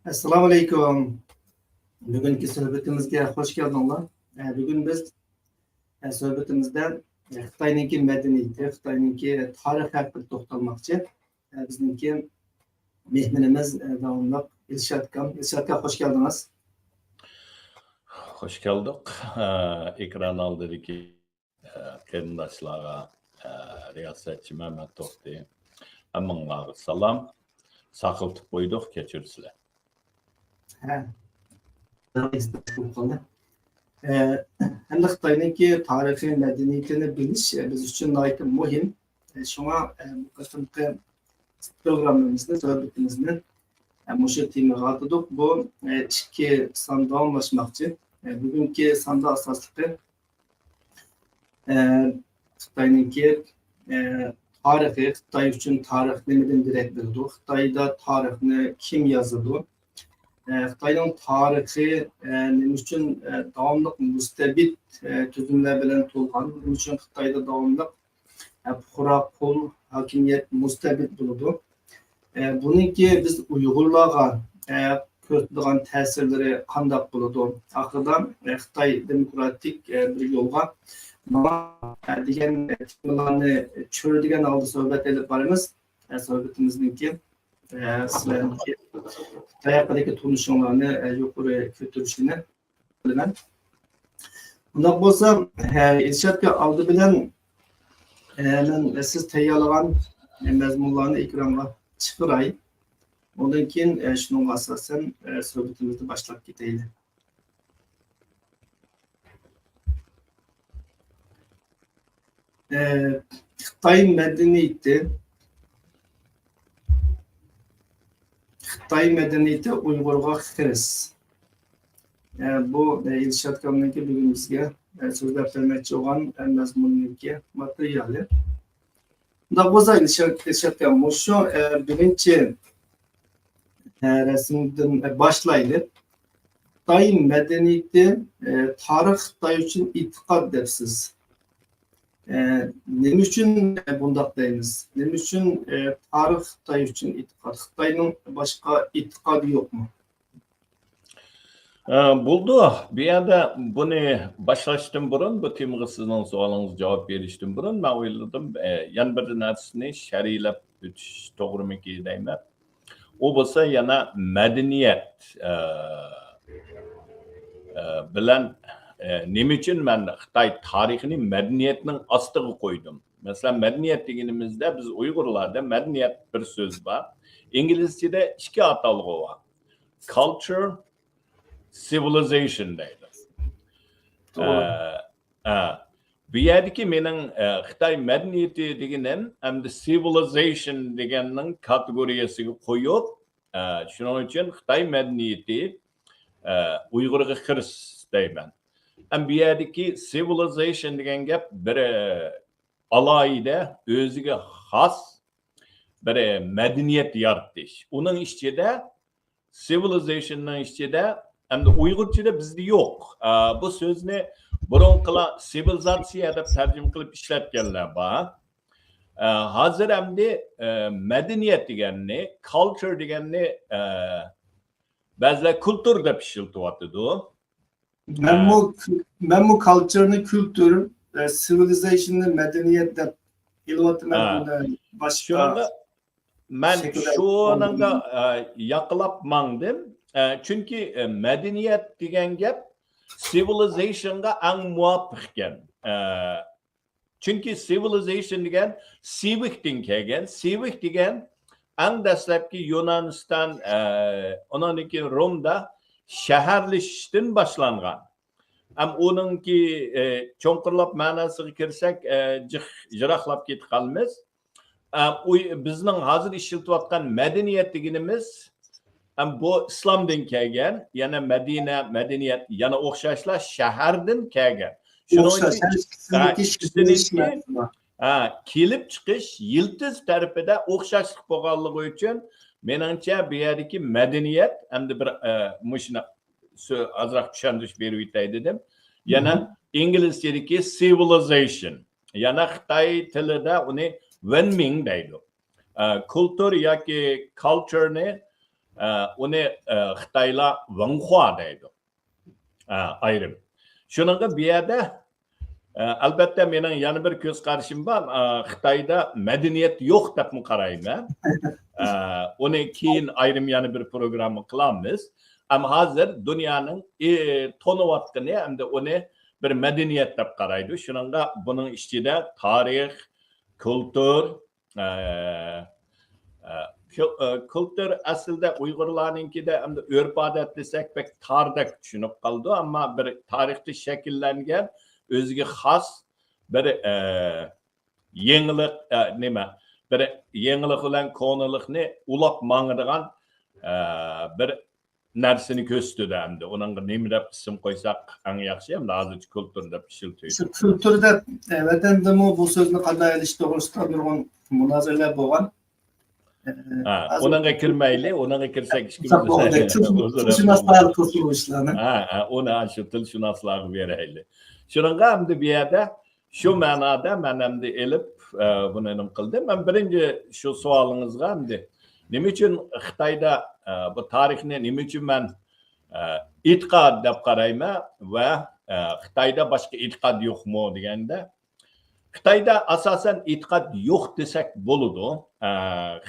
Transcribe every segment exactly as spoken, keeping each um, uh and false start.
ئەسسالامۇ ئەلەيكۇم. بۈگۈنكى سۆھبىتىمىزگە خوش كەلدىڭلار. ئە، بۈگۈن بىز، ئە، سۆھبىتىمىزدە، ئە، خىتاينىڭكى مەدەنىيىتى، خىتاينىڭكى تارىخى ھەققىدە توختالماقچى. ئە، بىزنىڭكى مېھمىنىمىز، ئە، داۋاملىق ئىلشات ئاكام. ئىلشات ئاكا، خوش كەلدىڭىز. خوش كەلدۇق. ئە، ئېكران ئالدىدىكى قېرىنداشلارغا، رىياسەتچى مەمەت توختى، ھەممىڭلارغا سالام. ساقلىتىپ قويدۇق، كەچۈرسىلەر. ھە. بولۇپ قالدى. ئە، ئەمدى خىتاينىڭكى تارىخىي مەدەنىيىتىنى بىلىش، ئە، بىز ئۈچۈن ناھايىتى مۇھىم. ئە، شۇڭا، ئە، بۇ قېتىمقى پروگراممىمىزنى، سۆھبىتىمىزنى، ئە، مۇشۇ تېمىغا ئاتىدۇق. بۇ، ئە، ئىككى سان داۋاملاشماقچى. ئە، بۈگۈنكى ساندا ئاساسلىقى ئە، خىتاينىڭكى، ئە، تارىخى، خىتاي ئۈچۈن تارىخ نېمىدىن دېرەك بېرىدۇ؟ خىتايدا تارىخنى كىم يازىدۇ؟ ئە، خىتاينىڭ تارىخى، ئە، نېمە ئۈچۈن، ئە، داۋاملىق مۇستەبىت، ئە، تۈزۈملەر بىلەن تولغان؟ نېمە ئۈچۈن خىتايدا داۋاملىق، ئە، پۇقرا قۇل ھاكىمىيەت مۇستەبىت بولىدۇ؟ ئە، بۇنىڭكى بىز ئۇيغۇرلارغا، ئە، كۆرسىتىدىغان تەسىرلىرى قانداق بولىدۇ؟ ئاخىرىدا، ئە، خىتاي دېموكراتىك، ئە، بىر يولغا ماڭا، ئە، دېگەن تېمىلارنى چۆرىدىگەن ھالدا سۆھبەت ئېلىپ بارىمىز. ئە، سۆھبىتىمىزنىڭكى، ئە، سىلەرنىڭكى خىتاي ھەققىدىكى تونۇشۇڭلارنى، ئە، يۇقىرى كۆتۈرۈشىنى بىلىمەن. ئۇنداق بولسا، ئە، ئىلشات ئاكا، ئالدى بىلەن، ئە، مەن سىز تەييارلىغان، ئە، مەزمۇنلارنى ئېكرانغا چىقىراي. ئۇندىن كېيىن، ئە، شۇنىڭغا ئاساسەن، ئە، سۆھبىتىمىزنى باشلاپ كېتەيلى. ئە، خىتاي مەدەنىيىتى، خىتاي مەدەنىيىتى ئۇيغۇرغا خىرىس. ئە، بۇ، ئە، ئىلشات ئاكامنىڭكى بۈگۈن بىزگە، ئە، سۆزلەپ بەرمەكچى بولغان، ئە، مەزمۇننىڭكى ماتېرىيالى. ئۇنداق بولسا، ئىلشات، ئىلشات ئاكا، مۇشۇ، ئە، بىرىنچى، ئە، رەسىمدىن، ئە، باشلايلى. خىتاي مەدەنىيىتى، ئە، تارىخ خىتاي ئۈچۈن ئېتىقاد دەپسىز. ئە، نېمە ئۈچۈن، ئە، بۇنداق دەيمىز؟ نېمە ئۈچۈن، ئە، تارىخ خىتاي ئۈچۈن ئېتىقاد؟ خىتاينىڭ باشقا ئېتىقادى يوقمۇ؟ ئە، بولدى. بۇ يەردە بۇنى باشلاشتىن بۇرۇن، بۇ تېمىغا سىزنىڭ سوئالىڭىزغا جاۋاب بېرىشتىن بۇرۇن، مەن ئويلىدىم، ئە، يەنە بىر نەرسىنى شەرھلەپ ئۆتۈش توغرىمىكى دەيمەن. ئۇ بولسا يەنە مەدەنىيەت، ئە، ئە، بىلەن، ئە، نېمە ئۈچۈن مەن خىتاي تارىخىنى مەدەنىيەتنىڭ ئاستىغا قويدۇم؟ مەسىلەن، مەدەنىيەت دېگىنىمىزدە بىز ئۇيغۇرلاردا مەدەنىيەت بىر سۆز بار. ئىنگلىزچىدە ئىككى ئاتالغۇ بار. Culture، civilization دەيدۇ. توغرا. ئە، ئە، بۇ يەردىكى مېنىڭ، ئە، خىتاي مەدەنىيىتى دېگىنىم ئەمدى civilization دېگەننىڭ كاتېگورىيەسىگە قويۇپ، ئە، شۇنىڭ ئۈچۈن خىتاي مەدەنىيىتى، ئە، ئۇيغۇرغا خىرىس دەيمەن. ئەم بۇ يەردىكى civilization دېگەن گەپ بىر، ئە، ئالاھىدە، ئۆزىگە خاس بىر، ئە، مەدەنىيەت يارىتىش. ئۇنىڭ ئىچىدە civilization نىڭ ئىچىدە، ئەمدى ئۇيغۇرچىدا بىزدە يوق. ئە، بۇ سۆزنى بۇرۇنقىلار سىۋىلىزاتسىيە دەپ تەرجىمە قىلىپ ئىشلەتكەنلەر بار. ئە، ھازىر ئەمدى، ئە، مەدەنىيەت دېگەننى، culture دېگەننى، ئە، بەزىلەر كۇلتۇر دەپ ئىشلىتىۋاتىدۇ. مەنمۇ، ھە. مەنمۇ culture نى كۇلتۇر، ئە، civilization نى مەدەنىيەت دەپ ئېلىۋاتىمەن. ھە. بۇنى باشقا شۇنىڭغا مەن شەكىلدە شۇنىڭغا، ئە، ياقلاپ ماڭدىم. ئە، چۈنكى، ئە، مەدەنىيەت دېگەن گەپ civilization غا ئەڭ مۇۋاپىق ئىكەن. ئە، چۈنكى civilization دېگەن سىۋىكتىن كەلگەن. سىۋىك دېگەن ئەڭ دەسلەپكى يۇنانىستان، ئە، ئۇنىڭدىن كېيىن رومدا شەھەرلىشىشتىن باشلانغان. ئەم ئۇنىڭكى، ئە، چوڭقۇرلاپ مەناسىغا كىرسەك، ئە، جىق، يىراقلاپ كېتىپ قالىمىز. ئە، ئۇ، بىزنىڭ ھازىر ئىشلىتىۋاتقان مەدەنىيەت دېگىنىمىز، ئەم، بۇ ئىسلامدىن كەلگەن، يەنە مەدىنە، مەدەنىيەت، يەنە ئوخشاشلا شەھەردىن كەلگەن. شۇنىڭ ئوخشاش، ئۈچۈن، ھەم ئىككىسىنىڭكى ھە، ئىككىسىنىڭكى ئىشلىنىش شەرتى بار. ھە، كېلىپ چىقىش يىلتىز تەرىپىدە ئوخشاشلىق بولغانلىقى ئۈچۈن، مېنىڭچە، بۇ يەردىكى مەدەنىيەت، ئەمدى بىر، ئە، مۇشۇنى سۆ-، ئازراق چۈشەندۈرۈش بېرىۋېتەي دېدىم. يەنە مم. ئىنگلىزچىدىكى civilization. يەنە خىتاي تىلىدا ئۇنى ۋېنمىڭ دەيدۇ. ئە، كۇلتۇر ياكى culture نى، ئە، ئۇنى، ئە، خىتايلار ۋېنخۇا دەيدۇ. ئە، ئايرىم. شۇنىڭغا بۇ يەردە، ئە، ئەلبەتتە، مېنىڭ يەنە بىر كۆز قارىشىم بار. ئە، خىتايدا مەدەنىيەت يوق دەپمۇ قارايمەن. ئە، ئۇنى كېيىن ئايرىم يەنە بىر پروگرامما قىلارمىز. ئەمما ھازىر دۇنيانىڭ، ئى، تونۇۋاتقىنى ھەمدە ئۇنى بىر مەدەنىيەت دەپ قارايدۇ. شۇنىڭغا بۇنىڭ ئىچىدە تارىخ، كۇلتۇر، ئە، ئە، كۇ-، ئە، كۇلتۇر ئەسلىدە ئۇيغۇرلارنىڭكىدە ئەمدى ئۆرپ-ئادەت دېسەك بەك تاردەك چۈشىنىپ قالىدۇ، ئەمما بىر تارىختا شەكىللەنگەن ئۆزىگە خاس بىر، ئە، يېڭىلىق، ئە، نېمە، بىر يېڭىلىق بىلەن كونىلىقنى ئۇلاپ ماڭىدىغان، ئە، بىر نەرسىنى كۆرسىتىدۇ ئەمدى. ئۇنىڭغا نېمە دەپ ئىسىم قويساق ئەڭ ياخشى؟ ئەمدى ھازىرچە كۇلتۇر دەپ ئىشلىتىۋېتىمىز. كۇلتۇر دەپ، ئە، ۋەتەندىمۇ بۇ سۆزنى قانداق ئېلىش توغرىسىدا نۇرغۇن مۇنازىرىلەر بولغان. ئە، ھە، ھازىر ئۇنىڭغا كىرمەيلى، ئۇنىڭغا كىرسەك ئىككىمىز تىل-، تىلشۇناسلار قىلسۇن بۇ ئىشلارنى. ھە، ھە، ئۇنى شۇ تىلشۇناسلارغا بېرەيلى. شۇنىڭغا ئەمدى بۇ يەردە شۇ مەنادا مەن ئەمدى ئېلىپ، ئە، بۇنى نېمە قىلدىم. مەن بىرىنچى شۇ سوئالىڭىزغا ئەمدى نېمە ئۈچۈن خىتايدا، ئە، بۇ تارىخنى نېمە ئۈچۈن مەن، ئە، ئېتىقاد دەپ قارايمەن ۋە، ئە، خىتايدا باشقا ئېتىقاد يوقمۇ دېگەندە، خىتايدا ئاساسەن ئېتىقاد يوق دېسەك بولىدۇ. ئە،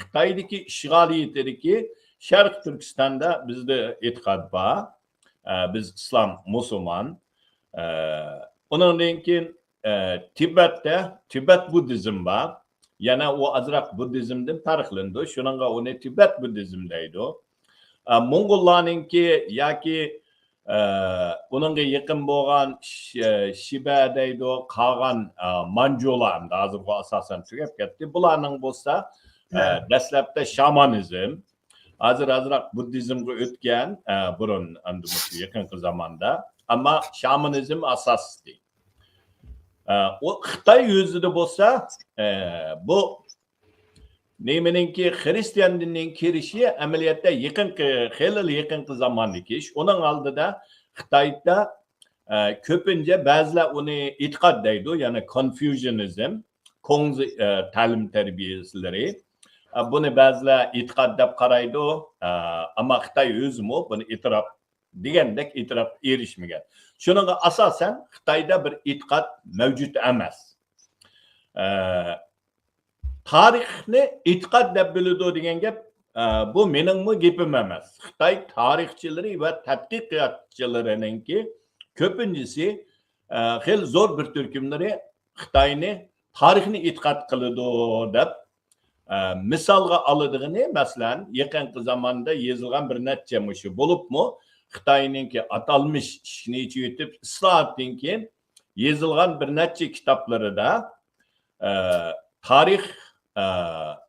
خىتايدىكى ئىشغالىيىتىدىكى شەرقىي تۈركىستاندا بىزدە ئېتىقاد بار. ئە، بىز ئىسلام، مۇسۇلمان. ئە، ئۇنىڭدىن كېيىن، ئە، تىبەتتە تىبەت بۇددىزم بار. يەنە ئۇ ئازراق بۇددىزمدىن پەرقلىنىدۇ. شۇنىڭغا ئۇنى تىبەت بۇددىزم دەيدۇ. ئە، موڭغۇللارنىڭكى ياكى، ئە، ئۇنىڭغا يېقىن بولغان ش-، شىبە دەيدۇ، قالغان، ئە، مانجۇلار، ئەمدى ھازىرغۇ ئاساسەن تۈگەپ كەتتى. بۇلارنىڭ بولسا، ئە، ھە. دەسلەپتە شامانىزم، ھازىر ئازراق بۇددىزمغا ئۆتكەن، ئە، بۇرۇن، ئەمدى مۇشۇ يېقىنقى زاماندا. ئەمما شامانىزم ئاساسىي. ئە، ئۇ خىتاي ئۆزىدە بولسا، ئە، بۇ نېمىنىڭكى، خرىستىيان دىنىنىڭ كىرىشى ئەمەلىيەتتە يېقىنقى، خېلىلا يېقىنقى زاماندىكى ئىش. ئۇنىڭ ئالدىدا خىتايدا، ئە، كۆپىنچە بەزىلەر ئۇنى ئېتىقاد دەيدۇ، يەنى كونفۇشىيانىزم، كۇڭزى، ئە، تەلىم تەربىيەلىرى. ئە، بۇنى بەزىلەر ئېتىقاد دەپ قارايدۇ، ئە، ئەمما خىتاي ئۆزىمۇ بۇنى ئېتىراپ، دېگەندەك ئېتىراپقا ئېرىشمىگەن. شۇنىڭغا ئاساسەن خىتايدا بىر ئېتىقاد مەۋجۇت ئەمەس. ئە، تارىخنى ئېتىقاد دەپ بىلىدۇ دېگەن گەپ، ئە، بۇ مېنىڭمۇ گېپىم ئەمەس. خىتاي تارىخچىلىرى ۋە تەتقىقاتچىلىرىنىڭكى كۆپىنچىسى، ئە، خېلى زور بىر تۈركۈملىرى خىتاينى تارىخنى ئېتىقاد قىلىدۇ دەپ، ئە، مىسالغا ئالىدىغىنى، مەسىلەن، يېقىنقى زاماندا يېزىلغان بىر نەچچە مۇشۇ بولۇپمۇ خىتاينىڭكى ئاتالمىش ئىشىكنى ئېچىۋېتىپ ئىسلاھاتتىن كېيىن يېزىلغان بىر نەچچە كىتابلىرىدا، ئە، تارىخ، ئە،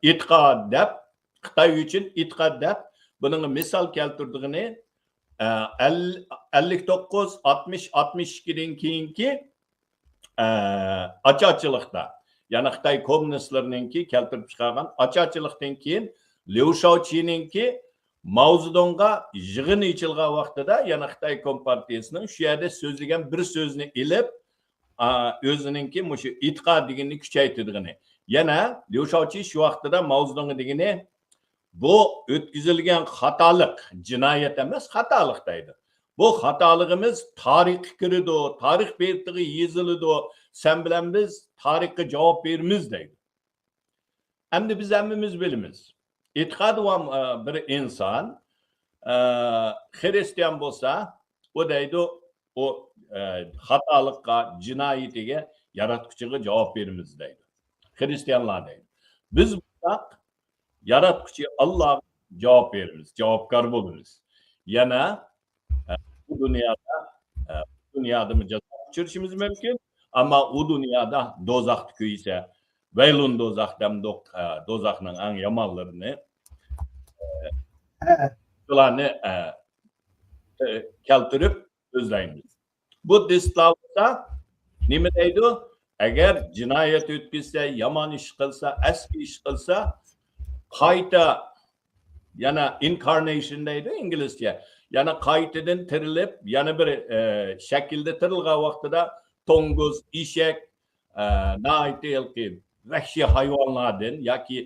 ئېتىقاد دەپ، خىتاي ئۈچۈن ئېتىقاد دەپ، بۇنىڭغا مىسال كەلتۈرىدىغىنى، ئە، ئەل-، ئەللىك توققۇز، ئاتمىش، ئاتمىش ئىككىدىن كېيىنكى، ئە، ئاچارچىلىقتا، يەنى خىتاي كوممۇنىستلىرىنىڭكى كەلتۈرۈپ چىقارغان ئاچارچىلىقتىن كېيىن ليۇ شاۋچىنىڭكى ماۋزېدۇڭغا يىغىن ئېچىلغان ۋاقتىدا، يەنە خىتاي كومپارتىيىسىنىڭ شۇ يەردە سۆزلىگەن بىر سۆزنى ئېلىپ، ئا، ئۆزىنىڭكى مۇشۇ ئېتىقاد دېگىنىنى كۈچەيتىدىغىنى. يەنە ليۇ شاۋچى شۇ ۋاقتىدا ماۋزېدۇڭغا دېگىنى، بۇ ئۆتكۈزۈلگەن خاتالىق، جىنايەت ئەمەس، خاتالىق دەيدۇ. بۇ خاتالىقىمىز تارىخقا كىرىدۇ، تارىخ بېتىغا يېزىلىدۇ، سەن بىلەن بىز تارىخقا جاۋاب بېرىمىز دەيدۇ. ئەمدى بىز ھەممىمىز بىلىمىز. ئېتىقادى بار، ئە، بىر ئىنسان، ئە، خرىستىيان بولسا، ئۇ دەيدۇ، ئۇ، ئە، خاتالىققا، جىنايىتىگە ياراتقۇچىغا جاۋاب بېرىمىز دەيدۇ. خرىستىيانلار دەيدۇ. بىز بولساق، ياراتقۇچى ئاللاغا جاۋاب بېرىمىز، جاۋابكار بولىمىز. يەنە، ئە، بۇ دۇنيادا، ئە، بۇ دۇنيادىمۇ جازاغا ئۇچرىشىمىز مۇمكىن. ئەمما ئۇ دۇنيادا دوزاختا كۆيسە، ۋەيلۇن دوزاخ دەمدۇق، ئە، دوزاخنىڭ ئەڭ يامانلىرىنى، ئە، ھە. شۇلارنى، ئە، ئە، كەلتۈرۈپ سۆزلەيمىز. بۇددىستلار بولسا نېمە دەيدۇ؟ ئەگەر جىنايەت ئۆتكۈزسە، يامان ئىش قىلسا، ئەسكى ئىش قىلسا، قايتا يەنە ئىنكارنېيشن دەيدۇ ئىنگلىزچە. يەنە قايتىدىن تىرىلىپ، يەنە بىر، ئە، شەكىلدە تىرىلغان ۋاقتىدا توڭگۇز، ئېشەك، ئە، ناھايىتى ھېلىقى ۋەھشىي ھايۋانلاردىن ياكى،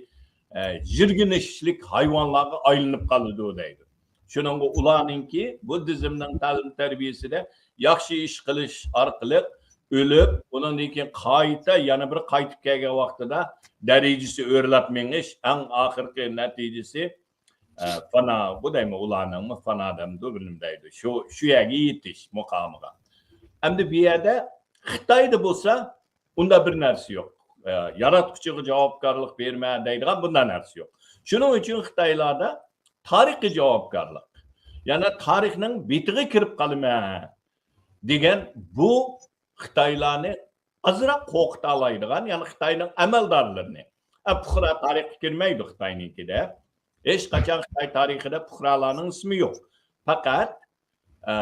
ئە، يىرگىنچلىك ھايۋانلارغا ئايلىنىپ قالىدۇ دەيدۇ. شۇنىڭغا ئۇلارنىڭكى بۇددىزمنىڭ تەلىم تەربىيەسىدە ياخشى ئىش قىلىش ئارقىلىق ئۆلۈپ، ئۇنىڭدىن كېيىن قايتا يەنە بىر قايتىپ كەلگەن ۋاقتىدا دەرىجىسى ئۆرلەپ مېڭىش، ئەڭ ئاخىرقى نەتىجىسى، ئە، فانا، بۇ دەيمەن ئۇلارنىڭمۇ فانا دەمدۇ، بىر نېمە دەيدۇ. شۇ، شۇ يەرگە يېتىش مۇقامىغا. ئەمدى بۇ يەردە خىتايدا بولسا ئۇنداق بىر نەرسە يوق. ئە، ياراتقۇچىغا جاۋابكارلىق بەرمە دەيدىغان بۇنداق نەرسە يوق. شۇنىڭ ئۈچۈن خىتايلاردا تارىخقا جاۋابكارلىق، يەنى تارىخنىڭ بېتىغا كىرىپ قالىمەن دېگەن بۇ خىتايلارنى ئازراق قورقۇتالايدىغان، يەنى خىتاينىڭ ئەمەلدارلىرىنى. ئە، پۇقرا تارىخقا كىرمەيدۇ خىتاينىڭكىدە. ھېچقاچان خىتاي تارىخىدا پۇقرالارنىڭ ئىسمى يوق. پەقەت، ئە،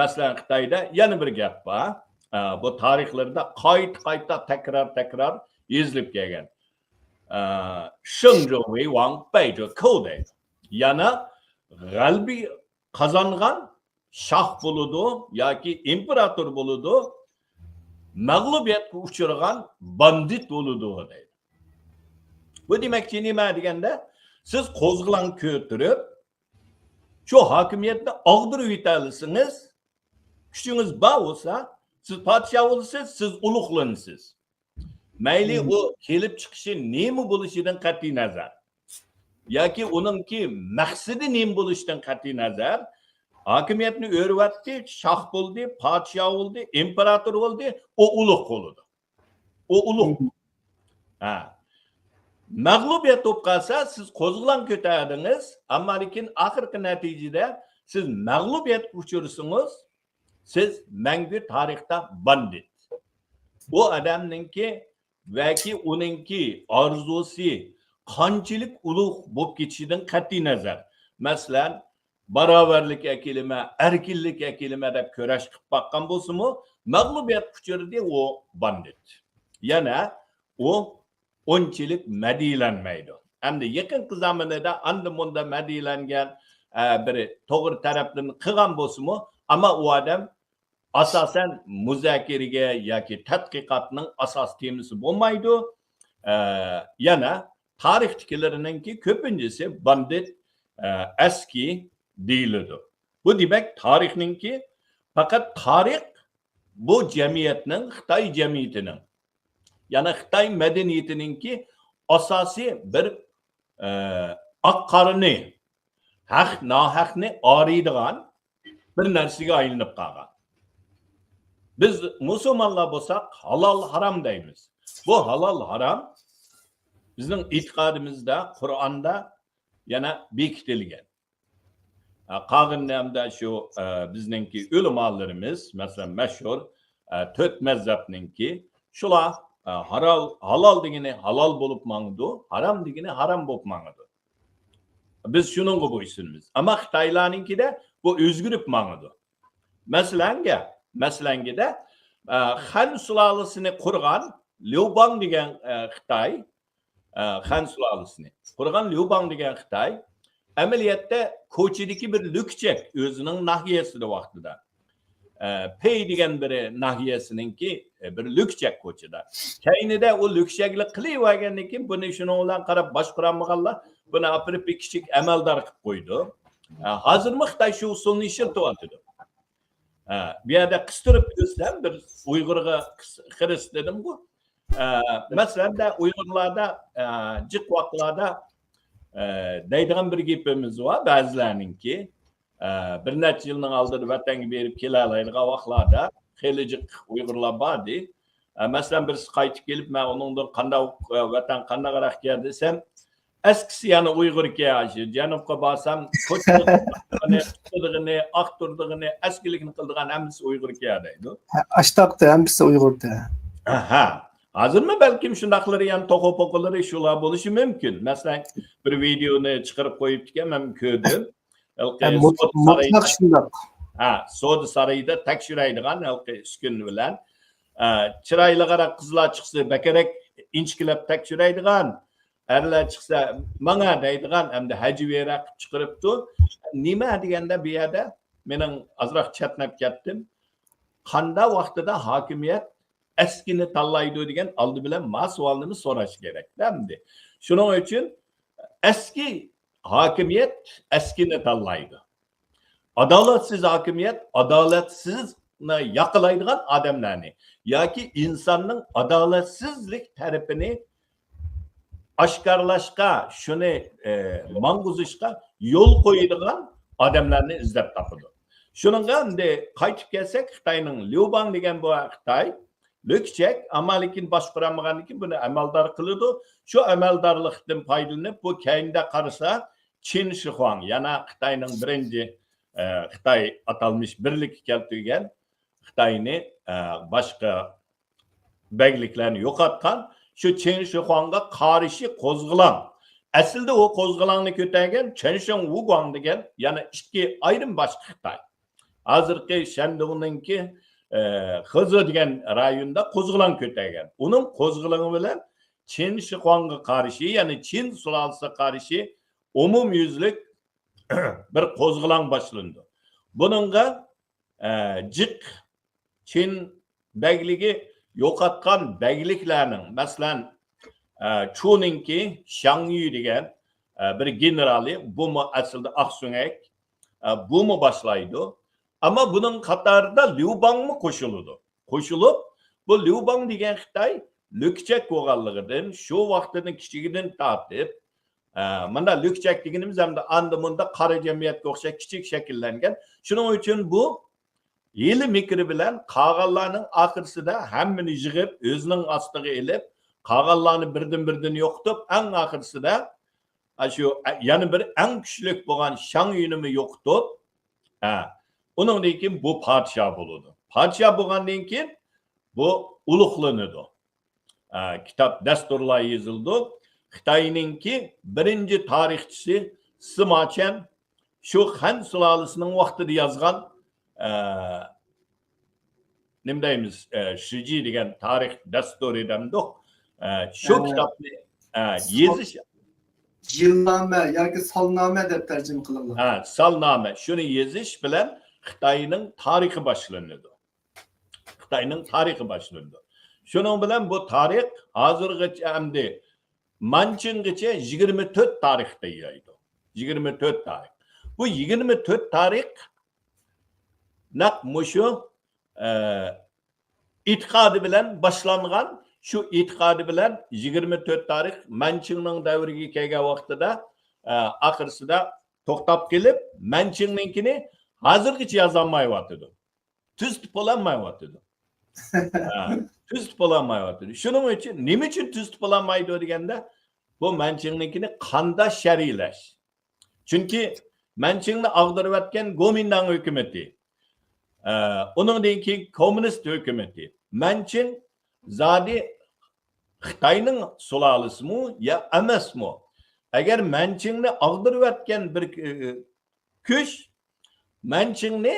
مەسىلەن، خىتايدا يەنە بىر گەپ بار. ئە، بۇ تارىخلىرىدا قايتا-قايتا، تەكرار-تەكرار يېزىلىپ كەلگەن. ئە، شېڭ جۇ ۋېي ۋاڭ بەي جۇ كۇ دەيدۇ. يەنى غەلىبە قازانغان شاھ بولىدۇ ياكى ئىمپېراتور بولىدۇ، مەغلۇبىيەتكە ئۇچرىغان باندىت بولىدۇ دەيدۇ. بۇ دېمەكچى نېمە دېگەندە، سىز قوزغىلاڭ كۆتۈرۈپ، شۇ ھاكىمىيەتنى ئاغدۇرۇۋېتەلىسىڭىز، كۈچىڭىز بار بولسا، سىز پادىشاھ بولىسىز، سىز ئۇلۇغلىنىسىز. مەيلى ئۇ كېلىپ چىقىشى نېمە بولۇشىدىن قەتئىينەزەر، ياكى ئۇنىڭكى مەقسىتى نېمە بولۇشىدىن قەتئىينەزەر، ھاكىمىيەتنى ئۆرۈۋەتتى، شاھ بولدى، پادىشاھ بولدى، ئىمپېراتور بولدى، ئۇ ئۇلۇغ بولىدۇ. ئۇ ئۇلۇغ. ھە. مەغلۇبىيەت بولۇپ قالسا، سىز قوزغىلاڭ كۆتەردىڭىز، ئەمما لېكىن ئاخىرقى نەتىجىدە سىز مەغلۇبىيەتكە ئۇچرىسىڭىز، سىز مەڭگۈ تارىختا باندىت. ئۇ ئادەمنىڭكى ۋەكى ئۇنىڭكى ئارزۇسى قانچىلىك ئۇلۇغ بولۇپ كېتىشىدىن قەتئىينەزەر، مەسىلەن، باراۋەرلىك ئەكېلىمە، ئەركىنلىك ئەكېلىمە دەپ كۈرەش قىلىپ باققان بولسىمۇ، مەغلۇبىيەتكە ئۇچرىدى، ئۇ باندىت. يەنە ئۇ ئۇنچىلىك مەدھىيەلەنمەيدۇ. ئەمدى يېقىنقى زامىنىدا ئاندا مۇندا مەدھىيەلەنگەن، ئە، بىر توغرا تەرەپلىرىنى قىلغان بولسىمۇ، ئەمما ئۇ ئادەم ئاساسەن مۇزاكىرىگە ياكى تەتقىقاتنىڭ ئاساس تېمىسى بولمايدۇ. ئە، يەنە تارىختىكىلەرنىڭكى كۆپىنچىسى باندىت، ئە، ئەسكى دېيىلىدۇ. بۇ دېمەك تارىخنىڭكى پەقەت تارىخ بۇ جەمئىيەتنىڭ، خىتاي جەمئىيىتىنىڭ، يەنى خىتاي مەدەنىيىتىنىڭكى ئاساسىي بىر، ئە، ئاق قارىنى، ھەق ناھەقنى ئايرىيدىغان بىر نەرسىگە ئايلىنىپ قالغان. بىز مۇسۇلمانلار بولساق ھالال ھارام دەيمىز. بۇ ھالال ھارام بىزنىڭ ئېتىقادىمىزدا، قۇرئاندا يەنە بېكىتىلگەن. ئە، قالغىنىنى ئەمدى شۇ، ئە، بىزنىڭكى ئۆلىمالىرىمىز، مەسىلەن، مەشھۇر، ئە، تۆت مەزھەپنىڭكى شۇلار، ئە، ھارال-، ھالال دېگىنى ھالال بولۇپ ماڭىدۇ، ھارام دېگىنى ھارام بولۇپ ماڭىدۇ. بىز شۇنىڭغا بويسۇنىمىز. ئەمما خىتايلارنىڭكىدە بۇ ئۆزگىرىپ ماڭىدۇ. مەسىلەنگە، مەسىلەنگىدە، ئە، خەن سۇلالىسىنى قۇرغان ليۇ باڭ دېگەن، ئە، خىتاي، ئە، خەن سۇلالىسىنى قۇرغان ليۇ باڭ دېگەن خىتاي ئەمەلىيەتتە كوچىدىكى بىر لۈكچەك، ئۆزىنىڭ ناھىيەسىدە ۋاقتىدا، ئە، پېي دېگەن بىر ناھىيەسىنىڭكى، ئە، بىر لۈكچەك كوچىدا. كەينىدە ئۇ لۈكچەكلىك قىلىۋەرگەندىن كېيىن، بۇنى شۇنىڭ بىلەن قاراپ باشقۇرالمىغانلار بۇنى ئاپىرىپ بىر كىچىك ئەمەلدار قىلىپ قويىدۇ. ئە، ھازىرمۇ خىتاي شۇ ئۇسۇلنى ئىشلىتىۋاتىدۇ. ئە، بۇ يەردە قىستۇرۇپ ئۆتسەم، بىر ئۇيغۇرغا قىس-، خىرىس دېدىمغۇ. ئە، مەسىلەن، ئۇيغۇرلاردا، ئە، جىق ۋاقىتلاردا، ئە، دەيدىغان بىر گېپىمىز بار، بەزىلەرنىڭكى. ئە، بىر نەچچە يىلنىڭ ئالدىدا ۋەتەنگە بېرىپ كېلەلەيدىغان ۋاقىتلاردا خېلى جىق ئۇيغۇرلار باردى. ئە، مەسىلەن، بىرسى قايتىپ كېلىپ، مەن ئۇنىڭدىن قانداق، ئە، ۋەتەن قانداقراق ئىكەن دېسەم، ئەسكىسى يەنە ئۇيغۇركەن، ئاشۇ جەنۇبقا بارسام، كوچىدا تۇتىدىغىنى، ئاختۇرىدىغىنى، ئەسكىلىكنى قىلىدىغان ھەممىسى ئۇيغۇركەن دەيدۇ. ھە، ئاشتاقتا ھەممىسى ئۇيغۇردە. ھە. ھازىرمۇ بەلكىم شۇنداقلىرى يەنە توخۇ-پوخۇلىرى شۇلار بولۇشى مۇمكىن. مەسىلەن، بىر ۋىدېئونى چىقىرىپ قويۇپتىكەن، مەن كۆردۈم. ھېلىقى ھە، مۇت-، سودا مۇتلەق سارىيىدا، شۇنداق. ھە، سودا سارىيىدا تەكشۈرەيدىغان ھېلىقى ئۈسكۈنە بىلەن. ئە، چىرايلىقراق قىزلار چىقسا، بەكرەك ئىنچىكىلەپ تەكشۈرەيدىغان، ئەرلەر چىقسا، ماڭا دەيدىغان، ئەمدى ھەجۋىيرەك قىلىپ چىقىرىپتۇ. نېمە دېگەندە، بۇ يەردە مېنىڭ ئازراق چەتنەپ كەتتىم. قاندا ۋاقتىدا ھاكىمىيەت ئەسكىنى تاللايدۇ دېگەن ئالدى بىلەن ما سوئالنىمۇ سوراش كېرەك ئەمدى. شۇنىڭ ئۈچۈن ئەسكى ھاكىمىيەت ئەسكىنى تاللايدۇ. ئادالەتسىز ھاكىمىيەت ئادالەتسىزنى ياقىلايدىغان ئادەملەرنى ياكى ئىنساننىڭ ئادالەتسىزلىك تەرىپىنى ئاشكارىلاشقا، شۇنى، ئە، ماڭغۇزۇشقا يول قويىدىغان ئادەملەرنى ئىزدەپ تاپىدۇ. شۇنىڭغا ئەمدى قايتىپ كەلسەك، خىتاينىڭ ليۇ باڭ دېگەن بۇ خىتاي لۆكچەك، ئەمما لېكىن باشقۇرالمىغاندىن كېيىن بۇنى ئەمەلدار قىلىدۇ. شۇ ئەمەلدارلىقتىن پايدىلىنىپ، بۇ كەينىدە قارىسا، چىن شىخۇاڭ، يەنە خىتاينىڭ بىرىنچى، ئە، خىتاي ئاتالمىش بىرلىككە كەلتۈرگەن، خىتاينى، ئە، باشقا بەگلىكلەرنى يوقاتقان شۇ چىن شىخۇاڭغا قارشى قوزغىلاڭ. ئەسلىدە ئۇ قوزغىلاڭنى كۆتەرگەن چېن شىڭ ۋۇگۇاڭ دېگەن يەنە ئىككى ئايرىم باشقا خىتاي. ھازىرقى شەندۇڭنىڭكى، ئە، خېزې دېگەن رايوندا قوزغىلاڭ كۆتەرگەن. ئۇنىڭ قوزغىلىڭى بىلەن چىن شىخۇاڭغا قارشى، يەنى چىن سۇلالىسىغا قارشى ئومۇميۈزلۈك بىر قوزغىلاڭ باشلىنىدۇ. بۇنىڭغا، ئە، جىق چىن بەگلىكى يوقاتقان بەگلىكلەرنىڭ، مەسىلەن، ئە، چۇنىڭكى شاڭيۈ دېگەن، ئە، بىر گېنېرالى، بۇمۇ ئەسلىدە ئاقسۆڭەك، ئە، بۇمۇ باشلايدۇ. ئەمما بۇنىڭ قاتارىدا ليۇ باڭمۇ قوشۇلىدۇ. قوشۇلۇپ، بۇ ليۇ باڭ دېگەن خىتاي لۆكچەك بولغانلىقىدىن، شۇ ۋاقتىنىڭ كىچىكىدىن تارتىپ، ئە، مۇنداق لۆكچەك دېگىنىمىز ئەمدى ئاندا مۇندا قارا جەمئىيەتكە ئوخشاش كىچىك شەكىللەنگەن. شۇنىڭ ئۈچۈن بۇ ھىيلە مىكرى بىلەن قالغانلارنىڭ ئاخىرسىدا ھەممىنى يىغىپ، ئۆزىنىڭ ئاستىغا ئېلىپ، قالغانلارنى بىردىن-بىردىن يوقىتىپ، ئەڭ ئاخىرسىدا، ئاشۇ، ئە، يەنە بىر ئەڭ كۈچلۈك بولغان شاڭ يۈنىمۇ يوقىتىپ، ھە، ئۇنىڭدىن كېيىن بۇ پادىشاھ بولىدۇ. پادىشاھ بولغاندىن كېيىن بۇ ئۇلۇغلىنىدۇ. ئە، كىتاب، دەستۇرلار يېزىلىدۇ. خىتاينىڭكى بىرىنچى تارىخچىسى سىما چيەن شۇ خەن سۇلالىسىنىڭ ۋاقتىدا يازغان، ئە، نېمە دەيمىز، ئە، شىجى دېگەن تارىخ دەستۇرى دەمدۇق. ئە، شۇ ئە، كىتابنى، ئە، سال-، يېزىش. يىلنامە ياكى سالنامە دەپ تەرجىمە قىلىنغان. ھە، سالنامە. شۇنى يېزىش بىلەن خىتاينىڭ تارىخى باشلىنىدۇ. خىتاينىڭ تارىخى باشلىنىدۇ. شۇنىڭ بىلەن بۇ تارىخ ھازىرغىچە، ئەمدى مانچىڭغىچە يىگىرمە تۆت تارىختا يايىدۇ. يىگىرمە تۆت تارىخ. بۇ يىگىرمە تۆت تارىخ نەق مۇشۇ، ئە، ئېتىقادى بىلەن باشلانغان، شۇ ئېتىقادى بىلەن يىگىرمە تۆت تارىخ مەنچىڭنىڭ دەۋرىگە كەلگەن ۋاقتىدا، ئە، ئاخىرسىدا توختاپ قېلىپ، مەنچىڭنىڭكىنى ھازىرغىچە يازالمايۋاتىدۇ. تۈزىتىپ بولالمايۋاتىدۇ. ھە، تۈزىتىپ بولالمايۋاتىدۇ. شۇنىڭ ئۈچۈن، نېمە ئۈچۈن تۈزىتىپ بولالمايدۇ دېگەندە، بۇ مەنچىڭنىڭكىنى قانداق شەرھلەش؟ چۈنكى مەنچىڭنى ئاغدۇرۇۋەتكەن گومىنداڭ ھۆكۈمىتى، ئە، ئۇنىڭدىن كېيىن كوممۇنىست ھۆكۈمىتى. مەنچىڭ زادى خىتاينىڭ سۇلالىسىمۇ يا ئەمەسمۇ؟ ئەگەر مەنچىڭنى ئاغدۇرۇۋەتكەن بىر، ئە، كۈچ مەنچىڭنى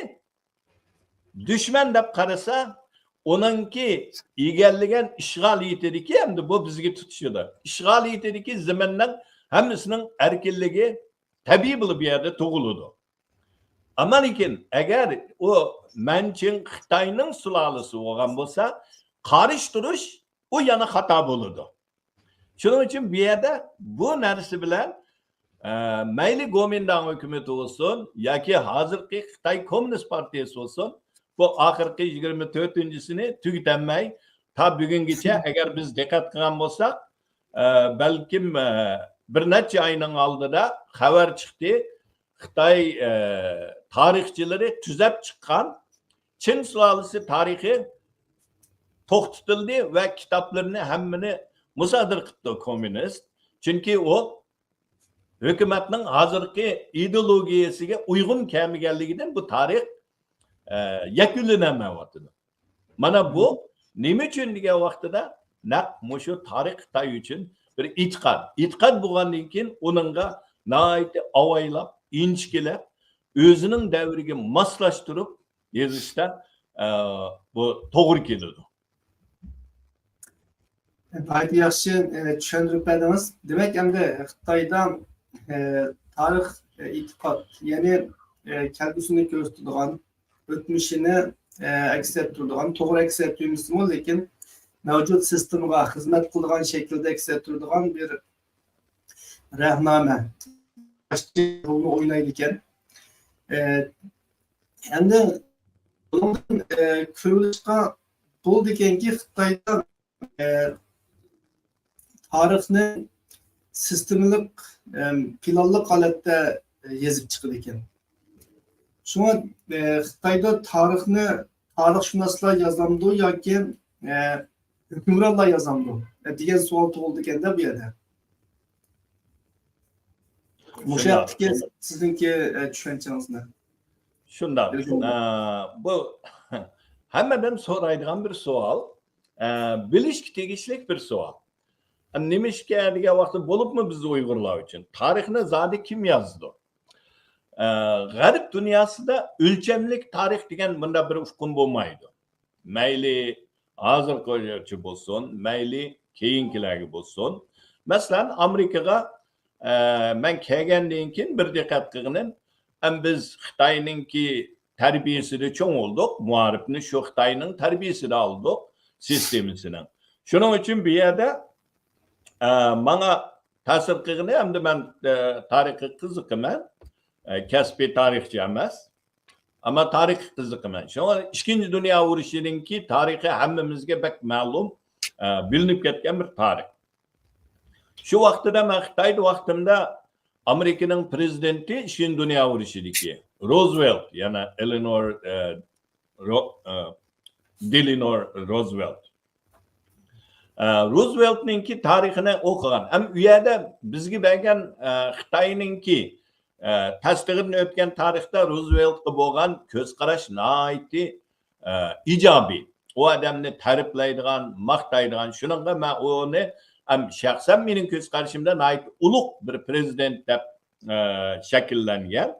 دۈشمەن دەپ قارىسا، ئۇنىڭكى ئىگىلىگەن ئىشغالىيىتىدىكى، ئەمدى بۇ بىزگە تۇتىشىدۇ. ئىشغالىيىتىدىكى زېمىننىڭ ھەممىسىنىڭ ئەركىنلىكى تەبىئىي بولۇپ بۇ يەردە تۇغۇلىدۇ. ئەمما لېكىن ئەگەر ئۇ مەنچىڭ خىتاينىڭ سۇلالىسى بولغان بولسا، قارشى تۇرۇش ئۇ يەنە خاتا بولىدۇ. شۇنىڭ ئۈچۈن بۇ يەردە بۇ نەرسە بىلەن، ئە، مەيلى گومىنداڭ ھۆكۈمىتى بولسۇن ياكى ھازىرقى خىتاي كوممۇنىست پارتىيىسى بولسۇن، بۇ ئاخىرقى يىگىرمە تۆتىنچىسىنى تۈگىتەلمەي، تا بۈگۈنگىچە ئەگەر بىز دىققەت قىلغان بولساق، ئە، بەلكىم، ئە، بىر نەچچە ئاينىڭ ئالدىدا خەۋەر چىقتى. خىتاي، ئە، تارىخچىلىرى تۈزەپ چىققان چىن سۇلالىسى تارىخى توختىتىلدى ۋە كىتابلىرىنى ھەممىنى مۇسادىرە قىپتۇ كوممۇنىست. چۈنكى ئۇ ھۆكۈمەتنىڭ ھازىرقى ئىدېئولوگىيەسىگە ئۇيغۇن كەلمىگەنلىكىدىن بۇ تارىخ، ئە، يەكۈنلىنەلمەيۋاتىدۇ. مانا بۇ نېمە ئۈچۈن دېگەن ۋاقتىدا نەق مۇشۇ تارىخ خىتاي ئۈچۈن بىر ئېتىقاد. ئېتىقاد بولغاندىن كېيىن ئۇنىڭغا ناھايىتى ئاۋايلاپ، ئىنچىكىلەپ، ئۆزىنىڭ دەۋرىگە ماسلاشتۇرۇپ يېزىشتا، ئە، بۇ توغرا كېلىدۇ. ناھايىتى ياخشى، ئە، چۈشەندۈرۈپ بەردىڭىز. دېمەك، ئەمدى خىتايدا، ئە، تارىخ، ئە، ئېتىقاد، يەنى، ئە، كەلگۈسىنى كۆرسىتىدىغان، ئۆتمۈشىنى، ئە، ئەكس ئەتتۈرىدىغان، توغرا ئەكس ئەتتۈرمىسىمۇ، لېكىن مەۋجۇت سىستېمىغا خىزمەت قىلىدىغان شەكىلدە ئەكس ئەتتۈرىدىغان بىر رەھنامە رولىنى ئوينايدىكەن. ئە، ئەمدى بۇنىڭدىن، ئە، كۆرۈۋېلىشقا بولىدىكەنكى، خىتايدا، ئە، تارىخنى سىستېمىلىق، ئە، پىلانلىق ھالەتتە يېزىپ چىقىدىكەن. شۇڭا، ئە، خىتايدا تارىخنى تارىخشۇناسلار يازامدۇ ياكى، ئە، ھۆكۈمرانلار يازامدۇ، ئە، دېگەن سوئال تۇغۇلىدىكەن-دە بۇ يەردە. مۇشۇ شۇنداق. ھەقتىكى سىزنىڭكى، ئە، چۈشەنچىڭىزنى. شۇنداق. ئە، بۇ ھەممىدىن سورايدىغان بىر سوئال. ئە، بىلىشكە تېگىشلىك بىر سوئال. ئە، نېمىشقا دېگەن ۋاقىتتا، بولۇپمۇ بىز ئۇيغۇرلار ئۈچۈن تارىخنى زادى كىم يازىدۇ؟ ئە، غەرب دۇنياسىدا ئۆلچەملىك تارىخ دېگەن مۇنداق بىر ئۇقۇم بولمايدۇ. مەيلى ھازىرقىچە بولسۇن، مەيلى كېيىنكىلەرگە بولسۇن. مەسىلەن، ئامېرىكىغا، ئە، مەن كەلگەندىن كېيىن بىر دىققەت قىلغىنىم، ئەم، بىز خىتاينىڭكى تەربىيەسىدە چوڭ بولدۇق، مائارىپنى شۇ خىتاينىڭ تەربىيەسىدە ئالدۇق، سىستېمىسىنىڭ. شۇنىڭ ئۈچۈن بۇ يەردە، ئە، ماڭا تەسىر قىلغىنى، ئەمدى مەن، ئە، تارىخقا قىزىقىمەن. ئە، كەسپىي تارىخچى ئەمەس. ئەمما تارىخقا قىزىقىمەن. شۇڭا ئىككىنچى دۇنيا ئۇرۇشىنىڭكى تارىخى ھەممىمىزگە بەك مەلۇم، ئە، بىلىنىپ كەتكەن بىر تارىخ. شۇ ۋاقتىدا مەن خىتايدا ۋاقتىمدا ئامېرىكىنىڭ پرېزىدېنتى ئىككىنچى دۇنيا ئۇرۇشىدىكى روزۋېلت، يەنى ئېلېنور، ئە، رو-، ئە، دېلېنور روزۋېلت. ئە، روزۋېلتنىڭكى تارىخىنى ئوقۇغان. ھەم ئۇ يەردە بىزگە بەرگەن، ئە، خىتاينىڭكى، ئە، تەستىقىدىن ئۆتكەن تارىختا روزۋېلتقا بولغان كۆز قاراش ناھايىتى، ئە، ئىجابىي. ئۇ ئادەمنى تەرىپلەيدىغان، ماختايدىغان. شۇنىڭغا مەن ئۇنى، ھەم شەخسەن مېنىڭ كۆز قارىشىمدا ناھايىتى ئۇلۇغ بىر پرېزىدېنت دەپ، ئە، شەكىللەنگەن.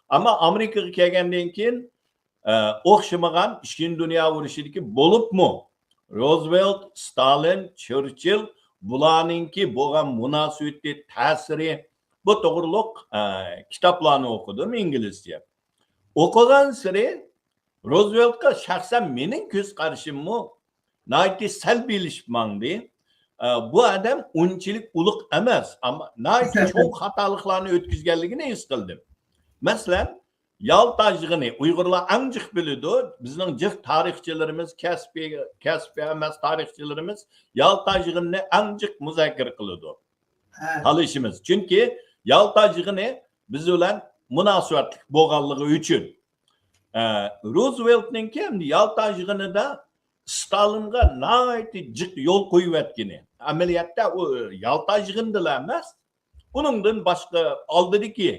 ئەمما ئامېرىكىغا كەلگەندىن كېيىن، ئە، ئوخشىمىغان ئىككىنچى دۇنيا ئۇرۇشىدىكى، بولۇپمۇ روزۋېلت، ستالىن، چېرچىل، بۇلارنىڭكى بولغان مۇناسىۋىتى، تەسىرى، بۇ توغرۇلۇق، ئە، كىتابلارنى ئوقۇدۇم ئىنگلىزچە. ئوقۇغانسېرى روزۋېلتقا شەخسەن مېنىڭ كۆز قارىشىممۇ ناھايىتى سەلبىيلىشىپ ماڭدى. ئە، بۇ ئادەم ئۇنچىلىك ئۇلۇغ ئەمەس، ئەمما ناھايىتى چوڭ خاتالىقلارنى ئۆتكۈزگەنلىكىنى ھېس قىلدىم. مەسىلەن، يالتا يىغىنى، ئۇيغۇرلار ئەڭ جىق بىلىدۇ، بىزنىڭ جىق تارىخچىلىرىمىز، كەسپىي، كەسپىي ئەمەس تارىخچىلىرىمىز يالتا يىغىنىنى ئەڭ جىق مۇزاكىرە قىلىدۇ. ھە. تالىشىمىز. چۈنكى يالتا يىغىنى بىز بىلەن مۇناسىۋەتلىك بولغانلىقى ئۈچۈن. ئە، روزۋېلتنىڭكى يالتا يىغىنىدا ستالىنغا ناھايىتى جىق يول قويۇۋەتكىنى. ئەمەلىيەتتە ئۇ يالتا يىغىنىدىلا ئەمەس، ئۇنىڭدىن باشقا ئالدىدىكى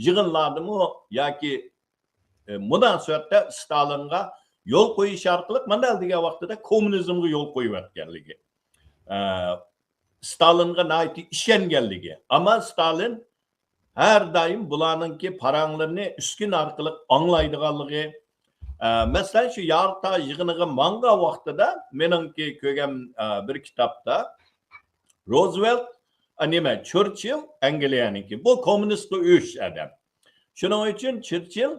يىغىنلاردىمۇ ياكى، ئە، مۇناسىۋەتتە ستالىنغا يول قويۇش ئارقىلىق مانا دېگەن ۋاقتىدا كوممۇنىزمغا يول قويۇۋەتكەنلىكى. ئە، ستالىنغا ناھايىتى ئىشەنگەنلىكى. ئەمما ستالىن ھەر دائىم بۇلارنىڭكى پاراڭلىرىنى ئۈسكۈن ئارقىلىق ئاڭلايدىغانلىقى. ئە، مەسىلەن، شۇ يالتا يىغىنىغا ماڭغان ۋاقتىدا مېنىڭكى كۆرگەن، ئە، بىر كىتابتا روزۋېلت، ئە، نېمە، چېرچىل ئەنگلىيەنىڭكى. بۇ كوممۇنىستقا ئۆچ ئادەم. شۇنىڭ ئۈچۈن چېرچىل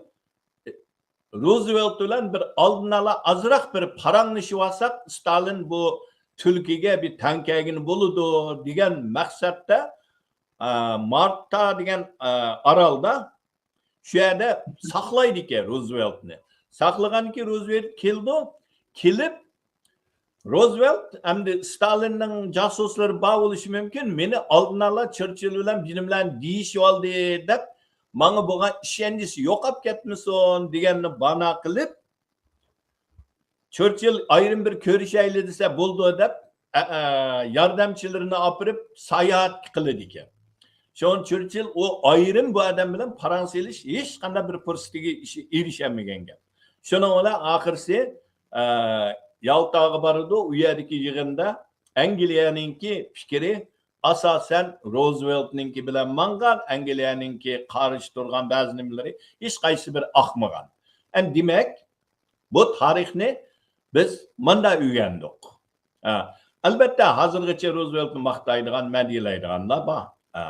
روزۋېلت بىلەن بىر ئالدىن ئالا ئازراق بىر پاراڭلىشىۋالساق، ستالىن بۇ تۈلكىگە بىر تەڭ كەلگىلى بولىدۇ دېگەن مەقسەتتە، ئە، مارتا دېگەن، ئە، ئارالدا شۇ يەردە ساقلايدىكەن روزۋېلتنى. ساقلىغاندىن كېيىن روزۋېلت كېلىدۇ. كېلىپ، روزۋېلت ئەمدى ستالىننىڭ جاسۇسلىرى بار بولۇشى مۇمكىن، مېنى ئالدىن ئالا چېرچىل بىلەن، بىنى بىلەن دېيىشىۋالدى دەپ، ماڭا بولغان ئىشەنچىسى يوقاپ كەتمىسۇن دېگەننى بانا قىلىپ، چېرچىل ئايرىم بىر كۆرۈشەيلى دېسە بولىدۇ دەپ، ئە، ئە، ياردەمچىلىرىنى ئاپىرىپ ساياھەت قىلىدىكەن. شۇڭا چېرچىل ئۇ ئايرىم بۇ ئادەم بىلەن پاراڭ سېلىش ھېچقانداق بىر پۇرسىتىگە ئىش-، ئېرىشەلمىگەن گەپ. شۇنىڭ بىلەن ئاخىرسى، ئە، يالتاغا بارىدۇ، ئۇ يەردىكى يىغىندا ئەنگلىيەنىڭكى پىكرى ئاساسەن روزۋېلتنىڭكى بىلەن ماڭغان، ئەنگلىيەنىڭكى قارشى تۇرغان بەزى نېمىلىرى ھېچقايسى بىر ئاقمىغان. ئەمدى دېمەك، بۇ تارىخنى بىز مۇنداق ئۆگەندۇق. ھە، ئەلبەتتە، ھازىرغىچە روزۋېلتنى ماختايدىغان، مەدھىيەلەيدىغانلار بار. ھە،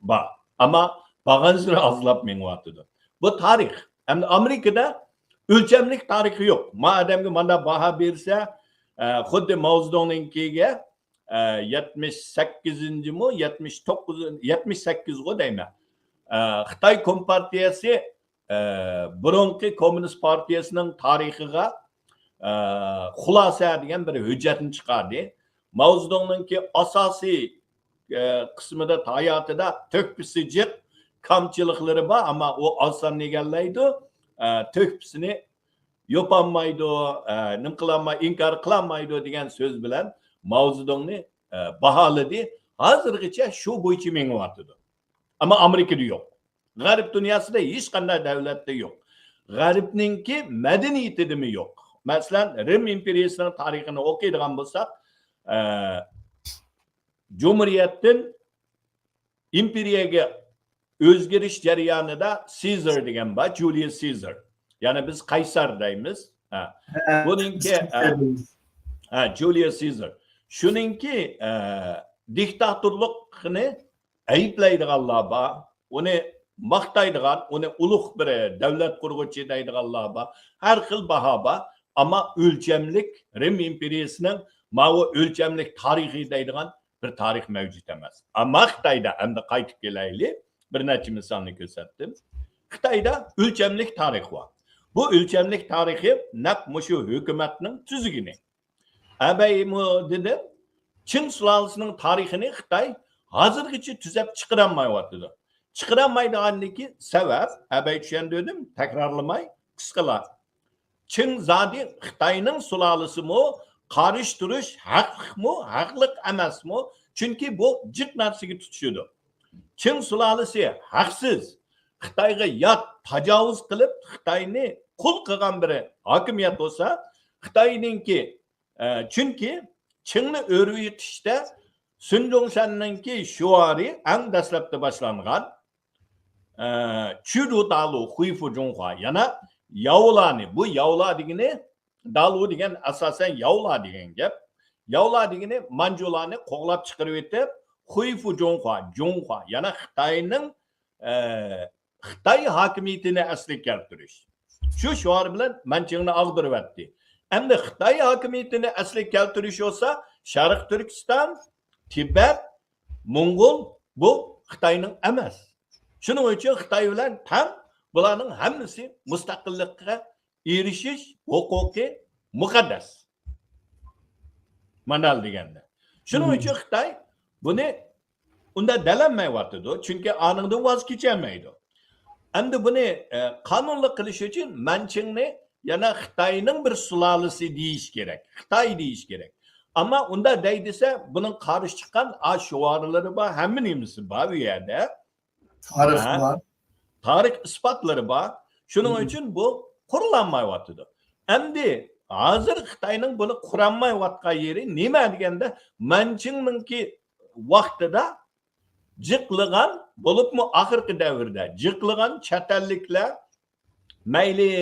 بار. ئەمما بارغانسېرى ئازلاپ مېڭىۋاتىدۇ. بۇ تارىخ. ئەمدى ئامېرىكىدا ئۆلچەملىك تارىخى يوق. ما ئادەمگە مانداق باھا بېرسە، ئە، خۇددى ماۋزېدۇڭنىڭكىگە، ئە، يەتمىش سەككىزىنچىمۇ، يەتمىش توققۇز، يەتمىش سەككىزغۇ دەيمەن. ئە، خىتاي كومپارتىيەسى، ئە، بۇرۇنقى كوممۇنىست پارتىيەسىنىڭ تارىخىغا، ئە، خۇلاسە دېگەن بىر ھۆججەتنى چىقاردى. ماۋزېدۇڭنىڭكى ئاساسىي، ئە، قىسمىدا، ھاياتىدا تۆھپىسى جىق، كامچىلىقلىرى بار، ئەمما ئۇ ئاز ساننى ئىگىلەيدۇ. ئە، تۆھپىسىنى يوپالمايدۇ، ئە، نېمە قىلالماي، ئىنكار قىلالمايدۇ دېگەن سۆز بىلەن ماۋزېدۇڭنى، ئە، باھالىدى. ھازىرغىچە شۇ بويىچە مېڭىۋاتىدۇ. ئەمما ئامېرىكىدا يوق. غەرب دۇنياسىدا ھېچقانداق دۆلەتتە يوق. غەربنىڭكى مەدەنىيىتىدىمۇ يوق. مەسىلەن، رىم ئىمپېرىيىسىنىڭ تارىخىنى ئوقۇيدىغان بولساق، ئە، جۇمھۇرىيەتتىن ئىمپېرىيەگە ئۆزگىرىش جەريانىدا سېزار دېگەن بار، جۇلىيۇس سېزار. يەنى بىز قەيسەر دەيمىز. ھە. ھە، بۇنىڭكى، ھە، ھە، جۇلىيۇس سېزار. شۇنىڭكى، ئە، دىكتاتورلۇقىنى ئەيىبلەيدىغانلار بار، ئۇنى ماختايدىغان، ئۇنى ئۇلۇغ بىر دۆلەت قۇرغۇچى دەيدىغانلار بار. ھەر خىل باھا بار. ئەمما ئۆلچەملىك رىم ئىمپېرىيىسىنىڭ ماۋۇ ئۆلچەملىك تارىخى دەيدىغان بىر تارىخ مەۋجۇت ئەمەس. ئەمما خىتايدا، ئەمدى قايتىپ كېلەيلى، بىر نەچچە مىسالنى كۆرسەتتىم. خىتايدا ئۆلچەملىك تارىخ بار. بۇ ئۆلچەملىك تارىخى نەق مۇشۇ ھۆكۈمەتنىڭ تۈزگىنى. ئەبەيمۇ دېدىم، چىڭ سۇلالىسىنىڭ تارىخىنى خىتاي ھازىرغىچە تۈزەپ چىقىرالمايۋاتىدۇ. چىقىرالمايدىغاندىكى سەۋەب، ئەبەي چۈشەندۈردۈم، تەكرارلىماي، قىسقىلا. چىڭ زادى خىتاينىڭ سۇلالىسىمۇ، قارشى تۇرۇش ھەقلىقمۇ، ھەقلىق ئەمەسمۇ؟ چۈنكى بۇ جىق نەرسىگە تۇتىشىدۇ. چىڭ سۇلالىسى ھەقسىز، خىتايغا يات، تاجاۋۇز قىلىپ، خىتاينى قۇل قىلغان بىر ھاكىمىيەت بولسا، خىتاينىڭكى، ئە، چۈنكى چىڭنى ئۆرۈۋېتىشتە سۈن جۇڭشەننىڭكى شوئارى ئەڭ دەسلەپتە باشلانغان، ئە، چۈدۇ دالۇ خۇيفۇ جۇڭخۇا، يەنى ياۋلارنى، بۇ ياۋلار دېگىنى، دالۇ دېگەن ئاساسەن ياۋلار دېگەن گەپ. ياۋلار دېگىنى مانجۇلارنى قوغلاپ چىقىرىۋېتىپ، خۇيفۇ جۇڭخۇا، جۇڭخۇا، يەنى خىتاينىڭ، ئە، خىتاي ھاكىمىيىتىنى ئەسلىگە كەلتۈرۈش. شۇ شوئار بىلەن مەنچىڭنى ئاغدۇرۇۋەتتى. ئەمدى خىتاي ھاكىمىيىتىنى ئەسلىگە كەلتۈرۈش بولسا، شەرقىي تۈركىستان، تىبەت، موڭغۇل، بۇ خىتاينىڭ ئەمەس. شۇنىڭ ئۈچۈن خىتاي بىلەن تەڭ بۇلارنىڭ ھەممىسى مۇستەقىللىققا ئېرىشىش ھوقۇقى مۇقەددەس. مانال دېگەندە. شۇنىڭ مم. ئۈچۈن خىتاي بۇنى ئۇنداق دەلەلمەيۋاتىدۇ. چۈنكى ئانىڭدىن ۋاز كېچەلمەيدۇ. ئەمدى بۇنى، ئە، قانۇنلۇق قىلىش ئۈچۈن مەنچىڭنى يەنە خىتاينىڭ بىر سۇلالىسى دېيىش كېرەك. خىتاي دېيىش كېرەك. ئەمما ئۇنداق دەي دېسە، بۇنىڭ قارشى چىققان ئا شوئارلىرى بار، ھەممە نېمىسى بار بۇ يەردە. تارىخ ھە؟ بار. تارىخ ئىسپاتلىرى بار. شۇنىڭ مم. ئۈچۈن بۇ قۇرۇلالمايۋاتىدۇ. ئەمدى ھازىر خىتاينىڭ بۇنى قۇرالمايۋاتقان يېرى نېمە دېگەندە، مەنچىڭنىڭكى ۋاقتىدا جىقلىغان، بولۇپمۇ ئاخىرقى دەۋردە جىقلىغان چەت ئەللىكلەر، مەيلى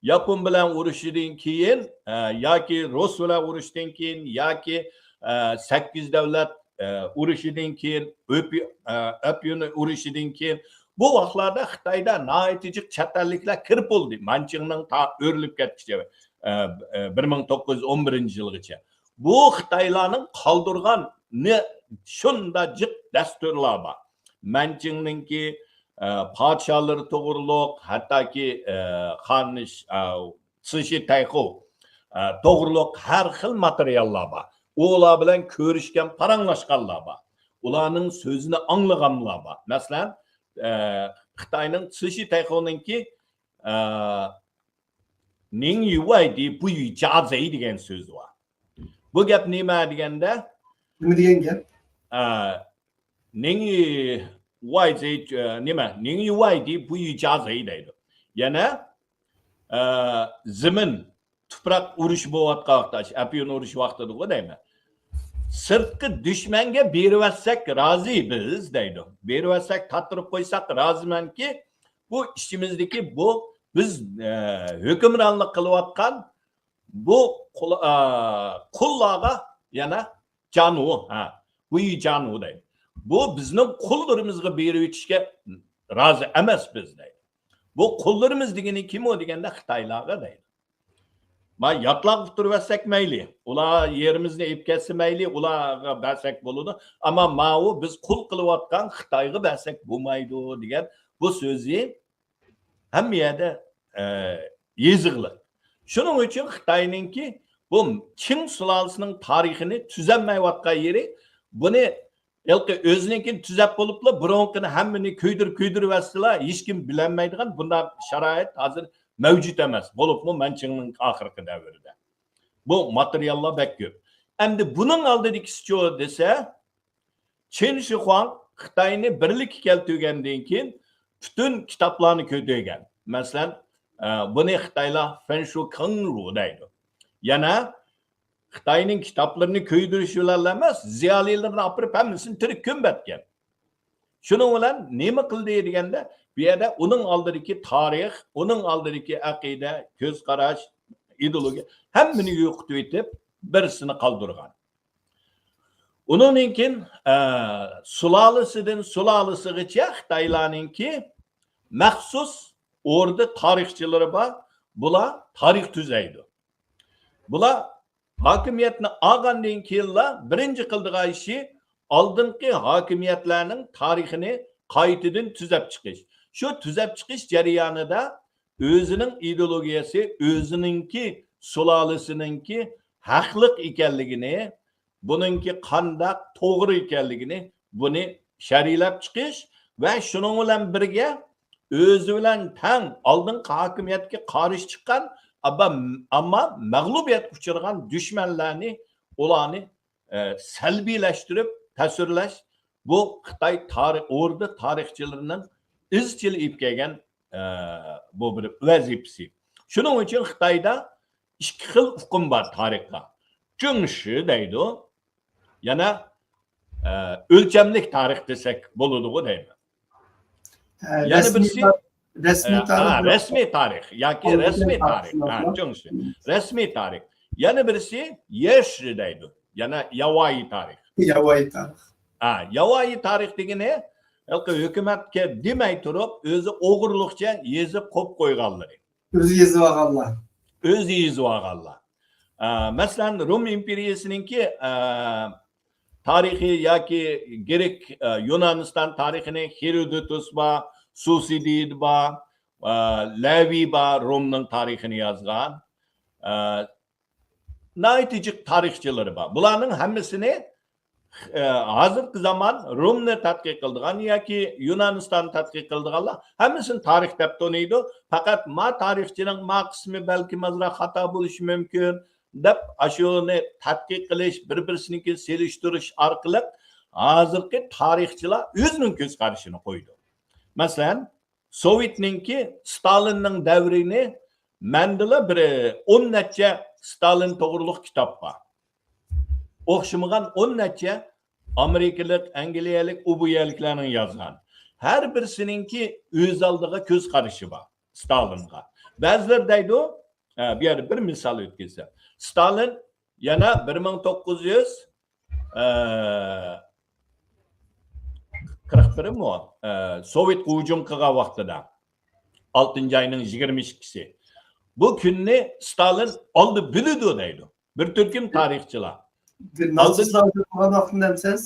ياپون بىلەن ئۇرۇشىدىن كېيىن، ئە، ياكى رۇس بىلەن ئۇرۇشتىن كېيىن، ياكى، ئە، سەككىز دەۋلەت، ئە، ئۇرۇشىدىن كېيىن، ئۆپي-، ئە، ئەپيۈن ئۇرۇشىدىن كېيىن، بۇ ۋاقىتلاردا خىتايدا ناھايىتى جىق چەت ئەللىكلەر كىرىپ بولدى. مەنچىڭنىڭ تا ئۆرۈلۈپ كەتكۈچە، ئە، ئە، بىر مىڭ توققۇز يۈز ئون بىرىنچى يىلغىچە. بۇ خىتايلارنىڭ قالدۇرغان نى-، شۇنداق جىق دەستۇرلار بار. مەنچىڭنىڭكى، ئە، پادىشاھلىرى توغرۇلۇق، ھەتتاكى، ئە، خان، ئە، سىشى تەيخۇ، ئە، توغرۇلۇق ھەر خىل ماتېرىياللار بار. ئۇلار بىلەن كۆرۈشكەن، پاراڭلاشقانلار بار. ئۇلارنىڭ سۆزىنى ئاڭلىغانلار بار. مەسىلەن، ئە، خىتاينىڭ سىشى تەيخۇنىڭكى، ئە، نىڭ يۈ ۋاي دى بۇ يۈ جيا زېي دېگەن سۆزى بار. بۇ گەپ نېمە دېگەندە، نېمە دېگەن گەپ؟ ئە، نىڭ يۈ ۋاي زېي، ئە، نېمە؟ نىڭ يۈ ۋاي دى بۇ يۈ جيا زېي دەيدۇ. يەنە، ئە، زېمىن، تۇپراق ئۇرۇشى بولۇۋاتقان ۋاقىتتا، ئەپيۈن ئۇرۇشى ۋاقتىدىغۇ دەيمەن. سىرتقى دۈشمەنگە بېرىۋەتسەك رازى بىز دەيدۇ. بېرىۋەتسەك، تارتتۇرۇپ قويساق رازىمەنكى، بۇ ئىچىمىزدىكى بۇ بىز، ئە، ھۆكۈمرانلىق قىلىۋاتقان بۇ قۇل-، ئە، قۇللارغا يەنە جانۇ، ھە، بۇ يى جانۇ دەيدۇ. بۇ بىزنىڭ قۇللىرىمىزغا بېرىۋېتىشكە رازى ئەمەس بىز دەيدۇ. بۇ قۇللىرىمىز دېگىنى كىم ئۇ دېگەندە خىتايلارغا دەيدۇ. ما ياتلارغا ئۇتتۇرۇۋەتسەك مەيلى، ئۇلار يېرىمىزنى ئېلىپ كەتسە مەيلى، ئۇلارغا بەرسەك بولىدۇ. ئەمما ماۋۇ بىز قۇل قىلىۋاتقان خىتايغا بەرسەك بولمايدۇ دېگەن بۇ سۆزى ھەممە يەردە، ئە، يېزىقلىق. شۇنىڭ ئۈچۈن خىتاينىڭكى بۇ چىڭ سۇلالىسىنىڭ تارىخىنى تۈزەلمەيۋاتقان يېرى، بۇنى ھېلىقى ئۆزىنىڭكىنى تۈزەپ بولۇپلا، بۇرۇنقىنى ھەممىنى كۆيدۈرۈپ، كۆيدۈرۈۋەتسىلا، ھېچكىم بىلەلمەيدىغان بۇنداق شارائىت ھازىر مەۋجۇت ئەمەس. بولۇپمۇ مەنچىڭنىڭ ئاخىرقى دەۋرىدە. بۇ ماتېرىياللار بەك كۆپ. ئەمدى بۇنىڭ ئالدىدىكىسىچۇ دېسە، چېن شىخۇاڭ خىتاينى بىرلىككە كەلتۈرگەندىن كېيىن، پۈتۈن كىتابلارنى كۆتۈرگەن. مەسىلەن، ئە، بۇنى خىتايلار فەنشۇ كېڭرۇ دەيدۇ. يەنە خىتاينىڭ كىتابلىرىنى كۆيدۈرۈش بىلەنلا ئەمەس، زىيالىيلىرىنى ئاپىرىپ ھەممىسىنى تىرىك كۆمۈۋەتكەن. شۇنىڭ بىلەن نېمە قىلدى دېگەندە، بۇ يەردە ئۇنىڭ ئالدىدىكى تارىخ، ئۇنىڭ ئالدىدىكى ئەقىدە، كۆز قاراش، ئىدېئولوگىيە، ھەممىنى يوقىتىۋېتىپ، بىرسىنى قالدۇرغان. ئۇنىڭدىن كېيىن، ئە، سۇلالىسىدىن سۇلالىسىغىچە خىتايلارنىڭكى مەخسۇس ئوردا تارىخچىلىرى بار. بۇلار تارىخ تۈزەيدۇ. بۇلار ھاكىمىيەتنى ئالغاندىن كېيىنلا بىرىنچى قىلىدىغان ئىشى ئالدىنقى ھاكىمىيەتلەرنىڭ تارىخىنى قايتىدىن تۈزەپ چىقىش. شۇ تۈزەپ چىقىش جەريانىدا ئۆزىنىڭ ئىدېئولوگىيەسى، ئۆزىنىڭكى سۇلالىسىنىڭكى ھەقلىق ئىكەنلىكىنى، بۇنىڭكى قانداق توغرا ئىكەنلىكىنى، بۇنى شەرھلەپ چىقىش ۋە شۇنىڭ بىلەن بىرگە ئۆزى بىلەن تەڭ ئالدىنقى ھاكىمىيەتكە قارشى چىققان، ئەمما، ئەمما مەغلۇبىيەتكە ئۇچرىغان دۈشمەنلەرنى، ئۇلارنى، ئە، سەلبىيلەشتۈرۈپ تەسۋىرلەش، بۇ خىتاي تارىخ، ئوردا تارىخچىلىرىنىڭ ئىزچىل ئېلىپ كەلگەن، ئە، بۇ بىر ۋەزىپىسى. شۇنىڭ ئۈچۈن خىتايدا ئىككى خىل ئۇقۇم بار تارىخقا. جېڭشى دەيدۇ. يەنە، ئە، ئۆلچەملىك تارىخ دېسەك بولىدىغۇ دەيمەن. ھە، يەنە رەسمىي بىرسى، تا-، رەسمىي ئە، تارىخ ھە، بولىدۇ. رەسمىي تارىخ ياكى ئالدىنقى رەسمىي تارىخ. تارىخ. ھە، جېڭشى. رەسمىي تارىخ. يەنە بىرسى يېشى دەيدۇ. يەنە ياۋايى تارىخ. ياۋايى تارىخ. ھە، ياۋايى تارىخ دېگىنى ھېلىقى ھۆكۈمەتكە دېمەي تۇرۇپ، ئۆزى ئوغرىلىقچە يېزىپ قويۇپ قويغانلىرى. ئۆزى يېزىۋالغانلار. ئۆزى يېزىۋالغانلار. ئە، مەسىلەن، رۇم ئىمپېرىيىسىنىڭكى، ئە، تارىخى ياكى گرېك، ئە، يۇنانىستان تارىخىنى خېرودوتۇس بار، سۇسىدىد بار، ئە، لەۋى بار، رۇمنىڭ تارىخىنى يازغان. ئە، ناھايىتى جىق تارىخچىلىرى بار. بۇلارنىڭ ھەممىسىنى، ئە، ھازىرقى زامان رۇمنى تەتقىق قىلىدىغان ياكى يۇنانىستاننى تەتقىق قىلىدىغانلار ھەممىسىنى تارىخ دەپ تونۇيدۇ. پەقەت ما تارىخچىنىڭ ما قىسمى بەلكىم ئازراق خاتا بولۇشى مۇمكىن دەپ، ئاشۇنى تەتقىق قىلىش، بىر-بىرسىنىڭكى سېلىشتۇرۇش ئارقىلىق ھازىرقى تارىخچىلار ئۆزىنىڭ كۆز قارىشىنى قويىدۇ. مەسىلەن، سوۋېتنىڭكى ستالىننىڭ دەۋرىنى مەندىلا بىر ئون نەچچە ستالىن توغرۇلۇق كىتاب بار. ئوخشىمىغان ئون نەچچە ئامېرىكىلىق، ئەنگلىيەلىك، ئۇ بۇ يەرلىكلەرنىڭ يازغان. ھەر بىرسىنىڭكى ئۆز ئالدىغا كۆز قارىشى بار ستالىنغا. بەزىلەر دەيدۇ، ئە، بۇ يەردە بىر مىسال ئۆتكۈزسەم. ستالىن يەنە بىر مىڭ توققۇز يۈز، ئە، قىرىق بىرمۇ؟ ئە، سوۋېتقا ھۇجۇم قىلغان ۋاقتىدا، ئالتىنچى ئاينىڭ يىگىرمە ئىككىسى. بۇ كۈننى ستالىن ئالدى بىلىدۇ دەيدۇ بىر تۈركۈم تارىخچىلار. ناتسىستلار ھۇجۇم قىلغان ۋاقتىنى دەمسىز؟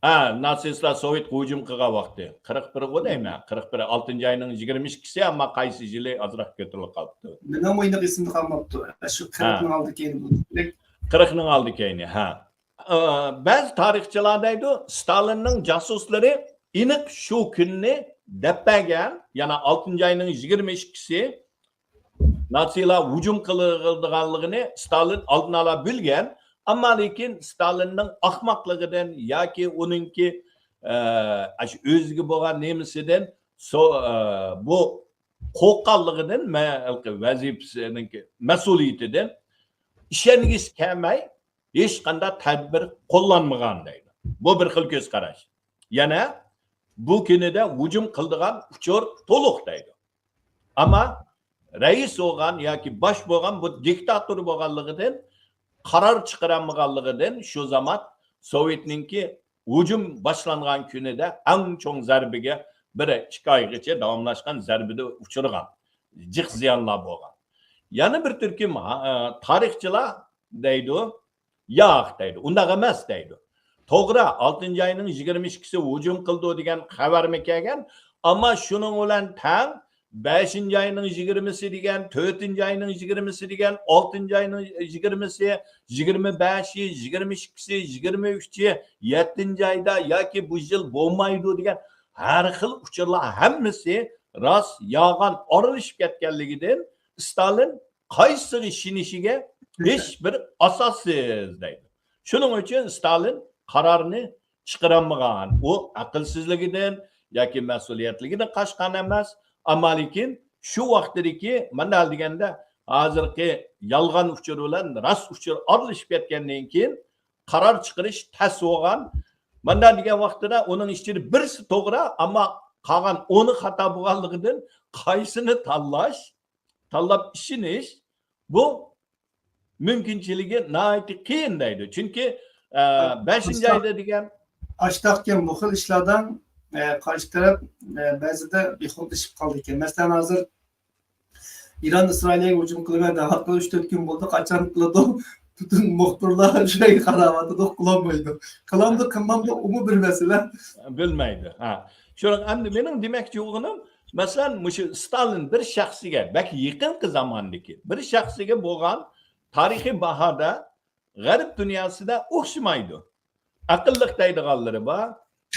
ھە، ناتسىستلار سوۋېتقا ھۇجۇم قىلغان ۋاقتى. قىرىق بىرغۇ دەيمەن. قىرىق بىر، ئالتىنچى ئاينىڭ يىگىرمە ئىككىسى، ئەمما قايسى يىلى ئازراق كۆتۈرۈلۈپ قاپتۇ. مېنىڭمۇ ئېنىق ئېسىمدە قالماپتۇ. شۇ ھە. قىرىقنىڭ ئالدى كەينى بولىدۇ. قىرىقنىڭ ئالدى كەينى، ھە. ئە، بەزى تارىخچىلار دەيدۇ، ستالىننىڭ جاسۇسلىرى ئېنىق شۇ كۈننى دەپ بەرگەن، يەنى ئالتىنچى ئاينىڭ يىگىرمە ئىككىسى ناتسىلار ھۇجۇم قىلىدىغانلىقىنى ستالىن ئالدىن ئالا بىلگەن، ئەمما لېكىن ستالىننىڭ ئاخماقلىقىدىن ياكى ئۇنىڭكى، ئە، ئاشۇ ئۆزىگە بولغان نېمىسىدىن سو-، ئە، بۇ قورققانلىقىدىن مە-، ۋەزىپىسىنىڭكى مەسئۇلىيىتىدىن ئىشەنگۈسى كەلمەي، ھېچقانداق تەدبىر قوللانمىغان دەيدۇ. بۇ بىر خىل كۆز قاراش. يەنە بۇ كۈنىدە ھۇجۇم قىلىدىغان ئۇچۇر تولۇق دەيدۇ. ئەمما رەئىس بولغان ياكى باش بولغان بۇ دىكتاتور بولغانلىقىدىن، قارار چىقىرالمىغانلىقىدىن شۇ زامان سوۋېتنىڭكى ھۇجۇم باشلانغان كۈنىدە ئەڭ چوڭ زەربىگە بىر ئىككى ئايغىچە داۋاملاشقان زەربىدە ئۇچرىغان، جىق زىيانلار بولغان. يەنە بىر تۈركۈم، ھا، تارىخچىلار دەيدۇ، ياق دەيدۇ، ئۇنداق ئەمەس دەيدۇ. توغرا، ئالتىنچى ئاينىڭ يىگىرمە ئىككىسى ھۇجۇم قىلىدۇ دېگەن خەۋەرمۇ كەلگەن، ئەمما شۇنىڭ بىلەن تەڭ بەشىنچى ئاينىڭ يىگىرمىسى دېگەن، تۆتىنچى ئاينىڭ يىگىرمىسى دېگەن، ئالتىنچى ئاينىڭ يىگىرمىسى، يىگىرمە بەشى، يىگىرمە ئىككىسى، يىگىرمە ئۈچى، يەتتىنچى ئايدا ياكى بۇ يىل بولمايدۇ دېگەن ھەر خىل ئۇچۇرلار ھەممىسى راست، يالغان ئارىلىشىپ كەتكەنلىكىدىن ستالىن قايسىغا ئىشىنىشىگە ھېچ بىر ئاساسسىز دەيدۇ. شۇنىڭ ئۈچۈن ستالىن قارارنى چىقىرالمىغان. ئۇ ئەقىلسىزلىكىدىن ياكى مەسئۇلىيەتلىكىدىن قاچقان ئەمەس. ئەمما لېكىن شۇ ۋاقتىدىكى، مانا دېگەندە، ھازىرقى يالغان ئۇچۇر بىلەن راست ئۇچۇر ئارىلىشىپ كەتكەندىن كېيىن قارار چىقىرىش تەس بولغان. مانا دېگەن ۋاقتىدا ئۇنىڭ ئىچىدە بىرسى توغرا، ئەمما قالغان ئونى خاتا بولغانلىقىدىن قايسىنى تاللاش، تاللاپ ئىشىنىش، بۇ مۇمكىنچىلىكى ناھايىتى قىيىن دەيدۇ. چۈنكى، ئە، بەشىنچى ئايدا دېگەن ئاشتاقكەن بۇ خىل ئىشلاردا، ئە، قارشى تەرەپ، ئە، بەزىدە بىخۇدلىشىپ قالىدىكەن. مەسىلەن، ھازىر ئىران ئىسرائىلگە ھۇجۇم قىلىمەن دەۋاتقىلى ئۈچ تۆت كۈن بولدى. قاچان قىلىدۇ؟ پۈتۈن مۇخبىرلار شۇ يەرگە قاراۋاتىدۇ، قىلالمايدۇ. قىلامدۇ، قىلمامدۇ، ئۇمۇ بىر مەسىلە. بىلمەيدۇ. ھە. شۇنىڭ ئەمدى مېنىڭ دېمەكچى بولغىنىم، مەسىلەن، مۇشۇ ستالىن بىر شەخسىگە، بەك يېقىنقى زاماندىكى بىر شەخسىگە بولغان تارىخىي باھادا غەرب دۇنياسىدا ئوخشىمايدۇ. ئەقىللىق دەيدىغانلىرى بار،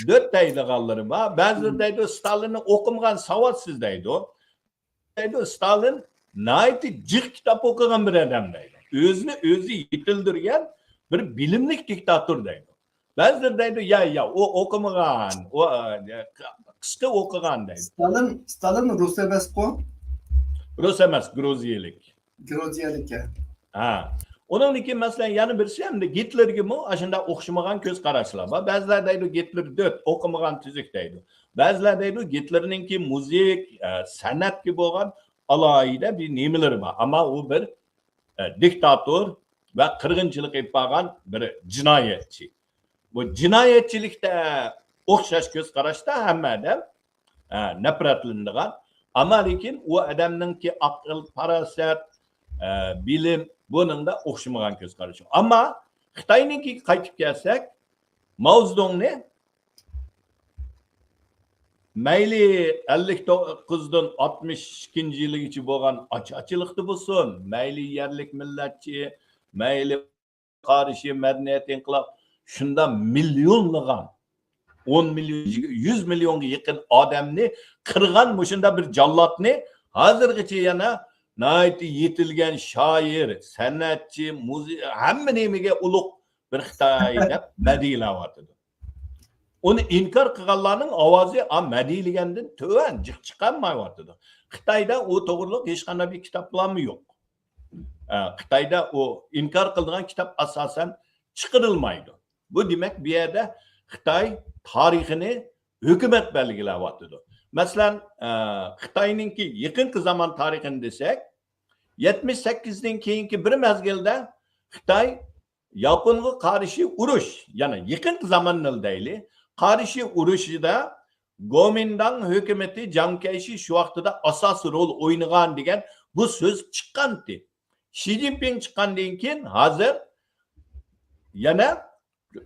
دۆت دەيدىغانلىرى بار. بەزىلىرى دەيدۇ، ستالىننى ئوقۇمىغان، ساۋاتسىز دەيدۇ. دەيدۇ، ستالىن ناھايىتى جىق كىتاب ئوقۇغان بىر ئادەم دەيدۇ. ئۆزىنى ئۆزى يېتىلدۈرگەن بىر بىلىملىك دىكتاتور دەيدۇ. بەزىلىرى دەيدۇ، يا، يا، ئۇ ئوقۇمىغان، ئۇ، ئە، قىسقا ئوقۇغان دەيدۇ. ستالىن، ستالىن رۇس ئەمەسقۇ؟ رۇس ئەمەس، گرۇزىيەلىك. گرۇزىيەلىك، ھە. ھە. ئۇنىڭدىن كېيىن، مەسىلەن، يەنە بىرسى، ئەمدى گىتلېرگىمۇ ئاشۇنداق ئوخشىمىغان كۆز قاراشلار بار. بەزىلەر دەيدۇ، گىتلېر دۆت، ئوقۇمىغان تۈزۈك دەيدۇ. بەزىلەر دەيدۇ، گىتلېرنىڭكى مۇزىك، ئە، سەنئەتكە بولغان ئالاھىدە بىر نېمىلىرى بار. ئەمما ئۇ بىر، ئە، دىكتاتور ۋە قىرغىنچىلىق ئېلىپ بارغان بىر جىنايەتچى. بۇ جىنايەتچىلىكتە ئوخشاش كۆز قاراشتا ھەممە ئادەم، ئە، نەپرەتلىنىدىغان. ئەمما لېكىن ئۇ ئادەمنىڭكى ئەقىل، پاراسەت، ئە، بىلىم، بۇنىڭدا ئوخشىمىغان كۆز قارىشى. ئەمما خىتاينىڭكىگە قايتىپ كەلسەك، ماۋزېدۇڭنى مەيلى ئەللىك توققۇزدىن ئاتمىش ئىككىنچى يىلىغىچە بولغان ئاچ-، ئاچارچىلىقتا بولسۇن، مەيلى يەرلىك مىللەتچى، مەيلى قارشى مەدەنىيەت ئىنقىلاب شۇنداق مىليونلىغان، ئون مىليون، يۈز مىليونغا يېقىن ئادەمنى قىرغان مۇشۇنداق بىر جاللاتنى ھازىرغىچە يەنە ناھايىتى يېتىلگەن شائىر، سەنئەتچى، مۇزىك، ھەممە نېمىگە ئۇلۇغ بىر خىتاي دەپ مەدھىيلەۋاتىدۇ. ئۇنى ئىنكار قىلغانلارنىڭ ئاۋازى، ئا، مەدھىيلىگەندىن تۆۋەن جىق چىقالمايۋاتىدۇ. خىتايدا ئۇ توغرۇلۇق ھېچقانداق بىر كىتابلارمۇ يوق. ئە، خىتايدا ئۇ ئىنكار قىلىدىغان كىتاب ئاساسەن چىقىرىلمايدۇ. بۇ دېمەك، بۇ يەردە خىتاي تارىخىنى ھۆكۈمەت بەلگىلەۋاتىدۇ. مەسىلەن، ئە، خىتاينىڭكى يېقىنقى زامان تارىخىنى دېسەك، يەتمىش سەككىزدىن كېيىنكى بىر مەزگىلدە خىتاي ياپونغا قارشى ئۇرۇش، يەنى يېقىنقى زاماننى دەيلى، قارشى ئۇرۇشىدا گومىنداڭ ھۆكۈمىتى، جاڭ كەيشى شۇ ۋاقتىدا ئاساسىي رول ئوينىغان دېگەن بۇ سۆز چىققانتى. شى جىنپىڭ چىققاندىن كېيىن ھازىر يەنە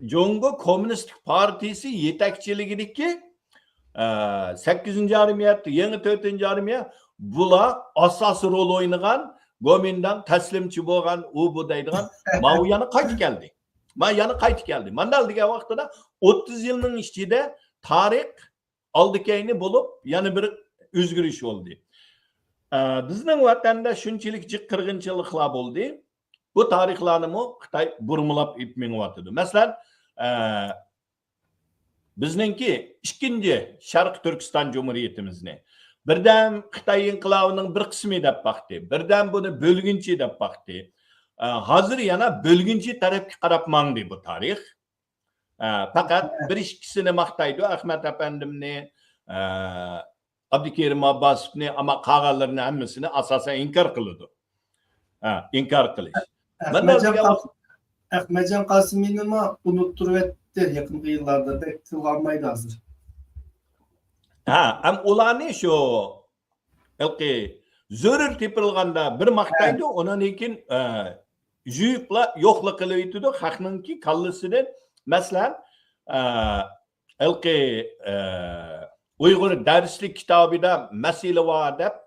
جۇڭگو كوممۇنىستىك پارتىيىسى يېتەكچىلىكىدىكى، ئە، سەككىزىنچى ئارمىيە، يېڭى تۆتىنچى ئارمىيە، بۇلار ئاساسىي رول ئوينىغان، گومىنداڭ تەسلىمچى بولغان، ئۇ بۇ دەيدىغان، ماۋۇ يەنە قايتىپ كەلدى. ما يەنە قايتىپ كەلدى. مانداق دېگەن ۋاقتىدا ئوتتۇز يىلنىڭ ئىچىدە تارىخ ئالدى كەينى بولۇپ، يەنە بىر ئۆزگىرىش بولدى. ئە، بىزنىڭ ۋەتەندە شۇنچىلىك جىق قىرغىنچىلىقلار بولدى. بۇ تارىخلارنىمۇ خىتاي بۇرمىلاپ ئېلىپ مېڭىۋاتىدۇ. مەسىلەن، ئە، بىزنىڭكى ئىككىنچى شەرقىي تۈركىستان جۇمھۇرىيىتىمىزنى بىردەم خىتاي ئىنقىلابىنىڭ بىر قىسمى دەپ باقتى، بىردەم بۇنى بۆلگۈنچى دەپ باقتى. ئە، ھازىر يەنە بۆلگۈنچى تەرەپكە قاراپ ماڭدى بۇ تارىخ. ئە، پەقەت بىر ئىككىسىنى ماختايدۇ، ئەخمەت ئەپەندىمنى، ئە، ئابدۇكېرىم ئابباسوۋنى، ئەمما قالغانلىرىنى ھەممىسىنى ئاساسەن ئىنكار قىلىدۇ. ھە، ئىنكار قىلىش. مانا ئەخمەتجان دېگەن قاسىم-، ئەخمەتجان قاسىمىنىمۇ ئۇنتتۇرۇۋەتتى يېقىنقى يىللاردا، بەك تىلغا ئالمايدۇ ھازىر. ھە، ھەم ئۇلارنى شۇ ھېلىقى زۆرۈر تېپىلغاندا بىر ماختايدۇ، ئۇنىڭدىن كېيىن، ئە، يۇيۇپلا يوقلا قىلىۋېتىدۇ. خەقنىڭكى كاللىسىدىن، مەسىلەن، ئە، ھېلىقى، ئە، ئۇيغۇر دەرسلىك كىتابىدا مەسىلە بار دەپ،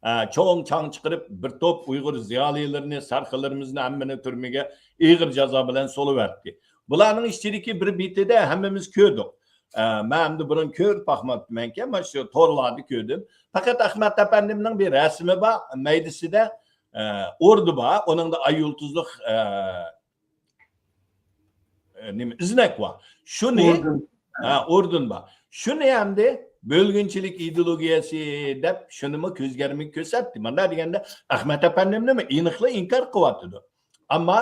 ئە، چوڭ چاڭ چىقىرىپ، بىر توپ ئۇيغۇر زىيالىيلىرىنى، سەرخىللىرىمىزنى ھەممىنى تۈرمىگە ئېغىر جازا بىلەن سولىۋەتتى. بۇلارنىڭ ئىچىدىكى بىر بېتىدە ھەممىمىز كۆردۇق. ئە، مەن ئەمدى بۇرۇن كۆرۈپ باقماپتىمەنكەن، مانا شۇ تورلاردا كۆردۈم. پەقەت ئەخمەت ئەپەندىمنىڭ بىر رەسىمى بار، مەيدىسىدە، ئە، ئوردا بار، ئۇنىڭدا ئاي يۇلتۇزلۇق، ئە، ئە، نېمە، ئىزنەك بار. شۇنى، ئوردېن. ھە، ئوردېن بار. شۇنى ئەمدى بۆلگۈنچىلىك ئىدېئولوگىيەسى دەپ شۇنىمۇ كۆزگە ئىلمىي كۆرسەتتى. مۇنداق دېگەندە، ئەخمەت ئەپەندىمنىمۇ ئېنىقلا ئىنكار قىلىۋاتىدۇ. ئەمما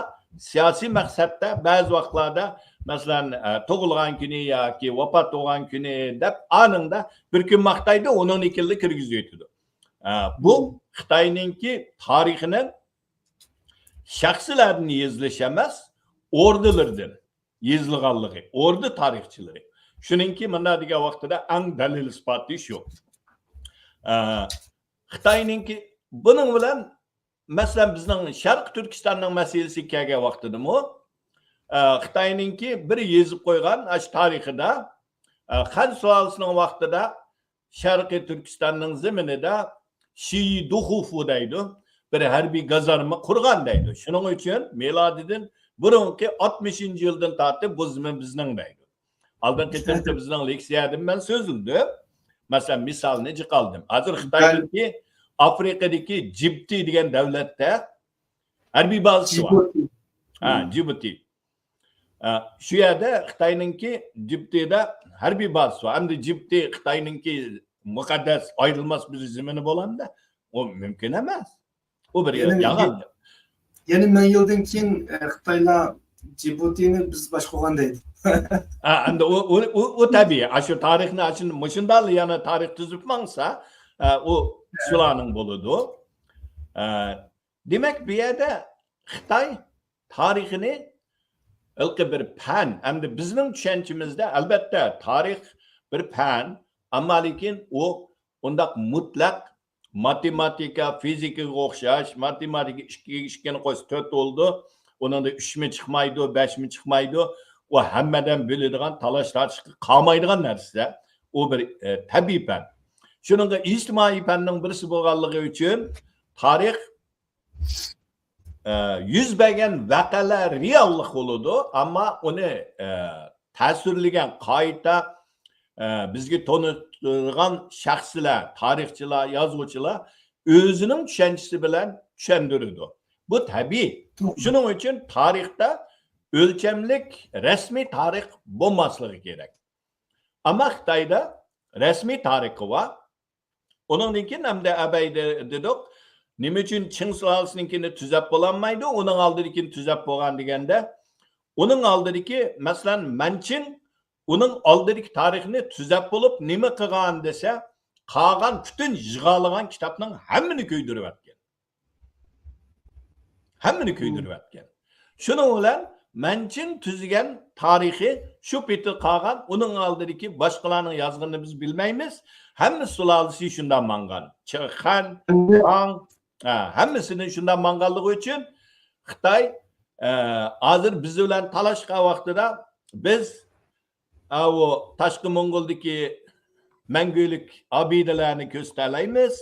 سىياسىي مەقسەتتە بەزى ۋاقىتلاردا، مەسىلەن، ئە، تۇغۇلغان كۈنى ياكى ۋاپات بولغان كۈنى دەپ ئانىڭدا بىر كۈن ماختايدۇ، ئۇنىڭدىن كېيىنلا كىرگۈزۈۋېتىدۇ. ئە، بۇ خىتاينىڭكى تارىخىنىڭ شەخسلەردىن يېزىلىش ئەمەس، ئوردىلىرىدىن يېزىلغانلىقى، ئوردا تارىخچىلىرى. شۇنىڭكى مۇنداق دېگەن ۋاقتىدا ئەڭ دەلىل ئىسپاتى شۇ. ئە، خىتاينىڭكى، بۇنىڭ بىلەن، مەسىلەن، بىزنىڭ شەرقىي تۈركىستاننىڭ مەسىلىسىگە كەلگەن ۋاقتىدىمۇ، ئە، خىتاينىڭكى بىر يېزىپ قويغان ئاشۇ تارىخىدا، ئە، خەن سۇلالىسىنىڭ ۋاقتىدا شەرقىي تۈركىستاننىڭ زېمىنىدا شىي دۇخۇفۇ دەيدۇ، بىر ھەربىي گازارما قۇرغان دەيدۇ. شۇنىڭ ئۈچۈن مىلادىدىن بۇرۇنقى ئاتمىشىنچى يىلدىن تارتىپ بۇ زېمىن بىزنىڭ دەيدۇ. ئالدىنقى قېتىمقى بىزنىڭ لېكسىيەدىن مەن سۆزلىدىم. مەسىلەن، مىسالنى جىق ئالدىم. ھازىر خىتاينىڭكى ئافرىقىدىكى جىبتى دېگەن دۆلەتتە ھەربىي بازىسى بار. جىبۇتى. ھە، جىبۇتى. ئە، شۇ يەردە خىتاينىڭكى جىبتىدا ھەربىي بازىسى بار. ئەمدى جىبتى خىتاينىڭكى مۇقەددەس، ئايرىلماس بىر زېمىنى بولامدۇ؟ ئۇ مۇمكىن ئەمەس. ئۇ بىر يەنە يالغان. يەنە مىڭ يىلدىن كېيىن، ئە، خىتايلار جىبۇتىنى بىز باشقۇرغان دەيدۇ. ھە، ئەمدى ئۇ، ئۇ، ئۇ، ئۇ تەبىئىي. ئاشۇ تارىخنى، ئاشۇ مۇشۇنداقلا يەنە تارىخ تۈزۈپ ماڭسا، ئە، ئۇ شۇلارنىڭ بولىدۇ. ئە، دېمەك، بۇ يەردە خىتاي تارىخىنى ھېلىقى بىر پەن، ئەمدى بىزنىڭ چۈشەنچىمىزدە، ئەلۋەتتە، تارىخ بىر پەن، ئەمما لېكىن ئۇ ئۇنداق مۇتلەق ماتېماتىكا، فىزىكىغا ئوخشاش، ماتېماتىكا ئىككىگە ئىككىنى قوشسا تۆت بولىدۇ، ئۇنىڭدا ئۈچمۇ چىقمايدۇ، بەشمۇ چىقمايدۇ، ئۇ ھەممىدىن بۆلىدىغان، تالاش تارتىشقا قالمايدىغان نەرسە. ئۇ بىر، ئە، تەبىئىي پەن. شۇنىڭغا ئىجتىمائىي پەننىڭ بىرسى بولغانلىقى ئۈچۈن تارىخ ئە، يۈز بەرگەن ۋەقەلەر رېئاللىق بولىدۇ، ئەمما ئۇنى، ئە، تەسۋىرلىگەن، قايتا، ئە، بىزگە تونۇتىدىغان شەخسلەر، تارىخچىلار، يازغۇچىلار ئۆزىنىڭ چۈشەنچىسى بىلەن چۈشەندۈرىدۇ. بۇ تەبىئىي. شۇنىڭ ئۈچۈن تارىختا ئۆلچەملىك رەسمىي تارىخ بولماسلىقى كېرەك. ئەمما خىتايدا رەسمىي تارىخى بار. ئۇنىڭدىن كېيىن ئەمدى ئەبەي دە-، دېدۇق. نېمە ئۈچۈن چىڭ سۇلالىسىنىڭكىنى تۈزەپ بولالمايدۇ؟ ئۇنىڭ ئالدىدىكىنى تۈزەپ بولغان دېگەندە، ئۇنىڭ ئالدىدىكى، مەسىلەن، مەنچىڭ ئۇنىڭ ئالدىدىكى تارىخنى تۈزەپ بولۇپ نېمە قىلغان دېسە، قالغان پۈتۈن يىغالىغان كىتابنىڭ ھەممىنى كۆيدۈرۈۋەتكەن. ھەممىنى كۆيدۈرۈۋەتكەن. شۇنىڭ بىلەن مەنچىڭ تۈزگەن تارىخى شۇ پېتى قالغان، ئۇنىڭ ئالدىدىكى باشقىلارنىڭ يازغىنىنى بىز بىلمەيمىز. ھەممە سۇلالىسى شۇنداق ماڭغان. چىخەن، تاڭ، ھە، ھەممىسىنى شۇنداق ماڭغانلىقى ئۈچۈن خىتاي، ئە، ھازىر بىز بىلەن تالاشقان ۋاقتىدا بىز ئاۋۇ تاشقى موڭغۇلدىكى مەڭگۈلۈك ئابىدىلەرنى كۆرسىتەلەيمىز.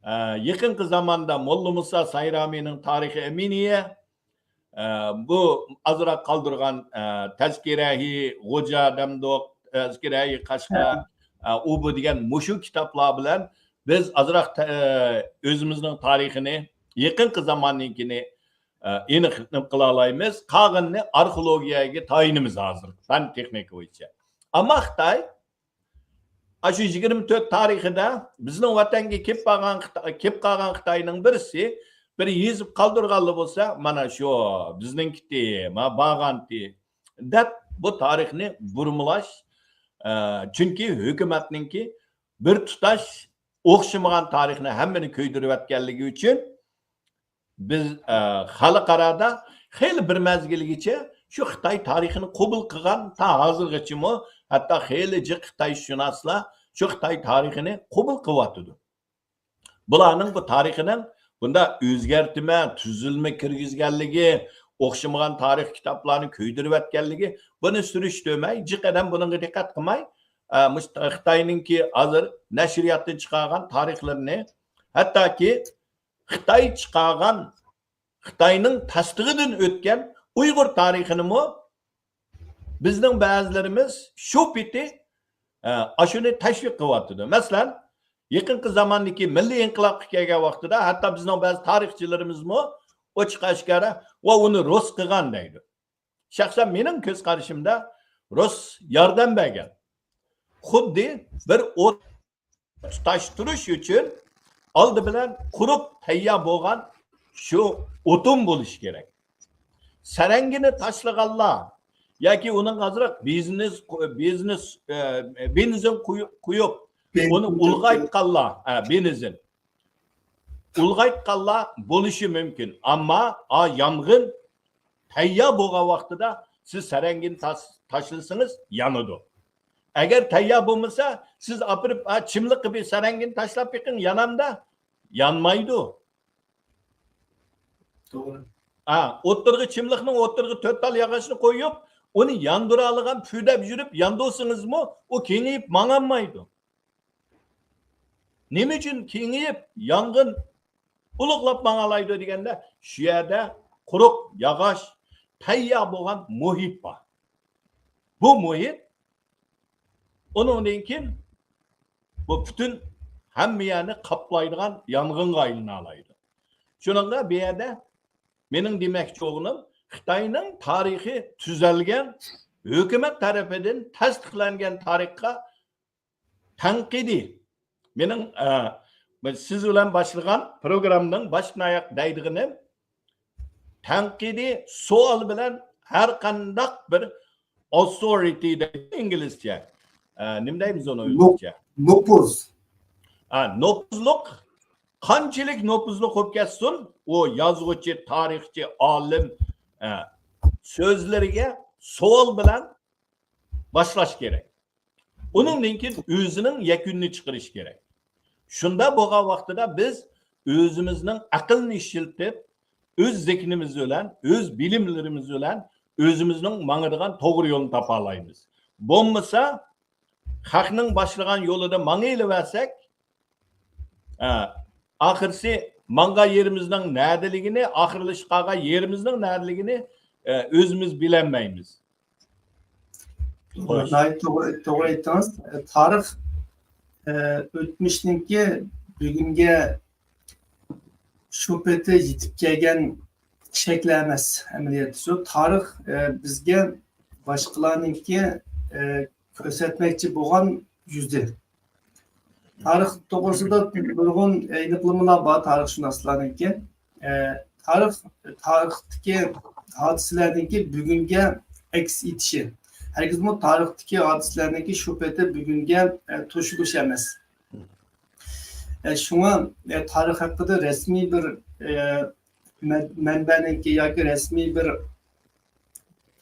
ئە، يېقىنقى زاماندا موللا مۇسا سايرامىنىڭ تارىخى ئەمىنىيە، ئە، بۇ ئازراق قالدۇرغان، ئە، تەزكىرەھى غوجا دەمدۇق، تەزكىرەھى قەشقەر، ئە، ئۇ بۇ دېگەن مۇشۇ كىتابلار بىلەن بىز ئازراق تە-، ئۆزىمىزنىڭ تارىخىنى، يېقىنقى زاماننىڭكىنى، ئە، ئېنىق قىلالايمىز. قالغىنىنى ئارخېئولوگىيەگە تايىنىمىز ھازىر، پەن تېخنىكا بويىچە. ئەمما خىتاي ئاشۇ يىگىرمە تۆت تارىخىدا بىزنىڭ ۋەتەنگە كېلىپ بارغان خىتا-، كېلىپ قالغان خىتاينىڭ بىرسى بىر يېزىپ قالدۇرغانلا بولسا، مانا شۇ بىزنىڭكىتى، ما بارغانتى دەپ بۇ تارىخنى بۇرمىلاش، ئە، چۈنكى ھۆكۈمەتنىڭكى بىر تۇتاش ئوخشىمىغان تارىخنى ھەممىنى كۆيدۈرۈۋەتكەنلىكى ئۈچۈن، بىز، ئە، خەلقئارادا خېلى بىر مەزگىلگىچە شۇ خىتاي تارىخىنى قوبۇل قىلغان، تا ھازىرغىچىمۇ ھەتتا خېلى جىق خىتايشۇناسلار شۇ خىتاي تارىخىنى قوبۇل قىلىۋاتىدۇ. بۇلارنىڭ بۇ تارىخىنىڭ بۇنداق ئۆزگەرتمە، تۈزۈلمە كىرگۈزگەنلىكى، ئوخشىمىغان تارىخ كىتابلارنى كۆيدۈرۈۋەتكەنلىكى، بۇنى سۈرۈشتۈرمەي، جىق ئادەم بۇنىڭغا دىققەت قىلماي، ئە، مۇشۇ خىتاينىڭكى ھازىر نەشرىياتتىن چىقارغان تارىخلىرىنى، ھەتتاكى خىتاي چىقارغان، خىتاينىڭ تەستىقىدىن ئۆتكەن ئۇيغۇر تارىخىنىمۇ بىزنىڭ بەزىلىرىمىز شۇ پېتى، ئە، ئاشۇنى تەشۋىق قىلىۋاتىدۇ. مەسىلەن، يېقىنقى زاماندىكى مىللىي ئىنقىلابقا كەلگەن ۋاقتىدا ھەتتا بىزنىڭ بەزى تارىخچىلىرىمىزمۇ ئوچۇق ئاشكارا، ۋە ئۇنى رۇس قىلغان دەيدۇ. شەخسەن مېنىڭ كۆز قارىشىمدا رۇس ياردەم بەرگەن. خۇددى بىر ئوت تۇتاشتۇرۇش ئۈچۈن ئالدى بىلەن قۇرۇپ تەييار بولغان شۇ ئوتۇن بولۇشى كېرەك. سەرەڭگىنى تاشلىغانلار ياكى ئۇنىڭغا ئازراق بىزنېس، بىزنېس، ئە، بېنزىن قۇيۇپ، قۇيۇپ، ئۇنى ئۇلغايتقانلار، ئە، بېنزىن. ئۇلغايتقانلار بولۇشى مۇمكىن. ئەمما ئا يانغىن تەييار بولغان ۋاقتىدا سىز سەرەڭگىنى تاش-، تاشلىسىڭىز يانىدۇ. ئەگەر تەييار بولمىسا، سىز ئاپىرىپ، ئا، چىملىققا بىر سەرەڭگىنى تاشلاپ بېقىڭ، يانامدا؟ يانمايدۇ. توغرا. ئا، ئوتتۇرىغا، چىملىقنىڭ ئوتتۇرىغا تۆت تال ياغاچنى قويۇپ، ئۇنى ياندۇرالىغان پۈدەپ يۈرۈپ ياندۇرسىڭىزمۇ، ئۇ كېڭىيىپ ماڭالمايدۇ. نېمە ئۈچۈن كېڭىيىپ يانغىن ئۇلۇغلاپ ماڭالايدۇ دېگەندە، شۇ يەردە قۇرۇق ياغاچ تەييار بولغان مۇھىت بار. بۇ مۇھىت ئۇنىڭدىن كېيىن بۇ پۈتۈن ھەممە يەرنى قاپلايدىغان يانغىنغا ئايلىنالايدۇ. شۇنىڭغا بۇ يەردە مېنىڭ دېمەكچى بولغىنىم، خىتاينىڭ تارىخى تۈزەلگەن، ھۆكۈمەت تەرىپىدىن تەستىقلانغان تارىخقا تەنقىدىي، مېنىڭ، ئە، سىز بىلەن باشلىغان پروگراممىنىڭ باشتىن ئاياق دەيدىغىنىم، تەنقىدىي سوئال بىلەن ھەر قانداق بىر ئوتھورىتى دەيدۇ ئىنگلىزچە. ئە، نېمە دەيمىز ئۇنى ئۆزبېكچە؟ نوپۇز. ئە، نوپۇزلۇق، قانچىلىك نوپۇزلۇق بولۇپ كەتسۇن، ئۇ يازغۇچى، تارىخچى، ئالىم، ئە، سۆزلىرىگە سوئال بىلەن باشلاش كېرەك. ئۇنىڭدىن كېيىن ئۆزىنىڭ يەكۈنىنى چىقىرىشى كېرەك. شۇنداق بولغان ۋاقتىدا بىز ئۆزىمىزنىڭ ئەقلىنى ئىشلىتىپ، ئۆز زېھنىمىز بىلەن، ئۆز بىلىملىرىمىز بىلەن ئۆزىمىزنىڭ ماڭىدىغان توغرا يولىنى تاپالايمىز. بولمىسا، خەقنىڭ باشلىغان يولىدا ماڭىۋەرسەك، ئە، ئاخىرسى ماڭغان يېرىمىزنىڭ نەدىلىكىنى، ئاخىرلىشىپ قالغان يېرىمىزنىڭ نەدىلىكىنى، ئە، ئۆزىمىز بىلەلمەيمىز. خوش. ناھايىتى توغرا، توغرا ئېيتتىڭىز. تارىخ، ئە، ئۆتمۈشنىڭكى بۈگۈنگە شۇ پېتى يېتىپ كەلگەن شەكلى ئەمەس ئەمەلىيەتتە شۇ. تارىخ، ئە، بىزگە باشقىلارنىڭكى، ئە، كۆرسەتمەكچى بولغان يۈزى. تارىخ توغرىسىدا نۇرغۇن ئېنىقلىمىلار بار تارىخشۇناسلارنىڭكى. ئە، تارىخ، تارىختىكى ھادىسىلەرنىڭكى بۈگۈنگە ئەكس ئېتىشى. ھەرگىزمۇ تارىختىكى ھادىسىلەرنىڭكى شۇ پېتى بۈگۈنگە، ئە، توشۇلۇشى ئەمەس. ئە، شۇڭا، ئە، تارىخ ھەققىدە رەسمىي بىر، ئە، مەن-، مەنبەنىڭكى ياكى رەسمىي بىر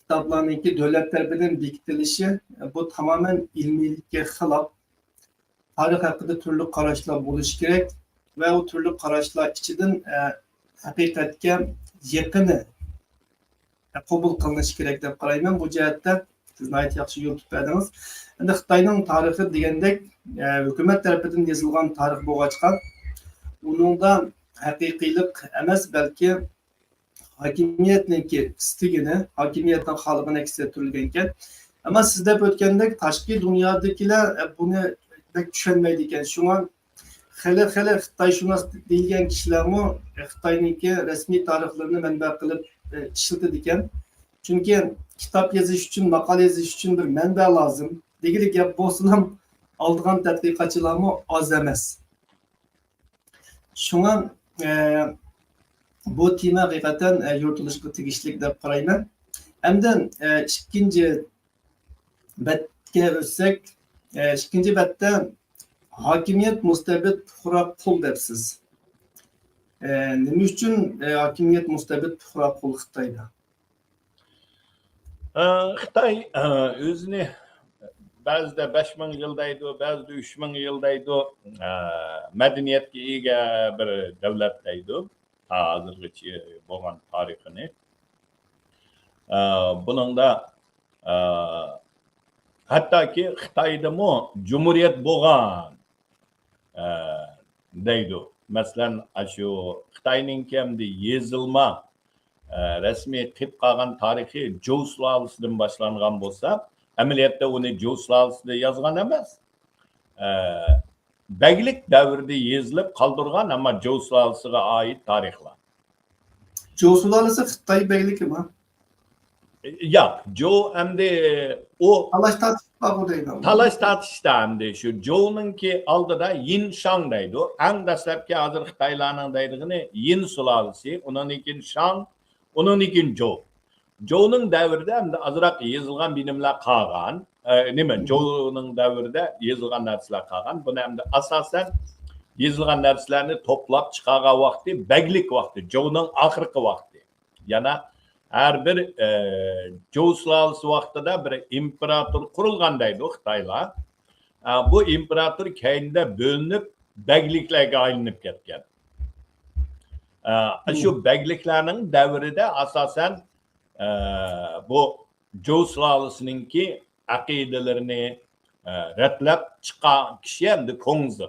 كىتابلارنىڭكى دۆلەت تەرىپىدىن بېكىتىلىشى، ئە، بۇ تامامەن ئىلمىيلىككە خىلاپ. تارىخ ھەققىدە تۈرلۈك قاراشلار بولۇشى كېرەك ۋە ئۇ تۈرلۈك قاراشلار ئىچىدىن، ئە، ھەقىقەتكە يېقىنى قوبۇل قىلىنىشى كېرەك دەپ قارايمەن. بۇ جەھەتتە سىز ناھايىتى ياخشى يورۇتۇپ بەردىڭىز. ئەمدى خىتاينىڭ تارىخى دېگەندەك، ئە، ھۆكۈمەت تەرىپىدىن يېزىلغان تارىخ بولغاچقا، ئۇنىڭدا ھەقىقىيلىق ئەمەس، بەلكى ھاكىمىيەتنىڭكى ئىستىكىنى، ھاكىمىيەتنىڭ خالىغىنى ئەكس ئەتتۈرۈلگەنكەن. ئەمما سىز دەپ ئۆتكەندەك، تاشقى دۇنيادىكىلەر، ئە، بۇنى بەك چۈشەنمەيدىكەن. شۇڭا خېلى، خېلى خىتايشۇناس دېيىلگەن كىشىلەرمۇ خىتاينىڭكى رەسمىي تارىخلىرىنى مەنبە قىلىپ، ئە، ئىشلىتىدىكەن. چۈنكى كىتاب يېزىش ئۈچۈن، ماقالە يېزىش ئۈچۈن بىر مەنبە لازىم. دېگىلى گەپ بولسىلا، ئالىدىغان تەتقىقاتچىلارمۇ ئاز ئەمەس. شۇڭا، ئە، بۇ تېما ھەقىقەتەن، ئە، يورۇتۇلۇشقا تېگىشلىك دەپ قارايمەن. ئەمدى، ئە، ئىككىنچى بەتكە ئۆتسەك، ئە، ئىككىنچى بەتتە ھاكىمىيەت مۇستەبىت پۇقرا قۇل دەپسىز. ئە، نېمە ئۈچۈن، ئە، ھاكىمىيەت مۇستەبىت پۇقرا قۇل خىتايدا؟ ئە، خىتاي، ئە، ئۆزىنى بەزىدە بەش مىڭ يىل دەيدۇ، بەزىدە ئۈچ مىڭ يىل دەيدۇ. ئە، مەدەنىيەتكە ئىگە بىر دۆلەت دەيدۇ. تا ھازىرغىچە بولغان تارىخىنى. ئە، بۇنىڭدا، ئە، ھەتتاكى خىتايدىمۇ جۇمھۇرىيەت بولغان، ئە، دەيدۇ. مەسىلەن، ئاشۇ خىتاينىڭكى ئەمدى يېزىلما، ئە، رەسمىي قېلىپ قالغان تارىخى جوۋ سۇلالىسىدىن باشلانغان بولسا، ئەمەلىيەتتە ئۇنى جوۋ سۇلالىسىدا يازغان ئەمەس. ئە، بەگلىك دەۋرىدە يېزىلىپ قالدۇرغان، ئەمما جوۋ سۇلالىسىغا ئائىت تارىخلار. جوۋ سۇلالىسى خىتاي بەگلىكىما؟ ياق، جوۋ ئەمدى ئۇ تالاش تارتىش بارغۇ دەيدۇ. تالاش تارتىشتا ئەمدى شۇ جوۋنىڭكى ئالدىدا يىن شاڭ دەيدۇ. ئەڭ دەسلەپكى ھازىر خىتايلارنىڭ دەيدىغىنى يىن سۇلالىسى، ئۇنىڭدىن كېيىن شاڭ، ئۇنىڭدىن كېيىن جوۋ. جوۋنىڭ دەۋرىدە ئەمدى ئازراق يېزىلغان بىنىملەر قالغان. ئە، نېمە، جوۋنىڭ دەۋرىدە يېزىلغان نەرسىلەر قالغان. بۇنى ئەمدى ئاساسەن يېزىلغان نەرسىلەرنى توپلاپ چىقارغان ۋاقتى، بەگلىك ۋاقتى، جوۋنىڭ ئاخىرقى ۋاقتى. يەنە ھەر بىر، ئە، جوۋ سۇلالىسى ۋاقتىدا بىر ئىمپېراتور قۇرۇلغان دەيدۇ خىتايلار. ئە، بۇ ئىمپېراتور كەينىدە بۆلۈنۈپ بەگلىكلەرگە ئايلىنىپ كەتكەن. ئە، شۇ بەگلىكلەرنىڭ دەۋرىدە ئاساسەن، ئە، بۇ جوۋ سۇلالىسىنىڭكى ئەقىدىلىرىنى، ئە، رەتلەپ چىققان كىشى ئەمدى كۇڭزى.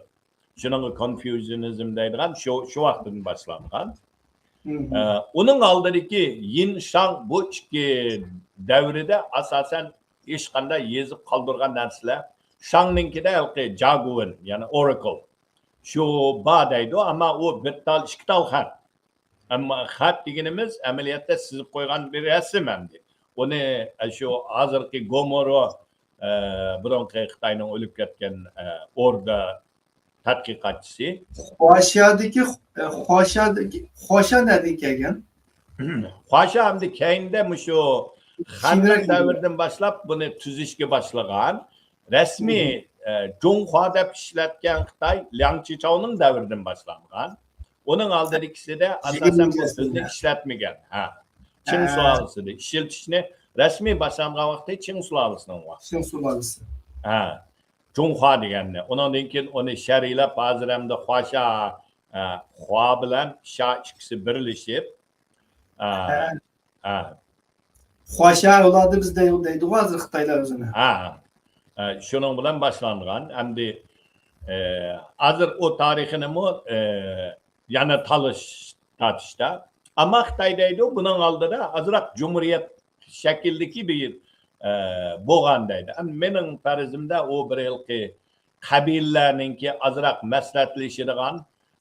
شۇنىڭغا كونفيۇزىنىزم دەيدىغان شۇ، شۇ ۋاقتىدىن باشلانغان. ئە، ئۇنىڭ ئالدىدىكى يىن شاڭ بۇ ئىككى دەۋرىدە ئاساسەن ھېچقانداق يېزىپ قالدۇرغان نەرسىلەر. شاڭنىڭكىدە ھېلىقى جاگۇۋېن، يەنى ئوراكل. شۇ بار دەيدۇ، ئەمما ئۇ بىر تال، ئىككى تال خەت. ئەمما خەت دېگىنىمىز ئەمەلىيەتتە سىزىپ قويغان بىر رەسىم ئەمدى. ئۇنى، ئە، شۇ ھازىرقى گومورو، ئە، بۇرۇنقى خىتاينىڭ ئۆلۈپ كەتكەن، ئە، ئوردا تەتقىقاتچىسى. خۇاشيادىكى، ئە، خۇاشيادىكى، خۇاشيا نەدىن كەلگەن؟ خۇاشيا ئەمدى كەينىدە مۇشۇ خەننىڭ دەۋرىدىن باشلاپ بۇنى تۈزۈشكە باشلىغان. رەسمىي، ئە، جۇڭخۇا دەپ ئىشلەتكەن خىتاي لياڭ چىچاۋنىڭ دەۋرىدىن باشلانغان. ئۇنىڭ ئالدىدىكىسىدە ئاساسەن بۇ سۆزنى ئىشلەتمىگەن. ھە. چىڭ سۇلالىسىدا ئىشلىتىشنى رەسمىي باشلانغان ۋاقتى چىڭ سۇلالىسىنىڭ ۋاقتى. چىڭ سۇلالىسى. ھە. جۇڭخۇا دېگەننى. ئۇنىڭدىن كېيىن ئۇنى شەرھلەپ، ھازىر ئەمدى خۇاشا، ئە، خۇا بىلەن شا ئىككىسى بىرلىشىپ، ئە، ئە. خۇاشا ئەۋلادى بىز دەي-، دەيدىغۇ ھازىر خىتايلار ئۆزىنى. ھە. ئە، شۇنىڭ بىلەن باشلانغان. ئەمدى، ئە، ھازىر ئۇ تارىخىنىمۇ، ئە، يەنە تالىش تارتىشتا. ئەمما خىتاي دەيدۇ، بۇنىڭ ئالدىدا ئازراق جۇمھۇرىيەت شەكلىدىكى بىر، ئە، بولغان دەيدۇ. ئەمما مېنىڭ پەرىزىمدە ئۇ بىر ھېلىقى قەبىلىلەرنىڭكى ئازراق مەسلىھەتلىشىدىغان،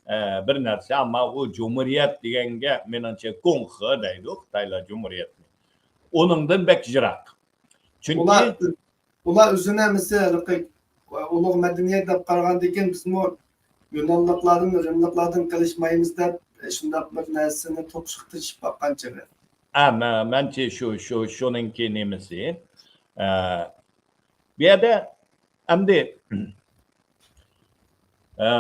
ئە، بىر نەرسە. ئەمما ئۇ جۇمھۇرىيەت دېگەنگە مېنىڭچە گۇڭخې دەيدۇ، خىتايلار جۇمھۇرىيەتنى. ئۇنىڭدىن بەك يىراق. چۈنكى ئۇلار، ئۇلار ئۆزىنى ھەممىسى ھېلىقى ئۇلۇغ مەدەنىيەت دەپ قارىغاندىن كېيىن بىزمۇ يۇنانلىقلاردىن، رىملىقلاردىن قېلىشمايمىز دەپ شۇنداق بىر نەرسىنى توپىشىغا تىرىشىپ باققان چېغى. ئە، مە-، مەنچە شۇ، شۇ، شۇنىڭكى نېمىسى. ئە، بۇ يەردە ئەمدى، ئە،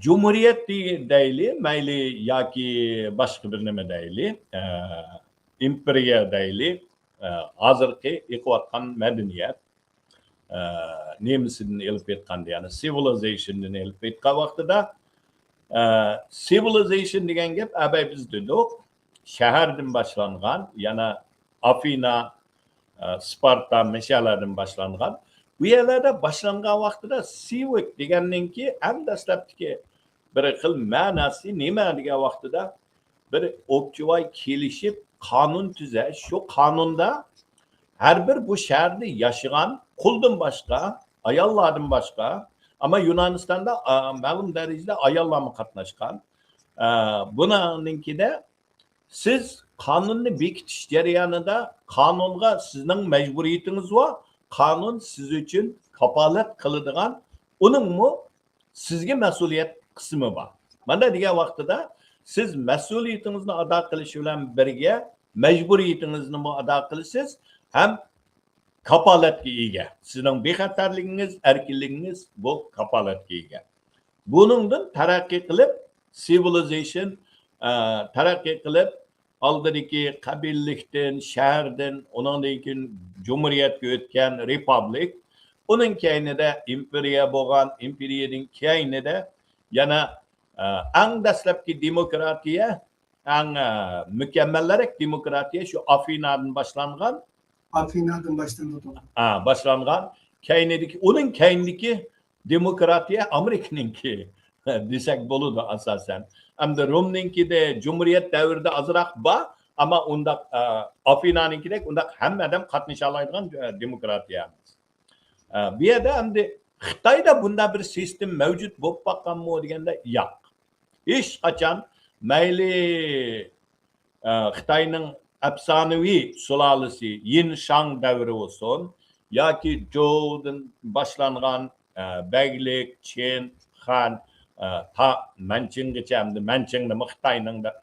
جۇمھۇرىيەت دەي-، دەيلى، مەيلى ياكى باشقا بىر نېمە دەيلى، ئە، ئىمپېرىيە دەيلى، ئە، ھازىرقى ئېقىۋاتقان مەدەنىيەت، ئە، نېمىسىدىن ئېلىپ ئېيتقاندا، يەنى سىۋىلىزېيشندىن ئېلىپ ئېيتقان ۋاقتىدا، ئە، سىۋىلىزېيشن دېگەن گەپ، ئەبەي بىز دېدۇق، شەھەردىن باشلانغان، يەنە ئافىنا، ئە، سپارتا، مەشەلەردىن باشلانغان. بۇ يەرلەردە باشلانغان ۋاقتىدا سىۋىك دېگەننىڭكى ئەڭ دەسلەپتىكى بىر خىل مەناسى نېمە دېگەن ۋاقتىدا، بىر ئوپچىۋاي كېلىشىپ قانۇن تۈزەش، شۇ قانۇندا ھەر بىر بۇ شەھەردە ياشىغان قۇلدىن باشقا، ئاياللاردىن باشقا، ئەمما يۇنانىستاندا، ئا، مەلۇم دەرىجىدە ئاياللارمۇ قاتناشقان. ئا، بۇنىڭكىدە سىز قانۇننى بېكىتىش جەريانىدا قانۇنغا سىزنىڭ مەجبۇرىيىتىڭىز بار، قانۇن سىز ئۈچۈن كاپالەت قىلىدىغان، ئۇنىڭمۇ سىزگە مەسئۇلىيەت قىسمى بار. مانا دېگەن ۋاقتىدا سىز مەسئۇلىيىتىڭىزنى ئادا قىلىش بىلەن بىرگە مەجبۇرىيىتىڭىزنىمۇ ئادا قىلىسىز ھەم كاپالەتكە ئىگە. سىزنىڭ بىخەتەرلىكىڭىز، ئەركىنلىكىڭىز بۇ كاپالەتكە ئىگە. بۇنىڭدىن تەرەققىي قىلىپ، سىۋىلىزېيشن، ئە، تەرەققىي قىلىپ، ئالدىدىكى قەبىلىلىكتىن، شەھەردىن، ئۇنىڭدىن كېيىن جۇمھۇرىيەتكە ئۆتكەن، رېپابلىك، ئۇنىڭ كەينىدە ئىمپېرىيە بولغان، ئىمپېرىيەدىن كەينىدە يەنە، ئە، ئەڭ دەسلەپكى دېموكراتىيە، ئەڭ، ئە، مۇكەممەلرەك دېموكراتىيە شۇ ئافىنادىن باشلانغان. ئافىنادىن باشلىنىدۇ. ئا، باشلانغان. كەينىدىكى، ئۇنىڭ كەينىدىكى دېموكراتىيە ئامېرىكىنىڭكى دېسەك بولىدۇ ئاساسەن. ئەمدى رومنىڭكىدە جۇمھۇرىيەت دەۋرىدە ئازراق بار، ئەمما ئۇنداق، ئە، ئافىنانىڭكىدەك ئۇنداق ھەممە ئادەم قاتنىشالايدىغان، ئە، دېموكراتىيە ئەمەس. ئە، بۇ يەردە ئەمدى خىتايدا بۇنداق بىر سىستېما مەۋجۇت بولۇپ باققانمۇ دېگەندە، ياق. ھېچقاچان مەيلى، ئە، خىتاينىڭ ئەپسانىۋى سۇلالىسى يىن شاڭ دەۋرى بولسۇن ياكى جوۋدىن باشلانغان، ئە، بەگلىك، چىن، خەن، ئە، تا مەنچىڭگىچە، ئەمدى مەنچىڭنىمۇ خىتاينىڭ دە-،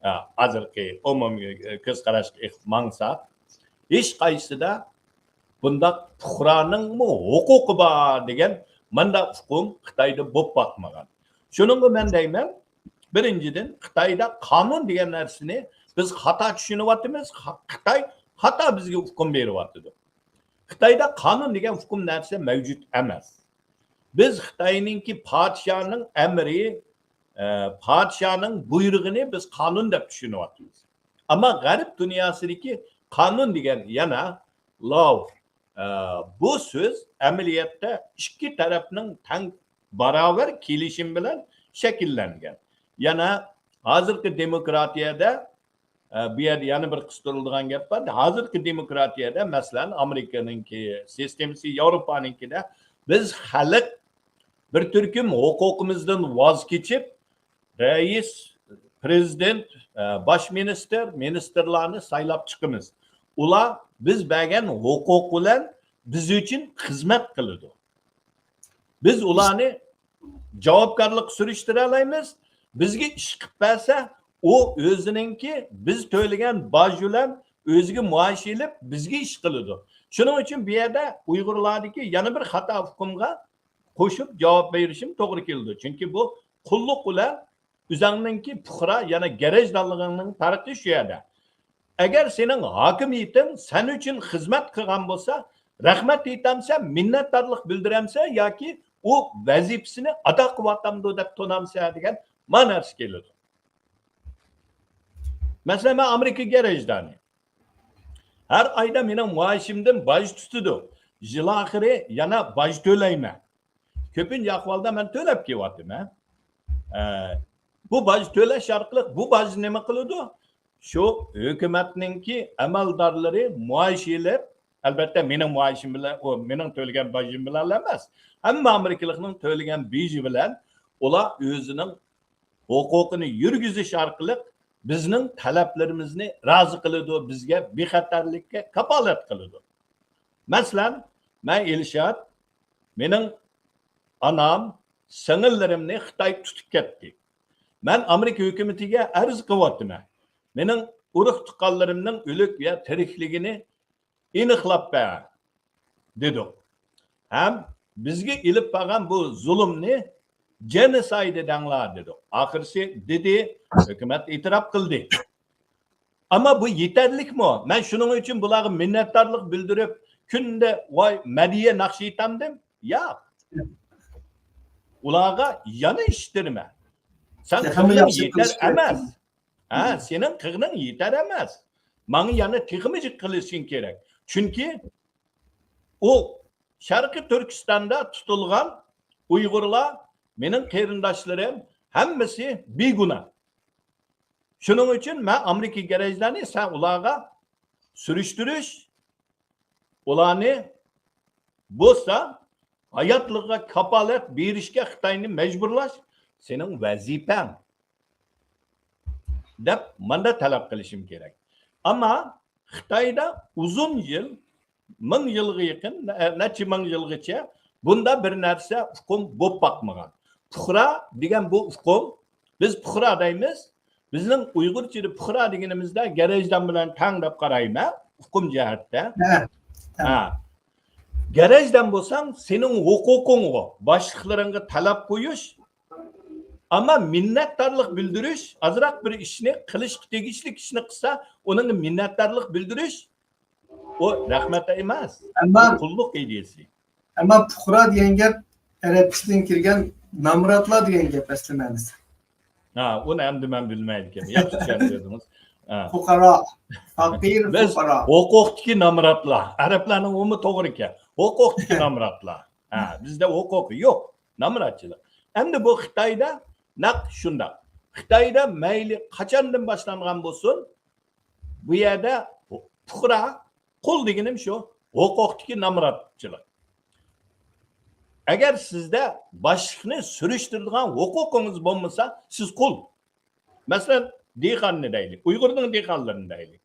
ئە، ھازىرقى ئومۇمىي، ئە، كۆز قاراشقا ئېقىپ ماڭساق، ھېچقايسىدا بۇنداق پۇقرانىڭمۇ ھوقۇقى بار دېگەن مانداق ئۇقۇم خىتايدا بولۇپ باقمىغان. شۇنىڭغا مەن دەيمەن، بىرىنچىدىن، خىتايدا قانۇن دېگەن نەرسىنى بىز خاتا چۈشىنىۋاتىمىز، خا-، خىتاي خاتا بىزگە ئۇقۇم بېرىۋاتىدۇ. خىتايدا قانۇن دېگەن ئۇقۇم نەرسە مەۋجۇت ئەمەس. بىز خىتاينىڭكى پادىشاھنىڭ ئەمرى، ئە، پادىشاھنىڭ بۇيرۇقىنى بىز قانۇن دەپ چۈشىنىۋاتىمىز. ئەمما غەرب دۇنياسىدىكى قانۇن دېگەن يەنە لاۋ، ئە، بۇ سۆز ئەمەلىيەتتە ئىككى تەرەپنىڭ تەڭ باراۋەر كېلىشىمى بىلەن شەكىللەنگەن. يەنە ھازىرقى دېموكراتىيەدە، ئە، بۇ يەردە يەنە بىر قىستۇرۇلىدىغان گەپ بار. ھازىرقى دېموكراتىيەدە، مەسىلەن، ئامېرىكىنىڭكى سىستېمىسى، ياۋروپانىڭكىدە بىز خەلق بىر تۈركۈم ھوقۇقىمىزدىن ۋاز كېچىپ، رەئىس، پرېزىدېنت، ئە، باش مىنىستىر، مىنىستىرلارنى سايلاپ چىقىمىز. ئۇلار بىز بەرگەن ھوقۇق بىلەن بىز ئۈچۈن خىزمەت قىلىدۇ. بىز ئۇلارنى جاۋابكارلىققا سۈرۈشتۈرەلەيمىز. بىزگە ئىش قىلىپ بەرسە، ئۇ ئۆزىنىڭكى بىز تۆلىگەن باج بىلەن ئۆزىگە مائاش ئېلىپ، بىزگە ئىش قىلىدۇ. شۇنىڭ ئۈچۈن بۇ يەردە ئۇيغۇرلاردىكى يەنە بىر خاتا ئۇقۇمغا قوشۇپ جاۋاب بېرىشىم توغرا كېلىدۇ. چۈنكى بۇ قۇللۇق بىلەن ئۆزۈڭنىڭكى پۇقرا، يەنى گەرەجدانلىقىڭنىڭ پەرقى شۇ يەردە. ئەگەر سېنىڭ ھاكىمىيىتىڭ سەن ئۈچۈن خىزمەت قىلغان بولسا، رەھمەت ئېيتامسەن، مىننەتدارلىق بىلدۈرەمسەن ياكى ئۇ ۋەزىپىسىنى ئادا قىلىۋاتامدۇ دەپ تونامسەن دېگەن مانا نەرسە كېلىدۇ. مەسىلەن، مەن ئامېرىكا گەرەجدانى. ھەر ئايدا مېنىڭ مائاشىمدىن باج تۇتىدۇ. يىل ئاخىرى يەنە باج تۆلەيمەن. كۆپىنچە ئەھۋالدا مەن تۆلەپ كېلىۋاتىمەن. ئە، بۇ باج تۆلەش ئارقىلىق بۇ باج نېمە قىلىدۇ؟ شۇ ھۆكۈمەتنىڭكى ئەمەلدارلىرى مائاش ئېلىپ، ئەلبەتتە، مېنىڭ مائاشىم بىلەن، ئۇ مېنىڭ تۆلىگەن باجىم بىلەن ئەمەس، ھەممە ئامېرىكىلىقنىڭ تۆلىگەن بېجى بىلەن ئۇلار ئۆزىنىڭ ھوقۇقىنى يۈرگۈزۈش ئارقىلىق بىزنىڭ تەلەپلىرىمىزنى رازى قىلىدۇ، بىزگە بىخەتەرلىككە كاپالەت قىلىدۇ. مەسىلەن، مەن ئىلشات، مېنىڭ ئانام، سىڭىللىرىمنى خىتاي تۇتۇپ كەتتى. مەن ئامېرىكا ھۆكۈمىتىگە ئەرز قىلىۋاتىمەن. مېنىڭ ئۇرۇق-تۇغقانلىرىمنىڭ ئۆلۈك يا تىرىكلىكىنى ئېنىقلاپ بەر، دېدۇق. ھەم بىزگە ئېلىپ بارغان بۇ زۇلۇمنى جېنوسايد دەڭلار، دېدۇق. ئاخىرسى دېدى، ھۆكۈمەت ئېتىراپ قىلدى. ئەمما بۇ يېتەرلىكمۇ؟ مەن شۇنىڭ ئۈچۈن بۇلارغا مىننەتدارلىق بىلدۈرۈپ، كۈندە ۋاي مەدھىيە ناخشا ئېيتامدىم؟ ياق. ئۇلارغا يەنە ئىشتىرىمەن. سەن تېخىمۇ قىلغىنىڭ ياخشى يېتەر قىلىش كېرەك. ئەمەس. ھە، سېنىڭ قىلغىنىڭ يېتەر ئەمەس. ماڭا يەنە تېخىمۇ جىق قىلىشىڭ كېرەك. چۈنكى ئۇ شەرقىي تۈركىستاندا تۇتۇلغان ئۇيغۇرلار مېنىڭ قېرىنداشلىرىم، ھەممىسى بىگۇناھ. شۇنىڭ ئۈچۈن مەن ئامېرىكا گەرەجدانى، سەن ئۇلارغا سۈرۈشتۈرۈش، ئۇلارنى بولسا ھاياتلىقىغا كاپالەت بېرىشكە خىتاينى مەجبۇرلاش سېنىڭ ۋەزىپەڭ، دەپ ماندا تەلەپ قىلىشىم كېرەك. ئەمما خىتايدا ئۇزۇن يىل، مىڭ يىلغا يېقىن، نە-، نەچچە مىڭ يىلغىچە بۇندا بىر نەرسە، ئۇقۇم بولۇپ باقمىغان. پۇقرا دېگەن بۇ ئۇقۇم، بىز پۇقرا دەيمىز. بىزنىڭ ئۇيغۇرچىدا پۇقرا دېگىنىمىزدە گەرەجدان بىلەن تەڭ دەپ قارايمەن، ئۇقۇم جەھەتتە. ھە، ھە. گەرەجدان بولساڭ، سېنىڭ ھوقۇقۇڭغۇ، باشلىقلىرىڭغا تەلەپ قويۇش، ئەمما مىننەتدارلىق بىلدۈرۈش، ئازراق بىر ئىشنى، قىلىشقا تېگىشلىك ئىشنى قىلسا، ئۇنىڭغا مىننەتدارلىق بىلدۈرۈش، ئۇ رەھمەت ئەمەس. ئەمما بۇ قۇللۇق ئىدىيەسى. ئەمما پۇقرا دېگەن گەپ ئەرەبچىدىن كىرگەن نامراتلار دېگەن گەپ ئەسلى مەنىسى. ھا، ئۇنى ئەمدى مەن بىلمەيدىكەن. ياخشى چۈشەندۈردىڭىز. ھا. پۇقرا، پەقىر، بىز پۇقرا. ھوقۇقتىكى نامراتلار. ئەرەبلەرنىڭ ئۇمۇ توغرا ئىكەن. ھوقۇقتىكى نامراتلار. ھا، بىزدە ھوقۇقى يوق. نامراتچىلىق. ئەمدى بۇ خىتايدا نەق شۇنداق. خىتايدا مەيلى قاچاندىن باشلانغان بولسۇن، بۇ يەردە پۇقرا، قۇل دېگىنىم شۇ، ھوقۇقتىكى نامراتچىلىق. ئەگەر سىزدە باشلىقنى سۈرۈشتۈرىدىغان ھوقۇقىڭىز بولمىسا، سىز قۇل. مەسىلەن، دېھقاننى دەيلى، ئۇيغۇرنىڭ دېھقانلىرىنى دەيلى.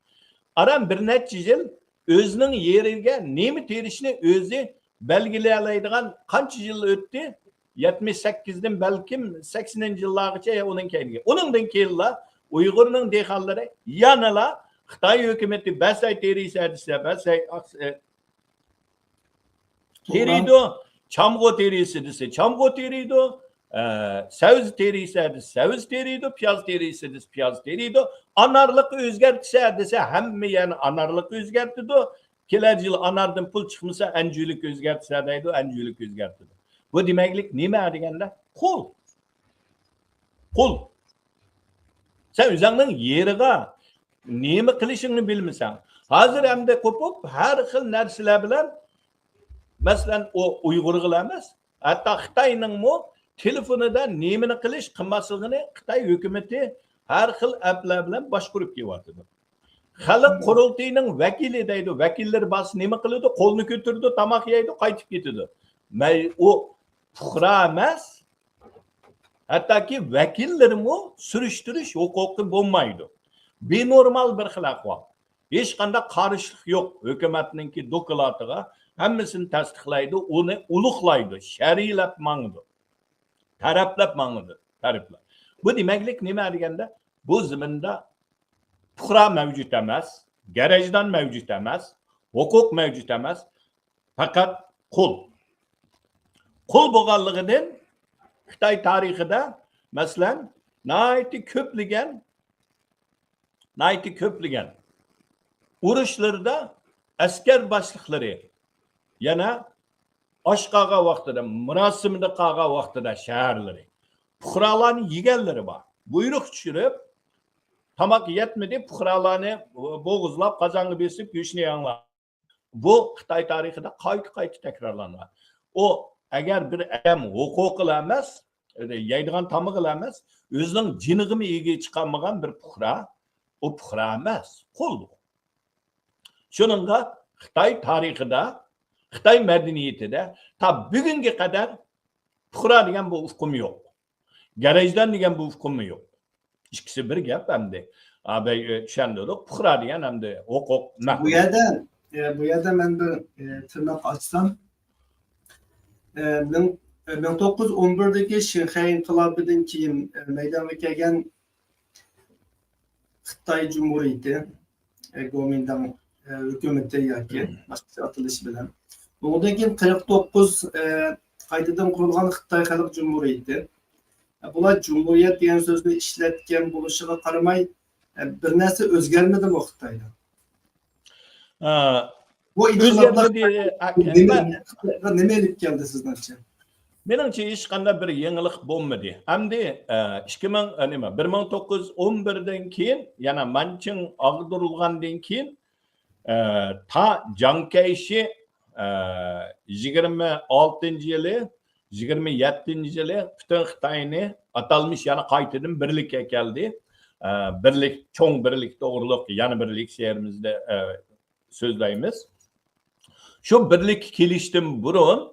ئاران بىر نەچچە يىل ئۆزىنىڭ يېرىگە نېمە تېرىشنى ئۆزى بەلگىلىيەلەيدىغان قانچە يىل ئۆتتى؟ يەتمىش سەككىزدىن بەلكىم سەكسىنىنچى يىللارغىچە يا ئۇنىڭ كەينىگە. ئۇنىڭدىن كېيىنلا ئۇيغۇرنىڭ دېھقانلىرى يەنىلا خىتاي ھۆكۈمىتى بەسەي تېرىيسە دېسە، بەسەي ئاق-، ئە، تېرىيدۇ، چامغۇ تېرىيسە دېسە، چامغۇ تېرىيدۇ، ئە، سەۋزە تېرىيسە دېسە، سەۋزە تېرىيدۇ، پىياز تېرىيسە دېسە، پىياز تېرىيدۇ، ئانارلىققا ئۆزگەرتسە دېسە، ھەممە يەرنى ئانارلىققا ئۆزگەرتىدۇ. كېلەر يىل ئاناردىن پۇل چىقمىسا، ئەنجۈلۈككە ئۆزگەرتسە دەيدۇ، ئەنجۈلۈككە ئۆزگەرتىدۇ. بۇ دېمەكلىك نېمە دېگەندە، قۇل. قۇل. سەن ئۆزۈڭنىڭ يېرىغا نېمە قىلىشىڭنى بىلمىسەڭ. ھازىر ئەمدى قوپۇپ، ھەر خىل نەرسىلەر بىلەن، مەسىلەن، ئۇ ئۇيغۇرغىلا ئەمەس، ھەتتا خىتاينىڭمۇ تېلېفونىدا نېمىنى قىلىش، قىلماسلىقىنى خىتاي ھۆكۈمىتى ھەر خىل ئەپلەر بىلەن باشقۇرۇپ كېلىۋاتىدۇ. خەلق قۇرۇلتىيىنىڭ ۋەكىلى دەيدۇ، ۋەكىللىرى بارسا نېمە قىلىدۇ؟ قولنى كۆتۈرىدۇ، تاماق يەيدۇ، قايتىپ كېتىدۇ. مەي-، ئۇ پۇقرا ئەمەس، ھەتتاكى ۋەكىللىرىمۇ سۈرۈشتۈرۈش ھوقۇقى بولمايدۇ. بىنورمال بىر خىل ئەھۋال. ھېچقانداق قارشىلىق يوق. ھۆكۈمەتنىڭكى دوكلاتىغا ھەممىسىنى تەستىقلايدۇ، ئۇنى ئۇلۇغلايدۇ، شەرھلەپ ماڭىدۇ، تەرەپلەپ ماڭىدۇ، تەرىپلەپ. بۇ دېمەكلىك نېمە دېگەندە، بۇ زېمىندا پۇقرا مەۋجۇت ئەمەس، گەرەجدان مەۋجۇت ئەمەس، ھوقۇق مەۋجۇت ئەمەس، پەقەت قۇل. قۇل بولغانلىقىدىن خىتاي تارىخىدا، مەسىلەن، ناھايىتى كۆپلىگەن، ناھايىتى كۆپلىگەن ئۇرۇشلىرىدا ئەسكەر باشلىقلىرى يەنە ئاش قالغان ۋاقتىدا، مۇراسىمدا قالغان ۋاقتىدا شەھەرلىرى، پۇقرالارنى يېگەنلىرى بار. بۇيرۇق چۈشۈرۈپ، تاماق يەتمىدى، پۇقرالارنى بوغۇزلاپ، قازانغا بېسىپ، گۆشنى يەڭلار. بۇ خىتاي تارىخىدا قايتا-قايتا تەكرارلانغان. ئۇ ئەگەر بىر ئادەم ھوقۇقىلا ئەمەس، يەيدىغان تامىقىلا ئەمەس، ئۆزىنىڭ جېنىغىمۇ ئىگە چىقالمىغان بىر پۇقرا، ئۇ پۇقرا ئەمەس، قۇل. شۇنىڭغا خىتاي تارىخىدا، خىتاي مەدەنىيىتىدە تا بۈگۈنگە قەدەر پۇقرا دېگەن بۇ ئۇقۇم يوق. گەرەجدان دېگەن بۇ ئۇقۇممۇ يوق. ئىككىسى بىر گەپ ئەمدى. ئا، بەي، ئۆ، چۈشەندۈردۇق. پۇقرا دېگەن ئەمدى ھوقۇق، مەھكىمە. بۇ يەردە، ئە، بۇ يەردە مەن بىر، ئە، تىرناق ئاچسام، ئە، مىڭ، ئە، مىڭ توققۇز يۈز ئون بىردىكى شىنخەي ئىنقىلابىدىن كېيىن، ئە، مەيدانغا كەلگەن خىتاي جۇمھۇرىيىتى، ئە، گومىنداڭ، ئە، ھۆكۈمىتى ياكى باشقىچە ئاتىلىشى بىلەن. ئۇنىڭدىن كېيىن قىرىق توققۇز، ئە، قايتىدىن قۇرۇلغان خىتاي خەلق جۇمھۇرىيىتى. ئە، بۇلار جۇمھۇرىيەت دېگەن سۆزنى ئىشلەتكەن بولۇشىغا قارىماي، ئە، بىر نەرسە ئۆزگەرمىدىمۇ خىتايدا؟ ئە، بۇ ئىنقىلابلار ئۆزگەرمىدى، ئە، نېمە، نېمە ئېلىپ كەلدى سىزنىڭچە؟ مېنىڭچە ھېچقانداق بىر يېڭىلىق بولمىدى. ئەمدى، ئە، ئىككى مىڭ، ئە، نېمە، بىر مىڭ توققۇز يۈز ئون بىردىن كېيىن، يەنە مانچىڭ ئاغدۇرۇلغاندىن كېيىن، ئە، تا جاڭ كەيشى، ئە، يىگىرمە ئالتىنچى يىلى، يىگىرمە يەتتىنچى يىلى پۈتۈن خىتاينى ئاتالمىش يەنە قايتىدىن بىرلىككە كەلدى. ئە، بىرلىك، چوڭ بىرلىك توغرۇلۇق يەنە بىرلىك شېئىرىمىزدە، ئە، سۆزلەيمىز. شۇ بىرلىككە كېلىشتىن بۇرۇن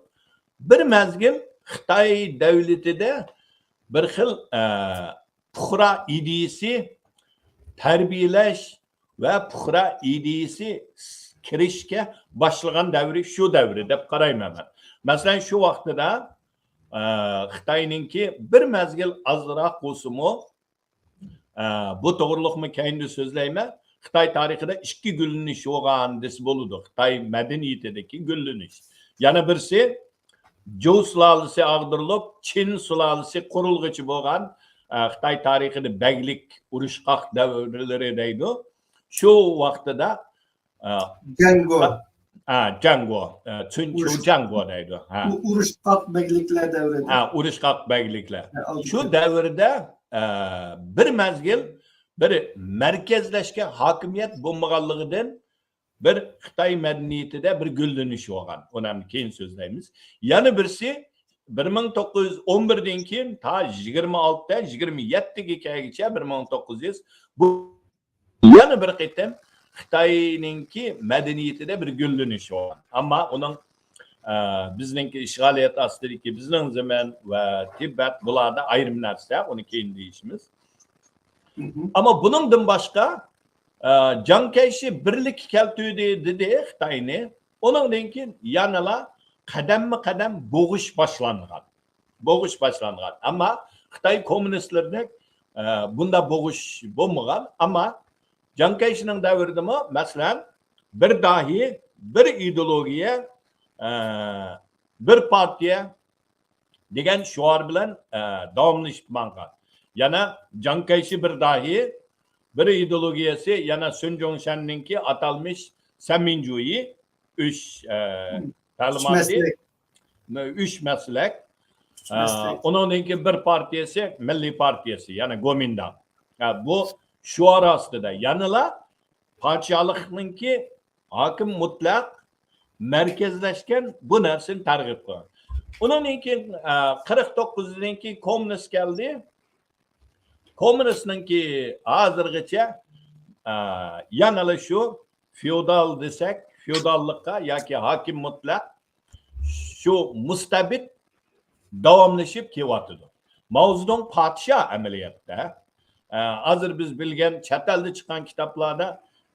بىر مەزگىل خىتاي دەۋلىتىدە بىر خىل، ئە، پۇقرا ئىدىيىسى تەربىيەلەش ۋە پۇقرا ئىدىيىسى كىرىشكە باشلىغان دەۋرى شۇ دەۋرى دەپ قارايمەن مەن. مەسىلەن، شۇ ۋاقتىدا، ئە، خىتاينىڭكى بىر مەزگىل ئازراق بولسىمۇ، ئە، بۇ توغرۇلۇقمۇ كەينىدە سۆزلەيمەن. خىتاي تارىخىدا ئىككى گۈللىنىش بولغان دېسە بولىدۇ. خىتاي مەدەنىيىتىدىكى گۈللىنىش. يەنە بىرسى، جوۋ سۇلالىسى ئاغدۇرۇلۇپ، چىن سۇلالىسى قۇرۇلغۇچە بولغان، ئە، خىتاي تارىخىدا بەگلىك ئۇرۇشقاق دەۋرلىرى دەيدۇ. شۇ ۋاقتىدا، ئە، جەڭگو. ھە، جياڭگو، ئە، چۈن چيۇ جياڭگو دەيدۇ. ھە. ئۇ ئۇرۇشقاق بەگلىكلەر دەۋرىدە. ھە، ئۇرۇشقاق بەگلىكلەر. ھە، شۇ دەۋردە، ئە، بىر مەزگىل بىر مەركەزلەشكەن ھاكىمىيەت بولمىغانلىقىدىن بىر خىتاي مەدەنىيىتىدە بىر گۈللىنىش بولغان. ئۇنى ئەمدى كېيىن سۆزلەيمىز. يەنە بىرسى، بىر مىڭ توققۇز يۈز ئون بىردىن كېيىن تا يىگىرمە ئالتە، يىگىرمە يەتتىگە كەلگۈچە، بىر مىڭ توققۇز يۈز، بۇ يەنە بىر قېتىم خىتاينىڭكى مەدەنىيىتىدە بىر گۈللىنىش بولغان. ئەمما ئۇنىڭ، ئە، بىزنىڭكى ئىشغالىيەت ئاستىدىكى بىزنىڭ زېمىن ۋە تىبەت بۇلاردا ئايرىم نەرسە، ئۇنى كېيىن دېيىشىمىز. مھم. ئەمما بۇنىڭدىن باشقا، ئە، جياڭ كەيشى بىرلىككە كەلتۈردى دېدى خىتاينى. ئۇنىڭدىن كېيىن يەنىلا قەدەممۇ قەدەم بوغۇش باشلانغان. بوغۇش باشلانغان. ئەمما خىتاي كوممۇنىستلىرىدەك، ئە، بۇنداق بوغۇش بولمىغان. ئەمما جياڭ كەيشىنىڭ دەۋرىدىمۇ، مەسىلەن، بىر داھىي، بىر ئىدېئولوگىيە، ئە، بىر پارتىيە دېگەن شوئار بىلەن، ئە، داۋاملىشىپ ماڭغان. يەنە جياڭ كەيشى بىر داھىي، بىر ئىدېئولوگىيەسى، يەنە سۈن جۇڭشەننىڭكى ئاتالمىش سەنمىنجۇيى، ئۈچ، ئە، مم. تەلىماتى، ئۈچ مەسلەك. ئۈچ مەسلەك. ئۈچ ئە، مەسلەك. ئۇنىڭدىن كېيىن بىر پارتىيەسى، مىللىي پارتىيەسى، يەنى گومىنداڭ. ئە، بۇ شوئار ئاستىدا يەنىلا پادىشاھلىقنىڭكى ھاكىم مۇتلەق مەركەزلەشكەن بۇ نەرسىنى تەرغىب قىلغان. ئۇنىڭدىن كېيىن، ئە، قىرىق توققۇزدىن كېيىن كوممۇنىست كەلدى. كوممۇنىستنىڭكى ھازىرغىچە، ئە، يەنىلا شۇ فېئودال دېسەك، فېئوداللىققا ياكى ھاكىم مۇتلەق شۇ مۇستەبىت داۋاملىشىپ كېلىۋاتىدۇ. ماۋزېدۇڭ پادىشاھ ئەمەلىيەتتە. ئە، ھازىر بىز بىلگەن چەت ئەلدە چىققان كىتابلاردا،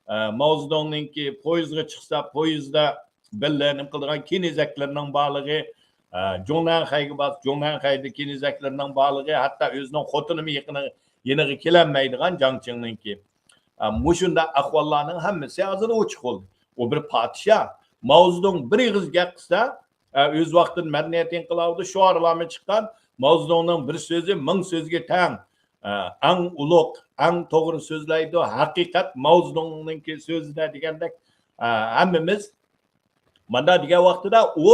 ئە، ماۋزېدۇڭنىڭكى پويىزغا چىقسا، پويىزدا بىللە نېمە قىلىدىغان كېنىزەكلىرىنىڭ بارلىقى، ئە، جۇڭنەنخەيگە بارسا، جۇڭنەنخەيدە كېنىزەكلىرىنىڭ بارلىقى، ھەتتا ئۆزىنىڭ خوتۇنىمۇ يېقىنى-، يېنىغا كېلەلمەيدىغان جاڭ چىڭنىڭكى. ئە، مۇشۇنداق ئەھۋاللارنىڭ ھەممىسى ھازىر ئوچۇق بولدى. ئۇ بىر پادىشاھ. ماۋزېدۇڭ بىر ئېغىز گەپ قىلسا، ئە، ئۆز ۋاقتىدا مەدەنىيەت ئىنقىلابىدا شوئارلارمۇ چىققان، ماۋزېدۇڭنىڭ بىر سۆزى مىڭ سۆزگە تەڭ. ئە، ئەڭ ئۇلۇغ، ئەڭ توغرا سۆزلەيدۇ، ھەقىقەت ماۋزېدۇڭنىڭكى سۆزىدە دېگەندەك، ئە، ھەممىمىز مانا دېگەن ۋاقتىدا ئۇ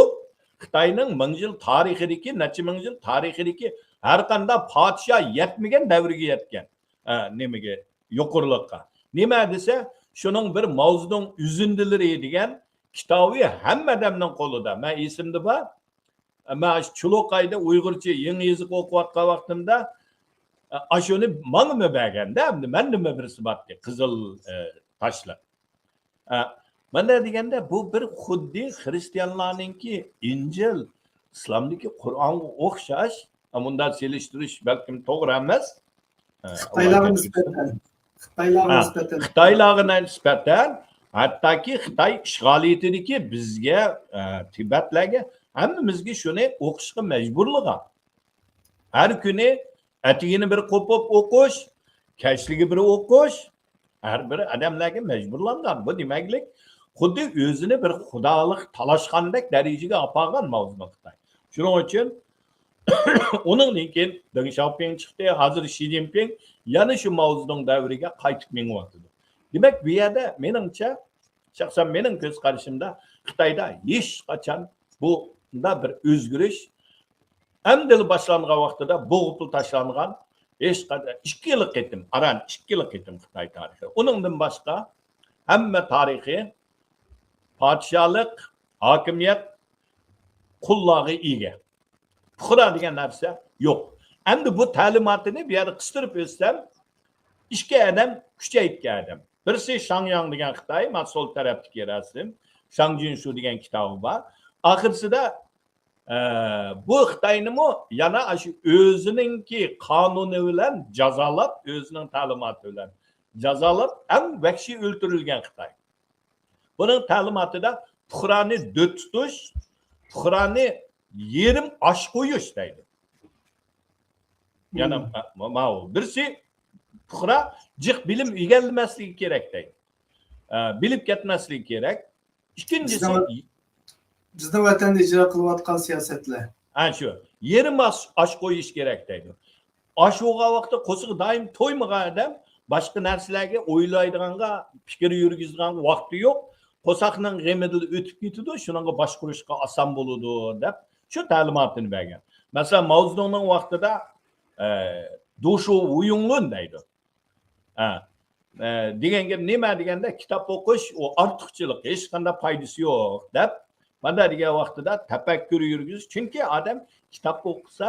خىتاينىڭ مىڭ يىل تارىخىدىكى، نەچچە مىڭ يىل تارىخىدىكى ھەر قانداق پادىشاھ يەتمىگەن دەۋرگە يەتكەن. ئە، نېمىگە؟ يۇقىرىلىققا. نېمە دېسە، شۇنىڭ بىر ماۋزېدۇڭ ئۈزۈندىلىرى دېگەن كىتابى ھەممە ئادەمنىڭ قولىدا. مەن ئېسىمدە بار. مەن شۇ چۇلۇقايدا ئۇيغۇرچە يېڭى يېزىق ئوقۇۋاتقان ۋاقتىمدا، ئە، ئاشۇنى ماڭىمۇ بەرگەندە، ئەمدى مەندىمۇ بىرسى بارتتى، قىزىل، ئە، تاشلىق. ئە، مانا دېگەندە، بۇ بىر خۇددى خرىستىيانلارنىڭكى ئىنجىل، ئىسلامدىكى قۇرئانغا ئوخشاش. ئە، مۇنداق سېلىشتۇرۇش بەلكىم توغرا ئەمەس. ئە، خىتايلارغا نىسبەتەن. خىتايلارغا ھە، نىسبەتەن. خىتايلارغا نىسبەتەن، ھەتتاكى خىتاي ئىشغالىيىتىدىكى بىزگە، ئە، تىبەتلەرگە، ھەممىمىزگە شۇنى ئوقۇشقا مەجبۇرلىغان. ھەر كۈنى ئەتىگىنى بىر قوپۇپ ئوقۇش، كەچلىكى بىر ئوقۇش، ھەر بىر ئادەملەرگە مەجبۇرلانغان. بۇ دېمەكلىك، خۇددى ئۆزىنى بىر خۇدالىق تالاشقاندەك دەرىجىگە ئاپارغان ماۋزېدۇڭ خىتاي. شۇنىڭ ئۈچۈن ئۇنىڭدىن كېيىن دېڭ شياۋپىڭ چىقتى، ھازىر شى جىنپىڭ يەنە شۇ ماۋزېدۇڭ دەۋرىگە قايتىپ مېڭىۋاتىدۇ. دېمەك، بۇ يەردە مېنىڭچە، شەخسەن مېنىڭ كۆز قارىشىمدا، خىتايدا ھېچقاچان بۇنداق بىر ئۆزگىرىش ئەمدىلا باشلانغان ۋاقتىدا بوغۇپلا تاشلانغان، ھېچقاچان ئىككىلا قېتىم، ئاران ئىككىلا قېتىم خىتاي تارىخى. ئۇنىڭدىن باشقا ھەممە تارىخى پادىشاھلىق، ھاكىمىيەت، قۇللارغا ئىگە. پۇقرا دېگەن نەرسە يوق. ئەمدى بۇ تەلىماتىنى بۇ يەردە قىستۇرۇپ ئۆتسەم، ئىككى ئادەم كۈچەيتكەن ئادەم. بىرسى شاڭياڭ دېگەن خىتاي، مانا سول تەرەپتىكى رەسىم، شاڭ جىنشۇ دېگەن كىتابى بار. ئاخىرسىدا، ئە، بۇ خىتاينىمۇ يەنە ئاشۇ ئۆزىنىڭكى قانۇنى بىلەن جازالاپ، ئۆزىنىڭ تەلىماتى بىلەن جازالاپ، ئەڭ ۋەھشىي ئۆلتۈرۈلگەن خىتاي. بۇنىڭ تەلىماتىدا پۇقرانى دۆت تۇتۇش، پۇقرانى يېرىم ئاچ قويۇش دەيدۇ. يەنە مم. ما-، ماۋۇ. بىرسى پۇقرا جىق بىلىم ئىگىلىمەسلىكى كېرەك دەيدۇ. ئە، بىلىپ كەتمەسلىكى كېرەك. ئىككىنچىسى، بىزنىڭ، بىزنىڭ ۋەتەندە ئىجرا قىلىۋاتقان سىياسەتلەر. ھە، شۇ. يېرىم ئاچ، ئاچ قويۇش كېرەك دەيدۇ. ئاچ بولغان ۋاقىتتا قورسىقى دائىم تويمىغان ئادەم باشقا نەرسىلەرگە ئويلايدىغانغا، پىكىر يۈرگۈزىدىغانغا ۋاقتى يوق. قورساقنىڭ غېمىدىلا ئۆتۈپ كېتىدۇ، شۇنىڭغا باشقۇرۇشقا ئاسان بولىدۇ، دەپ شۇ تەلىماتىنى بەرگەن. مەسىلەن، ماۋزېدۇڭنىڭ ۋاقتىدا، ئە، دۇشۇ ۋۇيۇڭلۈن دەيدۇ. ھە. ئە، دېگەن گەپ نېمە دېگەندە، كىتاب ئوقۇش، ئۇ ئارتۇقچىلىق، ھېچقانداق پايدىسى يوق، دەپ، مانا دېگەن ۋاقتىدا تەپەككۇر يۈرگۈزۈش. چۈنكى ئادەم كىتاب ئوقۇسا،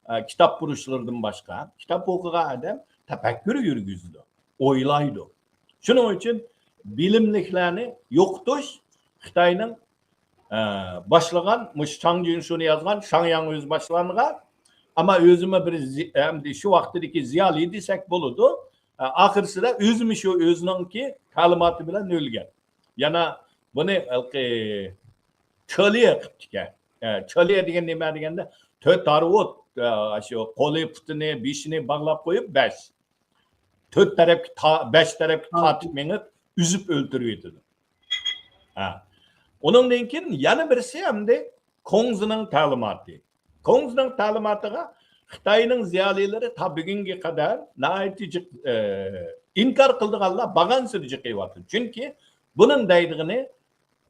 ئە، كىتابپۇرۇشلىرىدىن باشقا، كىتاب ئوقۇغان ئادەم تەپەككۇر يۈرگۈزىدۇ، ئويلايدۇ. شۇنىڭ ئۈچۈن بىلىملىكلەرنى يوقىتىش خىتاينىڭ، ئە، باشلىغان، مۇشۇ چاڭ جىنشۇنى يازغان شاڭياڭ ئۆزى باشلانغان، ئەمما ئۆزىمۇ بىر زى-، ئەمدى شۇ ۋاقتىدىكى زىيالىي دېسەك بولىدۇ. ئە، ئاخىرسىدا ئۆزىمۇ شۇ ئۆزىنىڭكى تەلىماتى بىلەن ئۆلگەن. يەنە بۇنى ھېلىقى چۆلىيە قىپتىكەن. ئە، چۆلىيە دېگەن نېمە دېگەندە، تۆت تارۋۇت، ئە، شۇ قولى، پۇتىنى، بېشىنى باغلاپ قويۇپ، بەش. تۆت تەرەپكە تا-، بەش تەرەپكە ھە. تارتىپ مېڭىپ، ئۈزۈپ ئۆلتۈرۈۋېتىدۇ. ھە. ئۇنىڭدىن كېيىن يەنە بىرسى ئەمدى كۇڭزىنىڭ تەلىماتى. كۇڭزىنىڭ تەلىماتىغا خىتاينىڭ زىيالىيلىرى تا بۈگۈنگە قەدەر ناھايىتى جىق، ئە، ئىنكار قىلىدىغانلار بارغانسېرى جىقىيىۋاتىدۇ. چۈنكى بۇنىڭ دەيدىغىنى،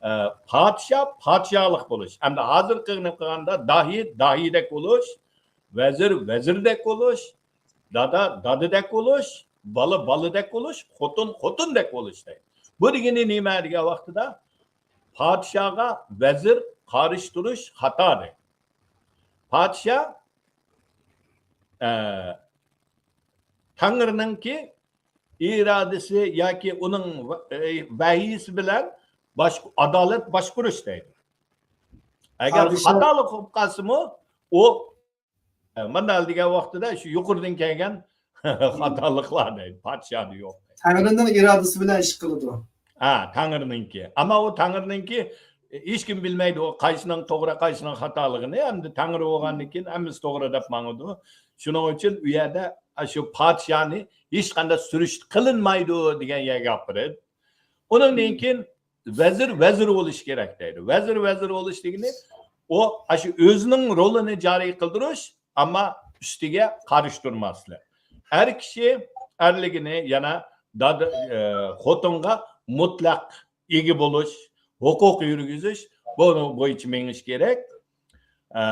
ئە، پادىشاھ، پادىشاھلىق بولۇش. ئەمدى ھازىرقى قىلغاندا داھىي، داھىيدەك بولۇش، ۋەزىر، ۋەزىردەك بولۇش، دادا، دادىدەك بولۇش، بالا، بالىدەك بولۇش، خوتۇن، خوتۇندەك بولۇش دەيدۇ. بۇ دېگىنى نېمە دېگەن ۋاقتىدا، پادىشاھغا ۋەزىر قارشى تۇرۇش خاتا دەيدۇ. پادىشاھ، ئە، تەڭرىنىڭكى ئىرادىسى ياكى ئۇنىڭ ۋە-، ئە، ۋەھىيسى بىلەن باش-، ئادالەت باشقۇرۇش دەيدۇ. ئەگەر پادىشاھ خاتالىق بولۇپ قالسىمۇ، ئۇ، ئە، مانا دېگەن ۋاقتىدا شۇ يۇقىرىدىن كەلگەن خاتالىقلار دەيدۇ، پادىشاھدا يوق. تەڭرىنىڭ ئىرادىسى بىلەن ئىش قىلىدۇ. ھە، تەڭرىنىڭكى. ئەمما ئۇ تەڭرىنىڭكى، ھېچكىم بىلمەيدۇ، ئۇ قايسىنىڭ توغرا، قايسىنىڭ خاتالىقىنى. ئەمدى تەڭرى بولغاندىن كېيىن ھەممىسى توغرا دەپ ماڭىدۇ. شۇنىڭ ئۈچۈن ئۇ يەردە شۇ پادىشاھنى ھېچقانداق سۈرۈشتە قىلىنمايدۇ دېگەن يەرگە ئاپىرىدۇ. ئۇنىڭدىن كېيىن ۋەزىر، ۋەزىر بولۇشى كېرەك دەيدۇ. ۋەزىر، ۋەزىر بولۇش دېگىنى، ئۇ ئاشۇ ئۆزىنىڭ رولىنى جارى قىلدۇرۇش، ئەمما ئۈستىگە قارشى تۇرماسلىق. ئەر كىشى ئەرلىكىنى يەنە دادا، ئە، خوتۇنغا مۇتلەق ئىگە بولۇش، ھوقۇق يۈرگۈزۈش، بۇ بويىچە مېڭىش كېرەك. ئە،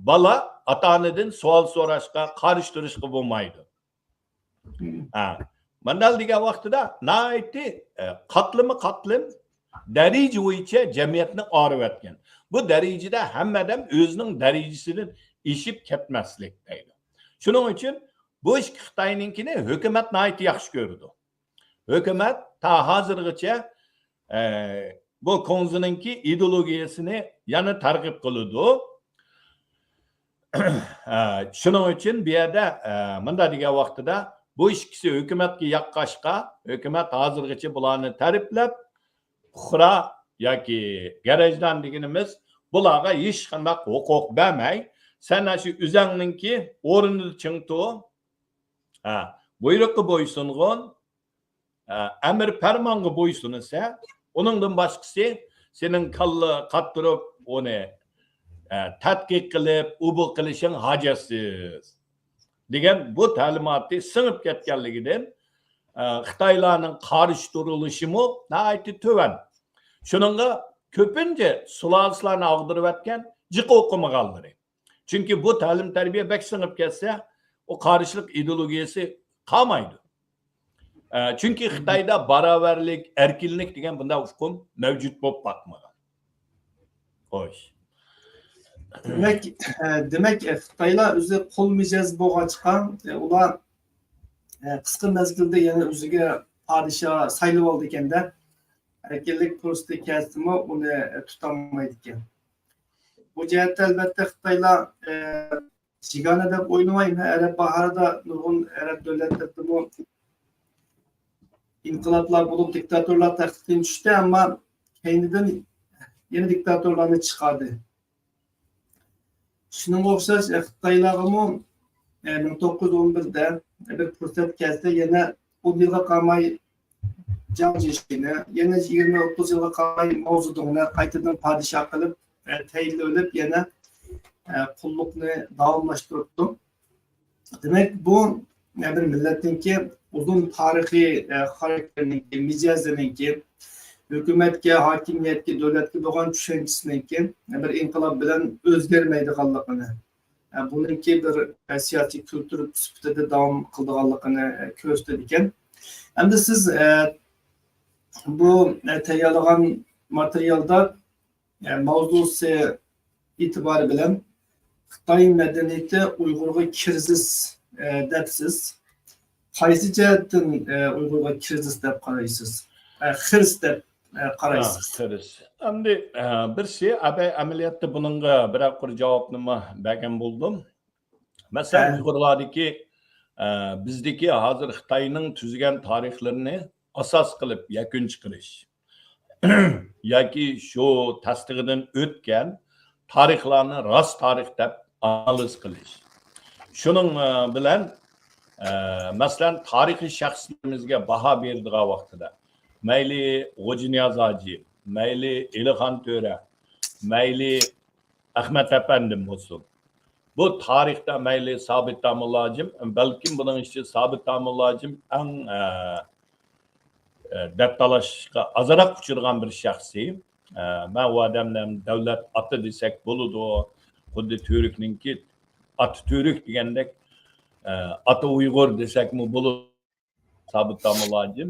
بالا ئاتا-ئانىدىن سوئال سوراشقا، قارشى تۇرۇشقا بولمايدۇ. ھە. مانداق دېگەن ۋاقتىدا ناھايىتى، ئە، قاتلىمۇ قاتلىم دەرىجە بويىچە جەمئىيەتنى ئايرىۋەتكەن. بۇ دەرىجىدە ھەممە ئادەم ئۆزىنىڭ دەرىجىسىدىن ئېشىپ كەتمەسلىك دەيدۇ. شۇنىڭ ئۈچۈن بۇ ئىككى خىتاينىڭكىنى ھۆكۈمەت ناھايىتى ياخشى كۆرىدۇ. ھۆكۈمەت تا ھازىرغىچە، ئە، بۇ كۇڭزىنىڭكى ئىدېئولوگىيەسىنى يەنە تەرغىب قىلىدۇ. ئە، شۇنىڭ ئۈچۈن بۇ يەردە، ئە، مۇنداق دېگەن ۋاقتىدا بۇ ئىككىسى ھۆكۈمەتكە ياققاچقا، ھۆكۈمەت ھازىرغىچە بۇلارنى تەرىپلەپ، پۇقرا ياكى گرەجدان دېگىنىمىز بۇلارغا ھېچقانداق ھوقۇق بەرمەي، سەن ئاشۇ ئۆزەڭنىڭكى ئورنىدا چىڭ تۇر، ھە، بۇيرۇققا بويسۇنغىن، ئە، ئەمىر پەرمانغا بويسۇنىسەن، ئۇنىڭدىن باشقىسى سېنىڭ كاللا قاتتۇرۇپ، ئۇنى، ئە، تەتقىق قىلىپ، ئۇ بۇ قىلىشىڭ ھاجەتسىز، دېگەن بۇ تەلىماتى سىڭىپ كەتكەنلىكىدىن، ئە، خىتايلارنىڭ قارشى تۇرۇلۇشىمۇ ناھايىتى تۆۋەن. شۇنىڭغا كۆپىنچە سۇلالىسىلارنى ئاغدۇرۇۋەتكەن جىق ئوقۇمىغانلىرى. چۈنكى بۇ تەلىم-تەربىيە بەك سىڭىپ كەتسە، ئۇ قارشىلىق ئىدېئولوگىيەسى قالمايدۇ. ئە، چۈنكى خىتايدا باراۋەرلىك، ئەركىنلىك دېگەن بۇنداق ئۇقۇم مەۋجۇت بولۇپ باقمىغان. خوش. دېمەك، ئە، دېمەك، ئە، خىتايلار ئۆزى قۇل مىجەز بولغاچقا، ئە، ئۇلار، ئە، قىسقا مەزگىلدە يەنە ئۆزىگە پادىشاھ سايلىۋالىدىكەن-دە، ئەركىنلىك پۇرسىتى كەلسىمۇ ئۇنى، ئە، تۇتالمايدىكەن. بۇ جەھەتتە ئەلۋەتتە خىتايلار، ئە، يېگانە دەپ ئويلىماي، مەن ئەرەب باھارىدا نۇرغۇن ئەرەب دۆلەتلىرىدىمۇ ئىنقىلابلار بولۇپ، دىكتاتورلار تەختتىن چۈشتى، ئەمما كەينىدىن يەنە دىكتاتورلارنى چىقاردى. شۇنىڭغا ئوخشاش، ئە، خىتايلارغىمۇ، ئە، مىڭ توققۇز يۈز ئون بىردە بىر پۇرسەت كەلسە، يەنە ئون يىلغا قالماي جاڭ جيېشىنى، يەنە يىگىرمە ئوتتۇز يىلغا قالماي ماۋزېدۇڭنى قايتىدىن پادىشاھ قىلىپ، ئە، تەيىنلىۋېلىپ، يەنە، ئە، قۇللۇقنى داۋاملاشتۇرۇپتۇ. دېمەك، بۇ، ئە، بىر مىللەتنىڭكى ئۇزۇن تارىخىي، ئە، خاراكتېرىنىڭكى، مىجەزىنىڭكى، ھۆكۈمەتكە، ھاكىمىيەتكە، دۆلەتكە بولغان چۈشەنچىسىنىڭكى بىر ئىنقىلاب بىلەن ئۆزگەرمەيدىغانلىقىنى، بۇنىڭكى بىر سىياسىي كۈلتۈر سۈپىتىدە داۋام قىلىدىغانلىقىنى كۆرسىتىدىكەن. ئەمدى سىز بۇ تەييارلىغان ماتېرىيالدا ماۋزۇسى ئېتىبارى بىلەن خىتاي مەدەنىيىتى ئۇيغۇرغا كىرىزىس دەپسىز. قايسى جەھەتتىن ئۇيغۇرغا كىرىزىس دەپ قارايسىز؟ خىرىس دەپ قارايسىز؟ خىرىس. ئەمدى بىرسى، ئەمەلىيەتتە بۇنىڭغا بىرەر قۇر جاۋابنىمۇ بەرگەن بولدۇم. مەسىلەن، ئۇيغۇرلاردىكى، بىزدىكى ھازىر خىتاينىڭ تۈزگەن تارىخلىرىنى ئاساس قىلىپ يەكۈن چىقىرىش ياكى شۇ تەستىقىدىن ئۆتكەن تارىخلارنى راست تارىخ دەپ ئانالىز قىلىش. شۇنىڭ بىلەن، مەسىلەن، تارىخىي شەخسلىرىمىزگە باھا بېرىدىغان ۋاقتىدا، مەيلى غوجىنىياز ھاجى، مەيلى ئېلىخان تۆرە، مەيلى ئەخمەت ئەپەندىم بولسۇن. بۇ تارىختا مەيلى سابىت داموللا ھاجىم، بەلكىم بۇنىڭ ئىچىدە سابىت داموللا ھاجىم ئەڭ، ئە، ئە، دەتتالاشقا ئازراق ئۇچرىغان بىر شەخسى. ئە، مەن ئۇ ئادەمنى دەۋلەت ئاتا دېسەك بولىدۇ، خۇددى تۈركنىڭكى ئاتا تۈرك دېگەندەك، ئە، ئاتا ئۇيغۇر دېسەكمۇ بولىدۇ. سابىت داموللا ھاجىم.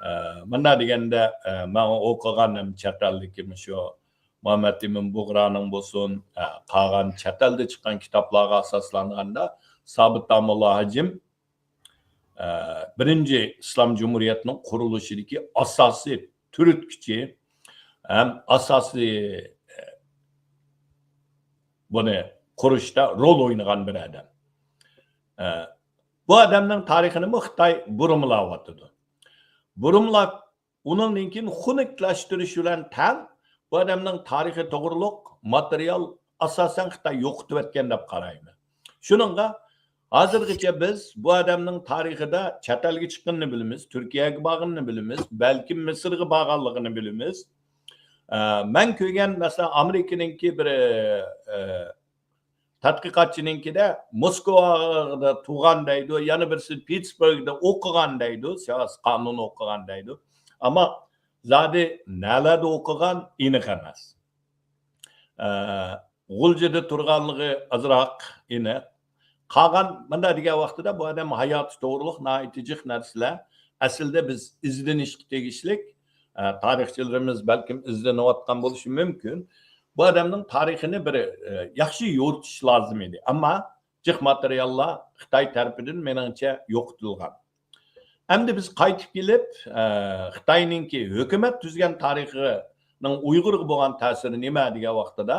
ئە، مۇنداق دېگەندە، ئە، مەن ئوقۇغان ھەم چەت ئەلدىكى مۇشۇ مۇھەممەد ئىمىن بۇغرانىڭ بولسۇن، ئە، قالغان چەت ئەلدە چىققان كىتابلارغا ئاساسلانغاندا، سابىت داموللا ھاجىم، ئە، بىرىنچى ئىسلام جۇمھۇرىيەتنىڭ قۇرۇلۇشىدىكى ئاساسىي تۈرتكىچى ھەم ئاساسىي، ئە، بۇنى قۇرۇشتا رول ئوينىغان بىر ئادەم. ئە، بۇ ئادەمنىڭ تارىخىنىمۇ خىتاي بۇرمىلاۋاتىدۇ. بۇرمىلاپ، ئۇنىڭدىن كېيىن خۇنۈكلەشتۈرۈش بىلەن تەڭ بۇ ئادەمنىڭ تارىخى توغرۇلۇق ماتېرىيال ئاساسەن خىتاي يوقىتىۋەتكەن دەپ قارايمەن. شۇنىڭغا ھازىرغىچە بىز بۇ ئادەمنىڭ تارىخىدا چەت ئەلگە چىققىنىنى بىلىمىز، تۈركىيەگە بارغىنىنى بىلىمىز، بەلكىم مىسىرغا بارغانلىقىنى بىلىمىز. ئە، مەن كۆرگەن، مەسىلەن، ئامېرىكىنىڭكى بىر، ئە، تەتقىقاتچىنىڭكىدە موسكۋادا تۇغان دەيدۇ، يەنە بىرسى پىتسبۇرگدا ئوقۇغان دەيدۇ، سىياسىي قانۇن ئوقۇغان دەيدۇ. ئەمما زادى نەلەردە ئوقۇغان ئېنىق ئەمەس. ئە، غۇلجىدا تۇرغانلىقى ئازراق ئېنىق. قالغان، مۇنداق دېگەن ۋاقتىدا، بۇ ئادەم ھاياتى توغرۇلۇق ناھايىتى جىق نەرسىلەر ئەسلىدە بىز ئىزدىنىشكە تېگىشلىك. ئە، تارىخچىلىرىمىز بەلكىم ئىزدىنىۋاتقان بولۇشى مۇمكىن. بۇ ئادەمنىڭ تارىخىنى بىر، ئە، ياخشى يورۇتۇش لازىم ئىدى. ئەمما جىق ماتېرىياللار خىتاي تەرىپىدىن، مېنىڭچە، يوقىتىلغان. ئەمدى بىز قايتىپ كېلىپ، ئە، خىتاينىڭكى ھۆكۈمەت تۈزگەن تارىخىنىڭ ئۇيغۇرغا بولغان تەسىرى نېمە دېگەن ۋاقتىدا،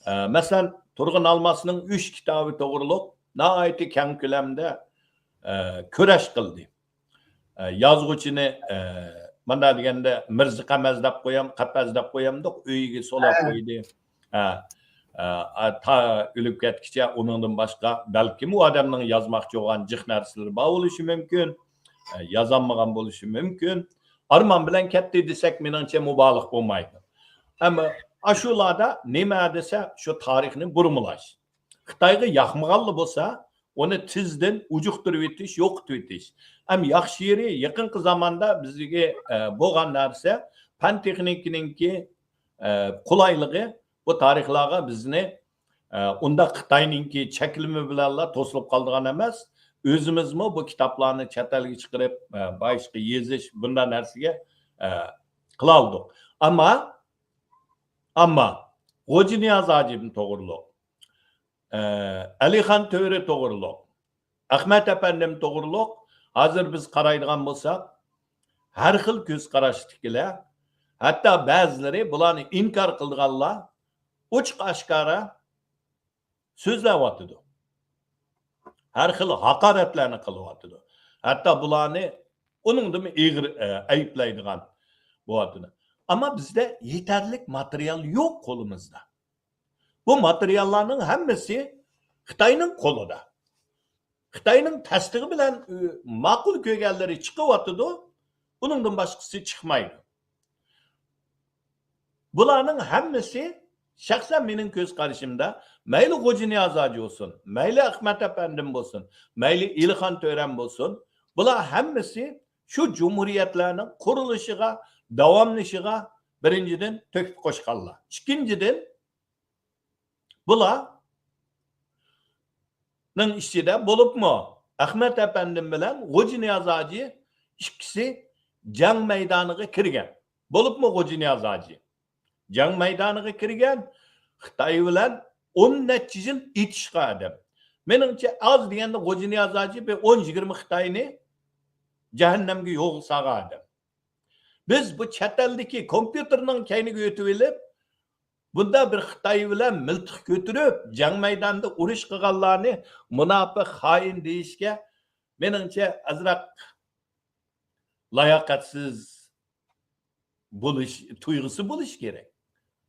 ئە، مەسىلەن، تۇرغۇن ئالماسنىڭ ئۈچ كىتابى توغرۇلۇق ناھايىتى كەڭ كۆلەمدە، ئە، كۈرەش قىلدى. ئە، يازغۇچىنى، ئە، مانا دېگەندە مىرزا قەمەز دەپ قويام، قەپەز دەپ قويامدۇق، ئۆيىگە سولاپ قويدى. ھە، ئە، تا ئۆلۈپ كەتكىچە ئۇنىڭدىن باشقا بەلكىم ئۇ ئادەمنىڭ يازماقچى بولغان جىق نەرسىلىرى بار بولۇشى مۇمكىن، ئە، يازالمىغان بولۇشى مۇمكىن. ئارمان بىلەن كەتتى دېسەك، مېنىڭچە مۇبالىغە بولمايدۇ. ئەمما ئاشۇلاردا نېمە دېسە، شۇ تارىخنى بۇرمىلاش. خىتايغا ياقمىغانلا بولسا، ئۇنى تېزدىن ئۇجۇقتۇرۇۋېتىش، يوقىتىۋېتىش. ئەم ياخشى يېرى، يېقىنقى زاماندا بىزگە، ئە، بولغان نەرسە، پەن تېخنىكىنىڭكى، ئە، قولايلىقى بۇ تارىخلارغا بىزنى، ئە، ئۇنداق خىتاينىڭكى چەكلىمە بىلەنلا توسۇلۇپ قالىدىغان ئەمەس. ئۆزىمىزمۇ بۇ كىتابلارنى چەت ئەلگە چىقىرىپ، ئە، باشقا يېزىش، بۇنداق نەرسىگە، ئە، قىلالىدۇق. ئەمما، ئەمما غوجىنىياز ھاجىم توغرۇلۇق، ئە، ئەلىخان تۆرە توغرۇلۇق، ئەخمەت ئەپەندىم توغرۇلۇق ھازىر بىز قارايدىغان بولساق، ھەر خىل كۆز قاراشتىكىلەر، ھەتتا بەزىلىرى بۇلارنى ئىنكار قىلىدىغانلار ئوچۇق ئاشكارا سۆزلەۋاتىدۇ. ھەر خىل ھاقارەتلەرنى قىلىۋاتىدۇ. ھەتتا بۇلارنى ئۇنىڭدىنمۇ ئېغىر، ئە، ئەيىبلەيدىغان بولۇۋاتىدۇ. ئەمما بىزدە يېتەرلىك ماتېرىيال يوق قولىمىزدا. بۇ ماتېرىياللارنىڭ ھەممىسى خىتاينىڭ قولىدا. خىتاينىڭ تەستىقى بىلەن، ئۆ، ماقۇل كۆرگەنلىرى چىقىۋاتىدۇ، ئۇنىڭدىن باشقىسى چىقمايدۇ. بۇلارنىڭ ھەممىسى، شەخسەن مېنىڭ كۆز قارىشىمدا، مەيلى غوجىنىياز ھاجى بولسۇن، مەيلى ئەخمەت ئەپەندىم بولسۇن، مەيلى ئېلىخان تۆرەم بولسۇن، بۇلار ھەممىسى شۇ جۇمھۇرىيەتلەرنىڭ قۇرۇلۇشىغا داۋاملىشىشىغا بىرىنچىدىن تۆھپە قوشقانلار. ئىككىنچىدىن، بۇلارنىڭ ئىچىدە بولۇپمۇ ئەخمەت ئەپەندىم بىلەن غوجىنىياز ھاجى ئىككىسى جەڭ مەيدانىغا كىرگەن. بولۇپمۇ غوجىنىياز ھاجى جەڭ مەيدانىغا كىرگەن، خىتاي بىلەن ئون نەچچە يىل ئېتىشقان ئادەم. مېنىڭچە، ئاز دېگەندە غوجىنىياز ھاجى بىر ئون يىگىرمە خىتاينى جەھەننەمگە يولغا سالغان ئادەم. بىز بۇ چەت ئەلدىكى كومپيۇتېرنىڭ كەينىگە ئۆتۈۋېلىپ، بۇنداق بىر خىتاي بىلەن مىلتىق كۆتۈرۈپ، جەڭ مەيدانىدا ئۇرۇش قىلغانلارنى مۇناپىق، خائىن دېيىشكە، مېنىڭچە، ئازراق لاياقەتسىز بولۇش تۇيغۇسى بولۇشى كېرەك.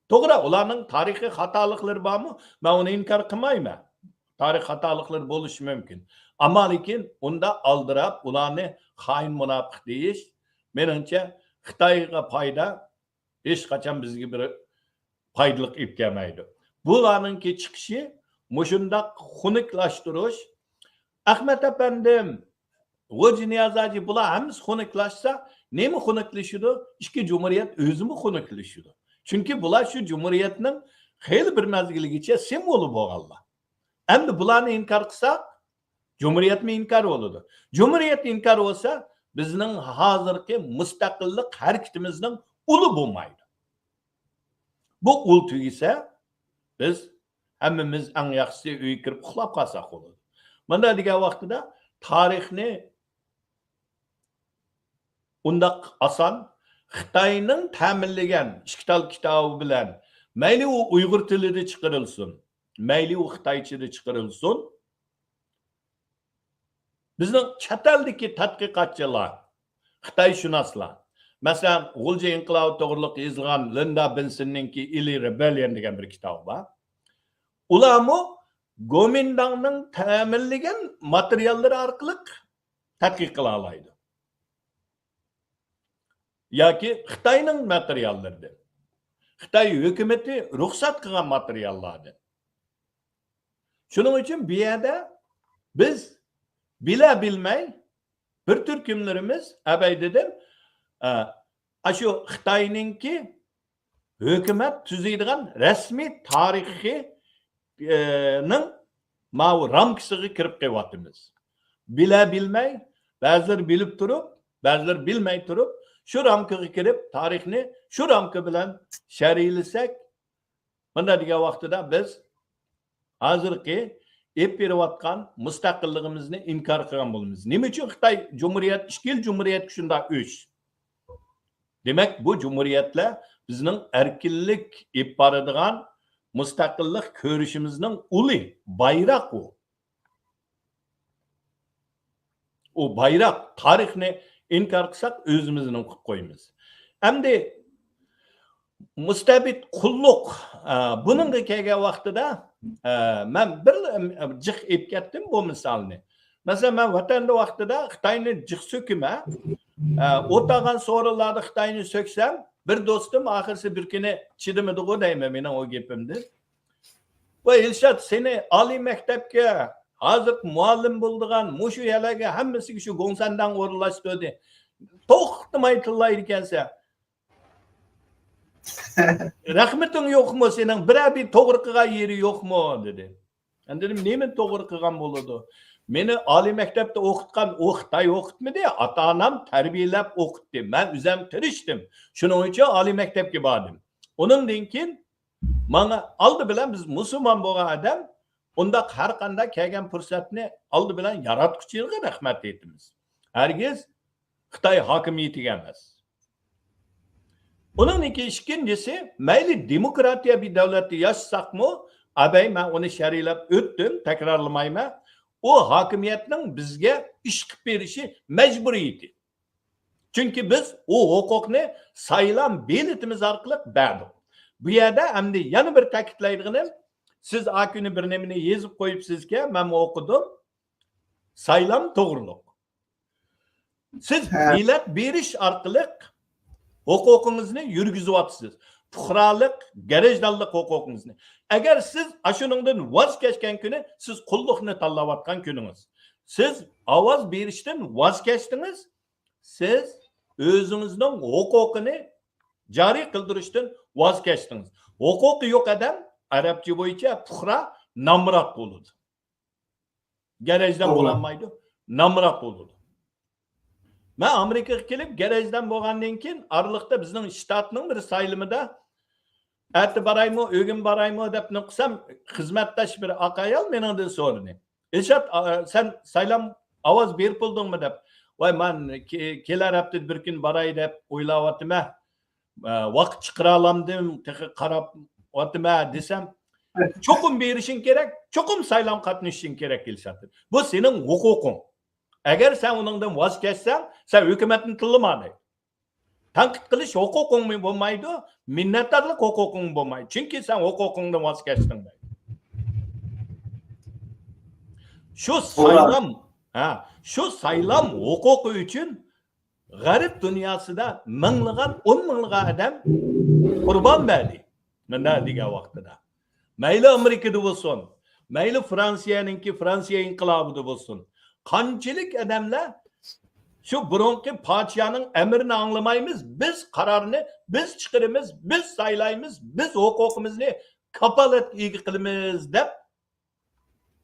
توغرا، ئۇلارنىڭ تارىخىي خاتالىقلىرى بارمۇ؟ مەن ئۇنى ئىنكار قىلمايمەن. تارىخ خاتالىقلىرى بولۇشى مۇمكىن. ئەمما لېكىن ئۇنداق ئالدىراپ، ئۇلارنى خائىن، مۇناپىق دېيىش، مېنىڭچە، خىتايغا پايدا، ھېچقاچان بىزگە بىر پايدىلىق ئېلىپ كەلمەيدۇ. بۇلارنىڭكى چىقىشى مۇشۇنداق خۇنۈكلاشتۇرۇش. ئەخمەت ئەپەندىم، غوجىنىياز ھاجى، بۇلار ھەممىسى خۇنۈكلاشسا، نېمە خۇنۈكلىشىدۇ؟ ئىككى جۇمھۇرىيەت ئۆزىمۇ خۇنۈكلىشىدۇ. چۈنكى بۇلار شۇ جۇمھۇرىيەتنىڭ خېلى بىر مەزگىلگىچە سىمۋولى بولغانلار. ئەمدى بۇلارنى ئىنكار قىلساق، جۇمھۇرىيەتمۇ ئىنكار بولىدۇ. جۇمھۇرىيەت ئىنكار بولسا، بىزنىڭ ھازىرقى مۇستەقىللىق ھەرىكىتىمىزنىڭ ئۇلى بولمايدۇ. بۇ ئۇل تۈگىسە، بىز ھەممىمىز ئەڭ ياخشىسى ئۆيگە كىرىپ ئۇخلاپ قالساق بولىدۇ. مۇنداق دېگەن ۋاقتىدا تارىخنى ئۇنداق ئاسان خىتاينىڭ تەمىنلىگەن ئىككى تال كىتابى بىلەن، مەيلى ئۇ ئۇيغۇر تىلىدا چىقىرىلسۇن، مەيلى ئۇ خىتايچىدا چىقىرىلسۇن، بىزنىڭ چەت ئەلدىكى تەتقىقاتچىلار، خىتايشۇناسلار، مەسىلەن، غۇلجا ئىنقىلابى توغرىلىق يېزىلغان لىندا بېنسننىڭكى ئىلى رېبېللىيون دېگەن بىر كىتابى بار. ئۇلارمۇ گومىنداڭنىڭ تەمىنلىگەن ماتېرىياللىرى ئارقىلىق تەتقىق قىلالايدۇ. ياكى خىتاينىڭ ماتېرىياللىرىدىن، خىتاي ھۆكۈمىتى رۇخسەت قىلغان ماتېرىياللاردىن. شۇنىڭ ئۈچۈن بۇ يەردە بىز بىلە بىلمەي بىر تۈركۈملىرىمىز، ئەبەي دېدىم، ئە، ئاشۇ خىتاينىڭكى ھۆكۈمەت تۈزىدىغان رەسمىي تارىخى، ئە، نىڭ ماۋۇ رامكىسىغا كىرىپ قېلىۋاتىمىز. بىلە بىلمەي، بەزىلىرى بىلىپ تۇرۇپ، بەزىلىرى بىلمەي تۇرۇپ، شۇ رامكىغا كىرىپ، تارىخنى شۇ رامكا بىلەن شەرھلىسەك، مۇنداق دېگەن ۋاقتىدا بىز ھازىرقى ئېلىپ بېرىۋاتقان مۇستەقىللىقىمىزنى ئىنكار قىلغان بولىمىز. نېمە ئۈچۈن خىتاي جۇمھۇرىيەت، ئىككى يىل جۇمھۇرىيەتكە شۇنداق ئۆچ؟ دېمەك، بۇ جۇمھۇرىيەتلەر بىزنىڭ ئەركىنلىك ئېلىپ بارىدىغان مۇستەقىللىق كۈرىشىمىزنىڭ ئۇلى، بايراق ئۇ. ئۇ بايراق، تارىخنى ئىنكار قىلساق، ئۆزىمىزنى قىلىپ قويىمىز. ئەمدى مۇستەبىت قۇللۇق، ئە، بۇنىڭغا كەلگەن ۋاقتىدا، ئە، مەن بىر، ئە، جىق ئېلىپ كەتتىم بۇ مىسالنى. مەسىلەن، مەن ۋەتەندە ۋاقتىدا خىتاينى جىق سۆكىمەن. ئە، ئوت ئالغان سورۇنلاردا خىتاينى سۆكسەم، بىر دوستۇم ئاخىرسى بىر كۈنى چىدىمىدىغۇ دەيمەن مېنىڭ ئۇ گېپىمدىن. ۋاي ئىلشات، سېنى ئالىي مەكتەپكە ھازىر مۇئەللىم بولىدىغان مۇشۇ يەرلەرگە ھەممىسىگە شۇ گوڭسەنداڭ ئورۇنلاشتۇردى. توختىماي تىللايدىكەنسەن. رەھمىتىڭ يوقمۇ سېنىڭ؟ بىرەر بىر توغرا قىلغان يېرى يوقمۇ؟ دېدى. مەن دېدىم، نېمىنى توغرا قىلغان بولىدۇ؟ مېنى ئالىي مەكتەپتە ئوقۇتقان ئۇ خىتاي ئوقۇتمىدى، ئاتا-ئانام تەربىيەلەپ ئوقۇتتى. مەن ئۆزۈم تىرىشتىم. شۇنىڭ ئۈچۈن ئالىي مەكتەپكە باردىم. ئۇنىڭدىن كېيىن ماڭا ئالدى بىلەن، بىز مۇسۇلمان بولغان ئادەم ئۇنداق ھەر قانداق كەلگەن پۇرسەتنى ئالدى بىلەن ياراتقۇچىغا رەھمەت ئېيتىمىز. ھەرگىز خىتاي ھاكىمىيىتىگە ئەمەس. ئۇنىڭدىن كېيىن ئىككىنچىسى، مەيلى دېموكراتىيە بىر دۆلەتتە ياشىساقمۇ، ئەبەي، مەن ئۇنى شەرھلەپ ئۆتتۈم، تەكرارلىمايمەن. ئۇ ھاكىمىيەتنىڭ بىزگە ئىش قىلىپ بېرىشى مەجبۇرىيىتى. چۈنكى بىز ئۇ ھوقۇقنى سايلام بېلىتىمىز ئارقىلىق بەردۇق. بۇ يەردە ئەمدى يەنە بىر تەكىتلەيدىغىنىم، سىز ئاكۈنى بىر نېمىنى يېزىپ قويۇپسىزكەن، مەنمۇ ئوقۇدۇم. سايلام توغرۇلۇق. سىز ھە. بېلەت بېرىش ئارقىلىق ھوقۇقىڭىزنى يۈرگۈزۈۋاتىسىز. پۇقرالىق، گەرەجدانلىق ھوقۇقىڭىزنى. ئەگەر سىز ئاشۇنىڭدىن ۋاز كەچكەن كۈنى، سىز قۇللۇقنى تاللاۋاتقان كۈنىڭىز. سىز ئاۋاز بېرىشتىن ۋاز كەچتىڭىز، سىز ئۆزىڭىزنىڭ ھوقۇقىنى جارى قىلدۇرۇشتىن ۋاز كەچتىڭىز. ھوقۇقى يوق ئادەم، ئەرەبچە بويىچە پۇقرا، نامرات بولىدۇ. گەرەجدان بولالمايدۇ، نامرات بولىدۇ. مەن ئامېرىكىغا كېلىپ، گەرەجدان بولغاندىن كېيىن، ئارىلىقتا بىزنىڭ شتاتنىڭ بىر سايلىمىدا ئەتە بارايمۇ، ئۆگۈن بارايمۇ دەپ نېمە قىلسام، خىزمەتداش بىر ئاق ئايال مېنىڭدىن سورىدى. ئىلشات، ئا، سەن سايلام ئاۋاز بېرىپ بولدۇڭمۇ دەپ. ۋاي، مەن كې-، كېلەر ھەپتىدە بىر كۈن باراي دەپ ئويلاۋاتىمەن. ئە، ۋاقىت چىقىرالامدىم، تېخى قاراۋاتىمەن دېسەم، چوقۇم بېرىشىڭ كېرەك، چوقۇم سايلام قاتنىشىشىڭ كېرەك، ئىلشات. بۇ سېنىڭ ھوقۇقۇڭ. ئەگەر سەن ئۇنىڭدىن ۋاز كەچسەڭ، سەن ھۆكۈمەتنى تىللىما دەيدۇ. تەنقىد قىلىش ھوقۇقۇڭمۇ بولمايدۇ، مىننەتدارلىق ھوقۇقۇڭمۇ بولمايدۇ. چۈنكى سەن ھوقۇقۇڭدىن ۋاز كەچتىڭ دەيدۇ. شۇ سايلام، ھە، شۇ سايلام ھوقۇقى ئۈچۈن غەرب دۇنياسىدا مىڭلىغان، ئون مىڭلىغان ئادەم قۇربان بەردى. مۇنداق دېگەن ۋاقتىدا. مەيلى ئامېرىكىدا بولسۇن، مەيلى فرانسىيەنىڭكى، فرانسىيە ئىنقىلابىدا بولسۇن. قانچىلىك ئادەملەر شۇ بۇرۇنقى پادىشاھنىڭ ئەمرىنى ئاڭلىمايمىز، بىز قارارنى بىز چىقىرىمىز، بىز سايلايمىز، بىز ھوقۇقىمىزنى كاپالەتكە ئىگە قىلىمىز دەپ،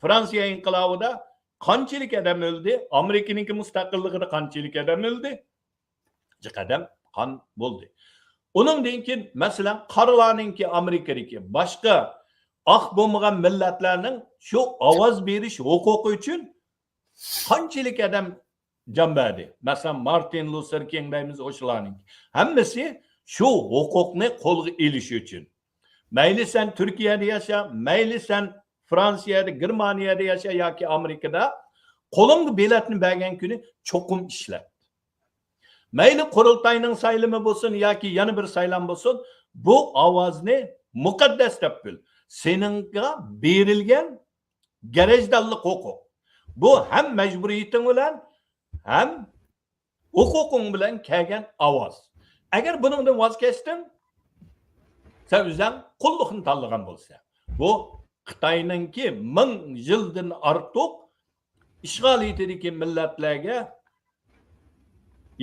فرانسىيە ئىنقىلابىدا قانچىلىك ئادەم ئۆلدى؟ ئامېرىكىنىڭكى مۇستەقىللىقىدا قانچىلىك ئادەم ئۆلدى؟ جىق ئادەم قان بولدى. ئۇنىڭدىن كېيىن، مەسىلەن، قارىلارنىڭكى، ئامېرىكىدىكى، باشقا ئاق بولمىغان مىللەتلەرنىڭ شۇ ئاۋاز بېرىش ھوقۇقى ئۈچۈن قانچىلىك ئادەم جان بەردى؟ مەسىلەن، مارتىن لۇسېر كىڭ دەيمىز، ئوشۇلارنىڭ ھەممىسى شۇ ھوقۇقنى قولغا ئېلىش ئۈچۈن. مەيلى سەن تۈركىيەدە ياشا، مەيلى سەن فرانسىيەدە، گېرمانىيەدە ياشا ياكى ئامېرىكىدا، قولۇڭغا بېلەتنى بەرگەن كۈنى چوقۇم ئىشلەت. مەيلى قۇرۇلتاينىڭ سايلىمى بولسۇن ياكى يەنە بىر سايلام بولسۇن، بۇ ئاۋازنى مۇقەددەس دەپ بىل. سېنىڭغا بېرىلگەن گەرەجدانلىق ھوقۇق. بۇ ھەم مەجبۇرىيىتىڭ بىلەن، ھەم ھوقۇقۇڭ بىلەن كەلگەن ئاۋاز. ئەگەر بۇنىڭدىن ۋاز كەچتىڭ، سەن ئۆزۈڭ قۇللۇقنى تاللىغان بولىسەن. بۇ خىتاينىڭكى مىڭ يىلدىن ئارتۇق ئىشغالىيىتىدىكى مىللەتلەرگە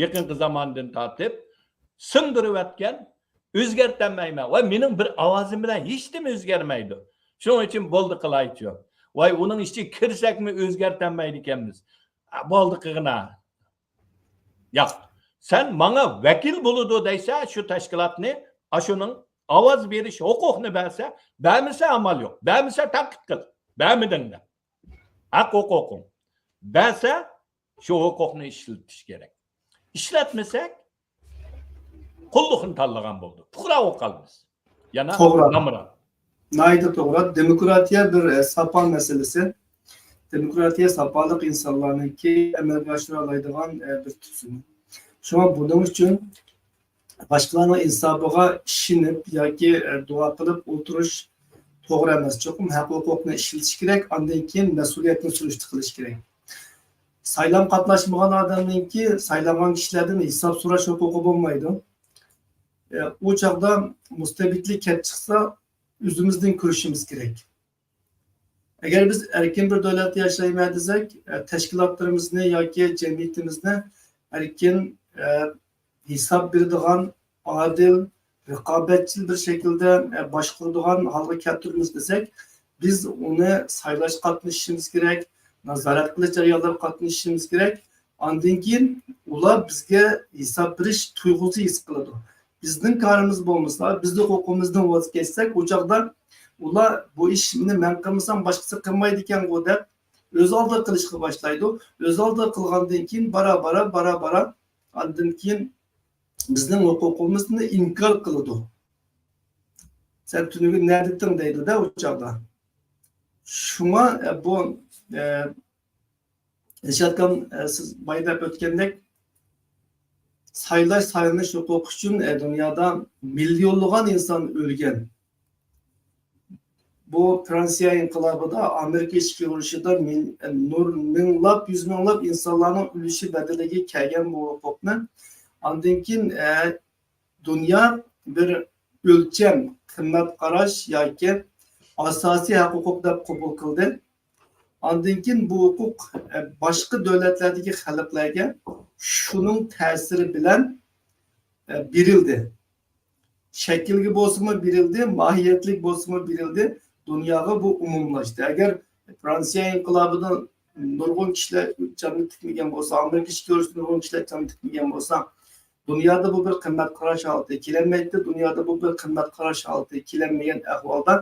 يېقىنقى زاماندىن تارتىپ سىڭدۈرۈۋەتكەن، ئۆزگەرتەلمەيمەن. ۋاي، مېنىڭ بىر ئاۋازىم بىلەن ھېچنېمە ئۆزگەرمەيدۇ. شۇنىڭ ئۈچۈن بولدى قىلايچۇ. ۋاي، ئۇنىڭ ئىچىگە كىرسەكمۇ ئۆزگەرتەلمەيدىكەنمىز. ئا، بولدى قىلغىنا. ياق. سەن ماڭا ۋەكىل بولىدۇ دەيسە، شۇ تەشكىلاتنى، ئاشۇنىڭ ئاۋاز بېرىش ھوقۇقىنى بەرسە، بەرمىسە ئامال يوق. بەرمىسە تەنقىد قىل. بەرمىدىڭ دە. ھەق ھوقۇقۇڭ. بەرسە، شۇ ھوقۇقنى ئىشلىتىش كېرەك. ئىشلەتمىسەك، قۇللۇقنى تاللىغان بولدۇق. پۇقرا بولۇپ قالىمىز. يەنە توغرا. نامرات. ناھايىتى توغرا. دېموكراتىيە بىر، ئە، ساپا مەسىلىسى. دېموكراتىيە ساپالىق ئىنسانلارنىڭكى ئەمەلگە ئاشۇرالايدىغان، ئە، بىر تۈزۈم. شۇڭا بۇنىڭ ئۈچۈن باشقىلارنىڭ ئىنسابىغا ئىشىنىپ ياكى، ئە، دۇئا قىلىپ ئولتۇرۇش توغرا ئەمەس. چوقۇم ھەق ھوقۇقنى ئىشلىتىش كېرەك، ئاندىن كېيىن مەسئۇلىيەتنى سۈرۈشتە قىلىش كېرەك. سايلام قاتناشمىغان ئادەمنىڭكى سايلانغان كىشىلەردىن ھېساب سوراش ھوقۇقى بولمايدۇ. ئە، ئۇ چاغدا مۇستەبىتلىك كەپ چىقسا، ئۆزىمىزدىن كۈرىشىمىز كېرەك. ئەگەر بىز ئەركىن بىر دۆلەتتە ياشايمەن دېسەك، ئە، تەشكىلاتلىرىمىزنى ياكى جەمئىيىتىمىزنى ئەركىن، ئە، ھېساب بېرىدىغان، ئادىل، رىقابەتچىل بىر شەكىلدە، ئە، باشقۇرىدىغان ھالغا كەلتۈرىمىز دېسەك، بىز ئۇنى سايلاشقا قاتنىشىشىمىز كېرەك، نازارەت قىلىش جەريانلىرىغا قاتنىشىشىمىز كېرەك. ئاندىن كېيىن ئۇلار بىزگە ھېساب بېرىش تۇيغۇسى ھېس قىلىدۇ. بىزنىڭ كارىمىز بولمىسا، بىزنىڭ ھوقۇقىمىزدىن ۋاز كەچسەك، ئۇ چاغدا ئۇلار بۇ ئىشنى مەن قىلمىسام باشقىسى قىلمايدىكەنغۇ دەپ ئۆز ئالدىغا قىلىشقا باشلايدۇ. ئۆز ئالدىغا قىلغاندىن كېيىن بارا-بارا، بارا-بارا ئاندىن كېيىن بىزنىڭ ھوقۇقىمىزنى ئىنكار قىلىدۇ. سەن تۈنۈگۈن نەدىتىڭ دەيدۇ-دە ئۇ چاغدا. شۇڭا، ئە، بۇ، ئە، ئىلشات ئاكام، ئە، سىز بايا دەپ ئۆتكەندەك، سايلاش، سايلىنىش ھوقۇقى ئۈچۈن، ئە، دۇنيادا مىليونلىغان ئىنسان ئۆلگەن. بۇ فرانسىيە ئىنقىلابىدا، ئامېرىكا ئىچكى ئۇرۇشىدا مىل-، ئە، نۇر-، مىڭلاپ، يۈز مىڭلاپ ئىنسانلارنىڭ ئۆلۈشى بەدىلىگە كەلگەن بۇ ھوقۇقنى. ئاندىن كېيىن، ئە، دۇنيا بىر ئۆلچەم، قىممەت قاراش ياكى ئاساسىي ھەق ھوقۇق دەپ قوبۇل قىلدى. ئاندىن كېيىن بۇ ھوقۇق، ئە، باشقا دۆلەتلەردىكى خەلقلەرگە شۇنىڭ تەسىرى بىلەن، ئە، بېرىلدى. شەكىلگە بولسىمۇ بېرىلدى، ماھىيەتلىك بولسىمۇ بېرىلدى، دۇنياغا بۇ ئومۇملاشتى. ئەگەر فرانسىيە ئىنقىلابىدا نۇرغۇن كىشىلەر جاننى تىكمىگەن بولسا، ئامېرىكا ئىچكى ئۇرۇشتا نۇرغۇن كىشىلەر جاننى تىكمىگەن بولسا، دۇنيادا بۇ بىر قىممەت قاراش ھالىتى كېلەلمەيتتى. دۇنيادا بۇ بىر قىممەت قاراش ھالىتى كېلەلمىگەن ئەھۋالدا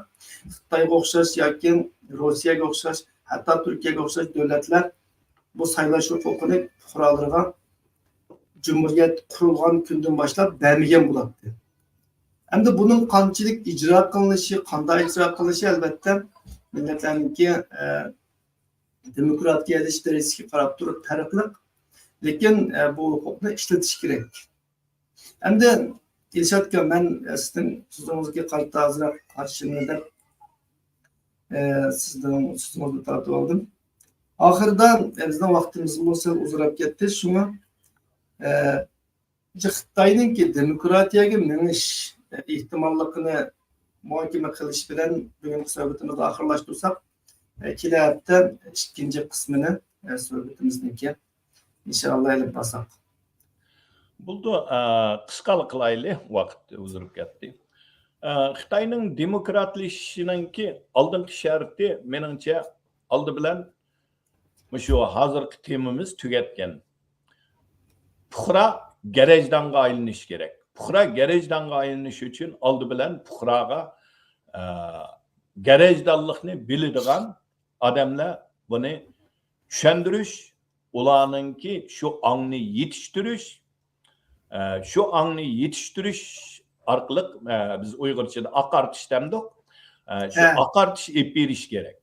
خىتايغا ئوخشاش ياكى روسىيەگە ئوخشاش، ھەتتا تۈركىيەگە ئوخشاش دۆلەتلەر بۇ سايلاش ھوقۇقىنى پۇقرالىرىغا جۇمھۇرىيەت قۇرۇلغان كۈندىن باشلاپ بەرمىگەن بولاتتى. ئەمدى بۇنىڭ قانچىلىك ئىجرا قىلىنىشى، قانداق ئىجرا قىلىنىشى، ئەلۋەتتە، مىللەتلەرنىڭكى، ئە، دېموكراتىيەلىشىش دەرىجىسىگە قاراپ تۇرۇپ پەرقلىق. لېكىن، ئە، بۇ ھوقۇقنى ئىشلىتىش كېرەك. ئەمدى ئىلشات ئاكا، مەن، ئە، سىزنىڭ سۆزىڭىزگە قارىتا ئازراق قارشىمەن دەپ، ئە، سىزنىڭ سۆزىڭىزنى تارتىپ ئالدىم. ئاخىرىدا، ئە، بىزنىڭ ۋاقتىمىزمۇ سەل ئۇزىراپ كەتتى. شۇڭا، ئە، خىتاينىڭكى دېموكراتىيەگە مېڭىش ئېھتىماللىقىنى مۇھاكىمە قىلىش بىلەن بۈگۈنكى سۆھبىتىمىزنى ئاخىرلاشتۇرساق، كېلەر ھەپتە ئىككىنچى قىسمىنى، سۆھبىتىمىزنىڭكى، ئىنشائاللا، ئېلىپ بارساق. بولدى، قىسقا قىلايلى، ۋاقىت ئۇزىرىپ كەتتى. خىتاينىڭ دېموكراتلىشىشىنىڭكى ئالدىنقى شەرتى، مېنىڭچە، ئالدى بىلەن مۇشۇ ھازىرقى تېمىمىز تۈگەتكەن. پۇقرا گەرەجدانغا ئايلىنىش كېرەك. پۇقرا گەرەجدانغا ئايلىنىش ئۈچۈن ئالدى بىلەن پۇقراغا، ئە، گەرەجدانلىقنى بىلىدىغان ئادەملەر بۇنى چۈشەندۈرۈش، ئۇلارنىڭكى شۇ ئاڭنى يېتىشتۈرۈش، ئە، شۇ ئاڭنى يېتىشتۈرۈش ئارقىلىق، ئە، بىز ئۇيغۇرچىدا ئاقارتىش دەمدۇق. ئە، شۇ ھە. ئاقارتىش ئېلىپ بېرىش كېرەك.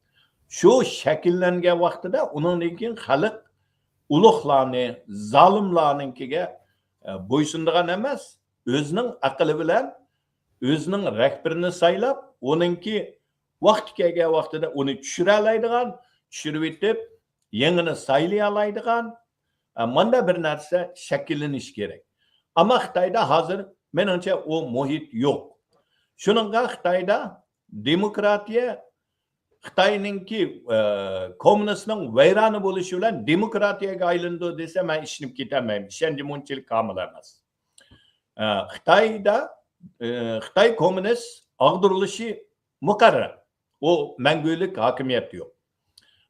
شۇ شەكىللەنگەن ۋاقتىدا ئۇنىڭدىن كېيىن خەلق ئۇلۇغلارنى، زالىملارنىڭكىگە، ئە، بويسۇنىدىغان ئەمەس، ئۆزىنىڭ ئەقلى بىلەن ئۆزىنىڭ رەھبىرىنى سايلاپ، ئۇنىڭكى ۋاقتى كەلگەن ۋاقتىدا ئۇنى چۈشۈرەلەيدىغان، چۈشۈرۈۋېتىپ، يېڭىنى سايلىيالايدىغان، ئە، ماندا بىر نەرسە شەكىللىنىشى كېرەك. ئەمما خىتايدا ھازىر، مېنىڭچە، ئۇ مۇھىت يوق. شۇنىڭغا خىتايدا دېموكراتىيە خىتاينىڭكى، ئە، كوممۇنىستنىڭ ۋەيرانە بولۇشى بىلەن دېموكراتىيەگە ئايلىنىدۇ دېسە، مەن ئىشىنىپ كېتەلمەيمەن. ئىشەنچىم ئۇنچىلىك كامىل ئەمەس. ئە، خىتايدا، ئە، خىتاي كوممۇنىست ئاغدۇرۇلۇشى مۇقەررەر. ئۇ مەڭگۈلۈك ھاكىمىيەت يوق.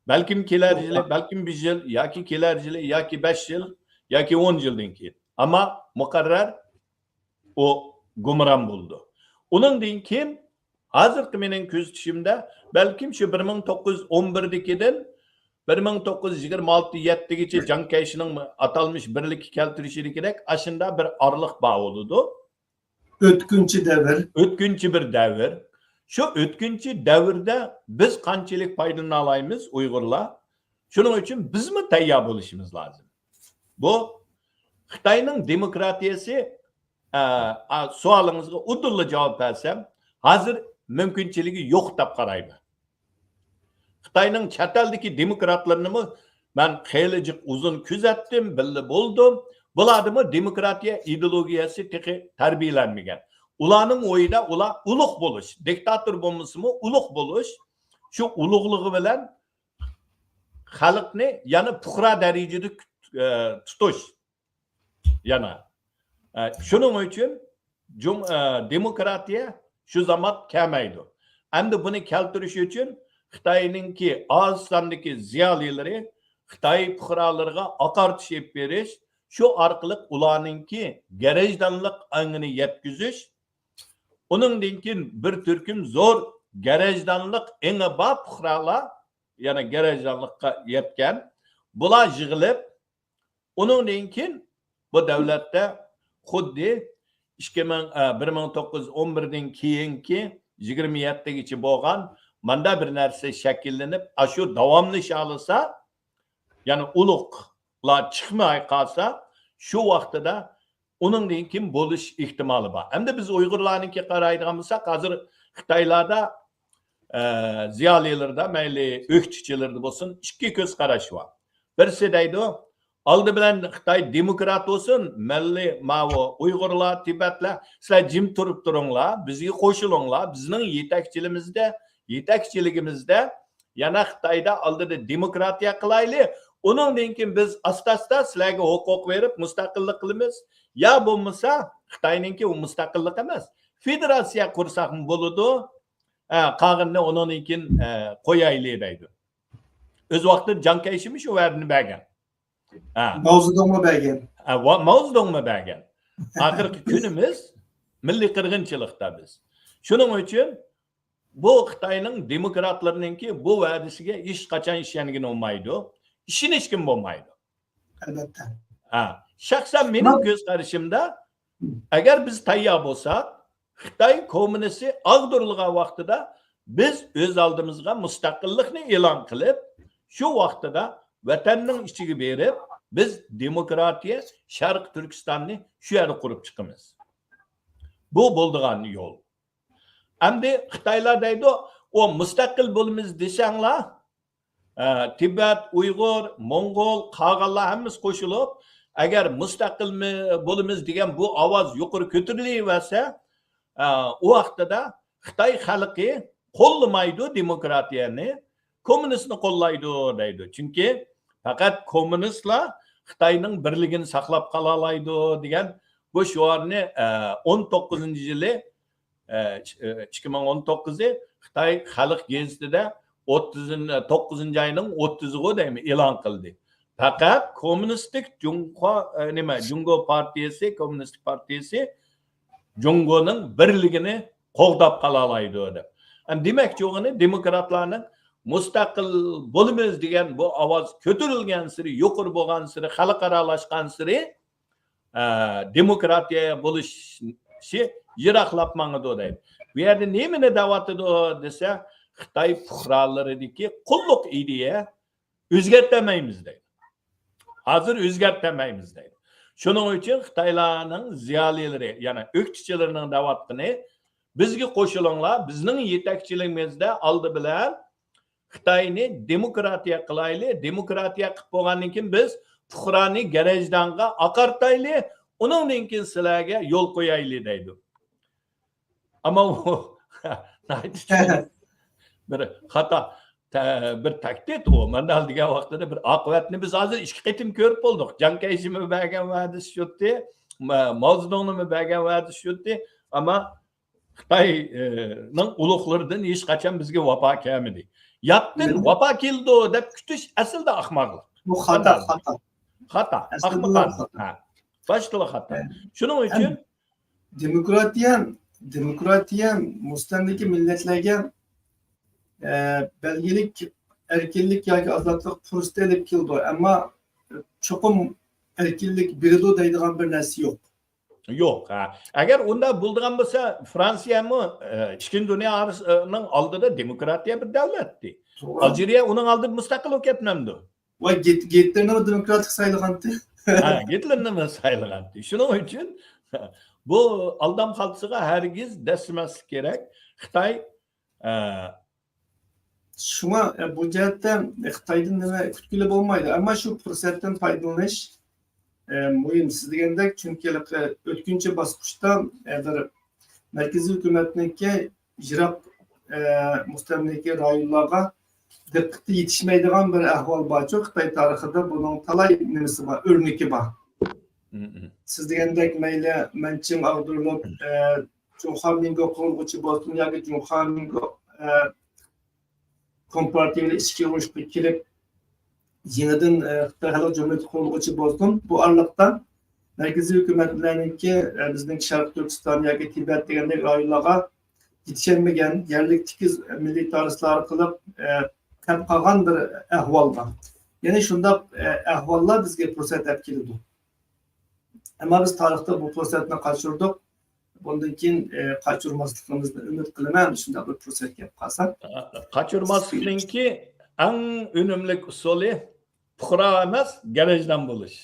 بەلكىم كېلەر يىلى، بەلكىم بىر يىل ياكى كېلەر يىلى ياكى بەش يىل ياكى ئون يىلدىن كېيىن. ئەمما مۇقەررەر ئۇ گۇمران بولىدۇ. ئۇنىڭدىن كېيىن ھازىرقى مېنىڭ كۆزىتىشىمدە بەلكىم شۇ بىر مىڭ توققۇز يۈز ئون بىردىكىدىن بىر مىڭ توققۇز يۈز يىگىرمە ئالتە يەتتىگىچە جاڭ كەيشىنىڭ ئاتالمىش بىرلىككە كەلتۈرۈشىدىكىدەك ئاشۇنداق بىر ئارىلىق بار بولىدۇ. ئۆتكۈنچى دەۋر. ئۆتكۈنچى بىر دەۋر. شۇ ئۆتكۈنچى دەۋردە بىز قانچىلىك پايدىلىنالايمىز ئۇيغۇرلار؟ شۇنىڭ ئۈچۈن بىزمۇ تەييار بولۇشىمىز لازىم. بۇ خىتاينىڭ دېموكراتىيەسى، ئە، ئە، سوئالىڭىزغا ئۇدۇللا جاۋاب بەرسەم، ھازىر مۇمكىنچىلىكى يوق دەپ قارايمەن. خىتاينىڭ چەت ئەلدىكى دېموكراتلىرىنىمۇ مەن خېلى جىق ئۇزۇن كۆزەتتىم، بىللە بولدۇم. بۇلاردىمۇ دېموكراتىيە ئىدېئولوگىيەسى تېخى تەربىيەلەنمىگەن. ئۇلارنىڭ ئويىدا ئۇلار ئۇلۇغ بولۇش، دىكتاتور بولمىسىمۇ ئۇلۇغ بولۇش، شۇ ئۇلۇغلۇقى بىلەن خەلقنى يەنە پۇقرا دەرىجىدە، ئە، تۇتۇش. يەنە، ئە، شۇنىڭ ئۈچۈن جۇم-، ئە، دېموكراتىيە شۇ زامات كەلمەيدۇ. ئەمدى بۇنى كەلتۈرۈش ئۈچۈن خىتاينىڭكى ئاز ساندىكى زىيالىيلىرى خىتاي پۇقرالىرىغا ئاقارتىش ئېلىپ بېرىش، شۇ ئارقىلىق ئۇلارنىڭكى گەرەجدانلىق ئاڭىنى يەتكۈزۈش، ئۇنىڭدىن كېيىن بىر تۈركۈم زور گەرەجدانلىق ئېڭى بار پۇقرالار، يەنى گەرەجدانلىققا يەتكەن، بۇلار يىغىلىپ، ئۇنىڭدىن كېيىن بۇ دۆلەتتە خۇددى ئىككى مىڭ، ئە، بىر مىڭ توققۇز يۈز ئون بىردىن كېيىنكى يىگىرمە يەتتىگىچە بولغان ماندا بىر نەرسە شەكىللىنىپ، ئاشۇ داۋاملىشالىسا، يەنى ئۇلۇغلار چىقماي قالسا، شۇ ۋاقتىدا ئۇنىڭدىن كېيىن بولۇش ئېھتىمالى بار. ئەمدى بىز ئۇيغۇرلارنىڭكى قارايدىغان بولساق، ھازىر خىتايلاردا، ئە، زىيالىيلىرىدا، مەيلى ئۆكتىچىلىرىدا بولسۇن، ئىككى كۆز قاراش بار. بىرسى دەيدۇ، ئالدى بىلەن خىتاي دېموكرات بولسۇن، مەيلى ماۋۇ ئۇيغۇرلار، تىبەتلەر، سىلەر جىم تۇرۇپ تۇرۇڭلار، بىزگە قوشۇلۇڭلار، بىزنىڭ يېتەكچىلىمىزدە، يېتەكچىلىكىمىزدە يەنە خىتايدا ئالدىدا دېموكراتىيە قىلايلى، ئۇنىڭدىن كېيىن بىز ئاستا-ئاستا سىلەرگە ھوقۇق بېرىپ مۇستەقىللىق قىلىمىز. يا بولمىسا، خىتاينىڭكى ئۇ مۇستەقىللىق ئەمەس، فېدېراتسىيە قۇرساقمۇ بولىدۇ. ھە، قالغىنىنى ئۇنىڭدىن كېيىن، ئە، قويايلى دەيدۇ. ئۆز ۋاقتىدا جاڭ كەيشىمۇ شۇ ۋەدىنى بەرگەن. ھە. ماۋزېدۇڭمۇ بەرگەن. ھە، ۋا-، ماۋزېدۇڭمۇ بەرگەن. ئاخىرقى كۈنىمىز مىللىي قىرغىنچىلىقتا بىز. شۇنىڭ ئۈچۈن بۇ خىتاينىڭ دېموكراتلىرىنىڭكى بۇ ۋەدىسىگە ھېچقاچان ئىشەنگىلى بولمايدۇ. ئىشىنىشكىمۇ بولمايدۇ. ئەلۋەتتە. ھە، شەخسەن مېنىڭ كۆز قارىشىمدا، ئەگەر بىز تەييار بولساق، خىتاي كوممۇنىستى ئاغدۇرۇلغان ۋاقتىدا بىز ئۆز ئالدىمىزغا مۇستەقىللىقنى ئېلان قىلىپ، شۇ ۋاقتىدا ۋەتەننىڭ ئىچىگە بېرىپ، بىز دېموكراتىيە شەرقىي تۈركىستاننى شۇ يەردە قۇرۇپ چىقىمىز. بۇ بولىدىغان يول. ئەمدى خىتايلار دەيدۇ، ئۇ مۇستەقىل بولىمىز دېسەڭلار، ئە، تىبەت، ئۇيغۇر، موڭغۇل، قالغانلار ھەممىسى قوشۇلۇپ، ئەگەر مۇستەقىل بولىمىز دېگەن بۇ ئاۋاز يۇقىرى كۆتۈرۈلۈۋەرسە، ئە، ئۇ ۋاقتىدا خىتاي خەلقى قوللىمايدۇ دېموكراتىيەنى، كوممۇنىستنى قوللايدۇ دەيدۇ. چۈنكى پەقەت كوممۇنىستلار خىتاينىڭ بىرلىكىنى ساقلاپ قالالايدۇ دېگەن بۇ شوئارنى، ئە، ئون توققۇزىنچى يىلى، ئە، ئىككى مىڭ ئون توققۇزى خىتاي خەلق گېزىتىدە ئوتتۇزىنچى، توققۇزىنچى ئاينىڭ ئوتتۇزىغۇ دەيمەن، ئېلان قىلدى. پەقەت كوممۇنىستىك جۇڭخۇا، ئە، نېمە، جۇڭگو پارتىيىسى، كوممۇنىست پارتىيىسى جۇڭگونىڭ بىرلىكىنى قوغداپ قالالايدۇ دەپ. ئەمدى دېمەكچى بولغىنى، دېموكراتلارنىڭ مۇستەقىل بولىمىز دېگەن بۇ ئاۋاز كۆتۈرۈلگەنسېرى، يۇقىرى بولغانسېرى، خەلقئارالاشقانسېرى، ئە، دېموكراتىيە بولۇشى يىراقلاپ ماڭىدۇ دەيدۇ. بۇ يەردە نېمىنى دەۋاتىدۇ دېسە، خىتاي پۇقرالىرىدىكى قۇللۇق ئىدىيە ئۆزگەرتەلمەيمىز دەيدۇ. ھازىر ئۆزگەرتەلمەيمىز دەيدۇ. شۇنىڭ ئۈچۈن خىتايلارنىڭ زىيالىيلىرى، يەنى ئۆكتىچىلىرىنىڭ دەۋاتقىنى، بىزگە قوشۇلۇڭلار، بىزنىڭ يېتەكچىلىكىمىزدە ئالدى بىلەن خىتاينى دېموكراتىيە قىلايلى، دېموكراتىيە قىلىپ بولغاندىن كېيىن بىز پۇقرانى گەرەجدانغا ئاقارتايلى، ئۇنىڭدىن كېيىن سىلەرگە يول قويايلى دەيدۇ. ئەمما ئۇ بىر خاتا، بىر تاكتىك ئۇ. مانداق دېگەن ۋاقتىدا بىر ئاقىۋەتنى بىز ھازىر ئىككى قېتىم كۆرۈپ بولدۇق. جاڭ كەيشىمىمۇ بەرگەن ۋەدىسى شۇتتى، ماۋزېدۇڭنىمۇ بەرگەن ۋەدىسى شۇتتى. ئەمما خىتاينىڭ ئۇلۇغلىرىدىن ھېچقاچان بىزگە ۋاپا كەلمىدى. ياتتىن ۋاپا كېلىدۇ دەپ كۈتۈش ئەسلىدە ئاخماقلىق. بۇ خاتا، خاتا. خاتا، ئاخمىقانە. باشتىلا خاتا. شۇنىڭ ئۈچۈن دېموكراتىيە، دېموكراتىيە مۇستەملىكە مىللەتلەرگە، ئە، بەلگىلىك ئەركىنلىك ياكى ئازادلىق پۇرسىتى ئېلىپ كېلىدۇ، ئەمما چوقۇم ئەركىنلىك بېرىدۇ دەيدىغان بىر نەرسە يوق. يوق، ھە. ئەگەر ئۇنداق بولىدىغان بولسا، فرانسىيەمۇ، ئە، ئىككىنچى دۇنيا ئارىسىنىڭ ئالدىدا دېموكراتىيە بىر دەۋلەتتى. ئالجىرىيە ئۇنىڭ ئالدىدا مۇستەقىل بولۇپ كەتمەمدۇ؟ ۋە گىت-، گىتلېرنىمۇ دېموكراتلىق سايلىغانتى. ھە، گىتلېرنىمۇ سايلىغانتى. شۇنىڭ ئۈچۈن بۇ ئالدام خالتىسىغا ھەرگىز دەسسىمەسلىك كېرەك. خىتاي، ئە، شۇڭا، ئە، بۇ جەھەتتە خىتايدىن نېمە كۈتكىلى بولمايدۇ. ئەمما شۇ پۇرسەتتىن پايدىلىنىش، ئە، مۇھىم. سىز دېگەندەك، چۈنكى ھېلىقى ئۆتكۈنچى باسقۇچتا، ئە، بىر مەركىزىي ھۆكۈمەتنىڭكى يىراق، ئە، مۇستەملىكە رايونلارغا دىققىتى يېتىشمەيدىغان بىر ئەھۋال بارچۇ، خىتاي تارىخىدا بۇنىڭ تالاي نېمىسى بار، ئۆرنىكى بار. سىز دېگەندەك مەيلى مەنچىڭ ئاغدۇرۇلۇپ، ئە، جۇڭخۇا مىنگو قۇرۇلغۇچى بولسۇن ياكى جۇڭخۇا مىنگو، ئە، كومپارتىيىلەر ئىچكى ئۇرۇشقا كىرىپ، يېڭىدىن، ئە، خىتاي خەلق جۇمھۇرىيىتى قۇرۇلغۇچى بولسۇن، بۇ ئارىلىقتا مەركىزىي ھۆكۈمەتلەرنىڭكى، ئە، بىزنىڭكى شەرقىي تۈركىستان ياكى تىبەت دېگەندەك رايونلارغا يېتىشەلمىگەن، يەرلىكتىكى مىلىتارىستلار ئارقىلىق، ئە، كەپ قالغان بىر ئەھۋال بار. يەنى شۇنداق، ئە، ئەھۋاللار بىزگە پۇرسەت ئەپ كېلىدۇ. ئەمما بىز تارىختا بۇ پۇرسەتنى قاچۇردۇق. بۇندىن كېيىن، ئە، قاچۇرماسلىقىمىزنى ئۈمىد قىلىمەن، شۇنداق بىر پۇرسەت كەپ قالسا. قاچۇرماسلىقنىڭكى ئەڭ ئۈنۈملۈك ئۇسۇلى پۇقرا ئەمەس، گەرەجدان بولۇش.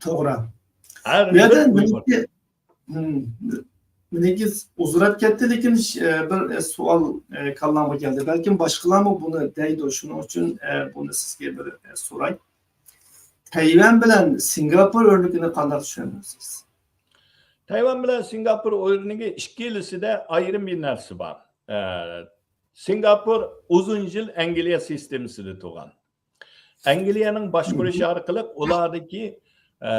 توغرا. بۇ يەردە مېنىڭكى، مېنىڭكى ئۇزىراپ كەتتى، لېكىن، ئە، بىر، ئە، سوئال، ئە، كاللامغا كەلدى. بەلكىم باشقىلارمۇ بۇنى دەيدۇ، شۇنىڭ ئۈچۈن، ئە، بۇنى سىزگە بىر، ئە، سوراي. تەيۋەن بىلەن سىنگاپور ئۆرنىكىنى قانداق چۈشەندۈرىسىز؟ تەيۋەن بىلەن سىنگاپور ئۆرنىكى ئىككىلىسىدە ئايرىم بىر نەرسە بار. ئە، سىنگاپور ئۇزۇن يىل ئەنگلىيە سىستېمىسىدا تۇرغان. ئەنگلىيەنىڭ باشقۇرۇشى ئارقىلىق ئۇلاردىكى، ئە،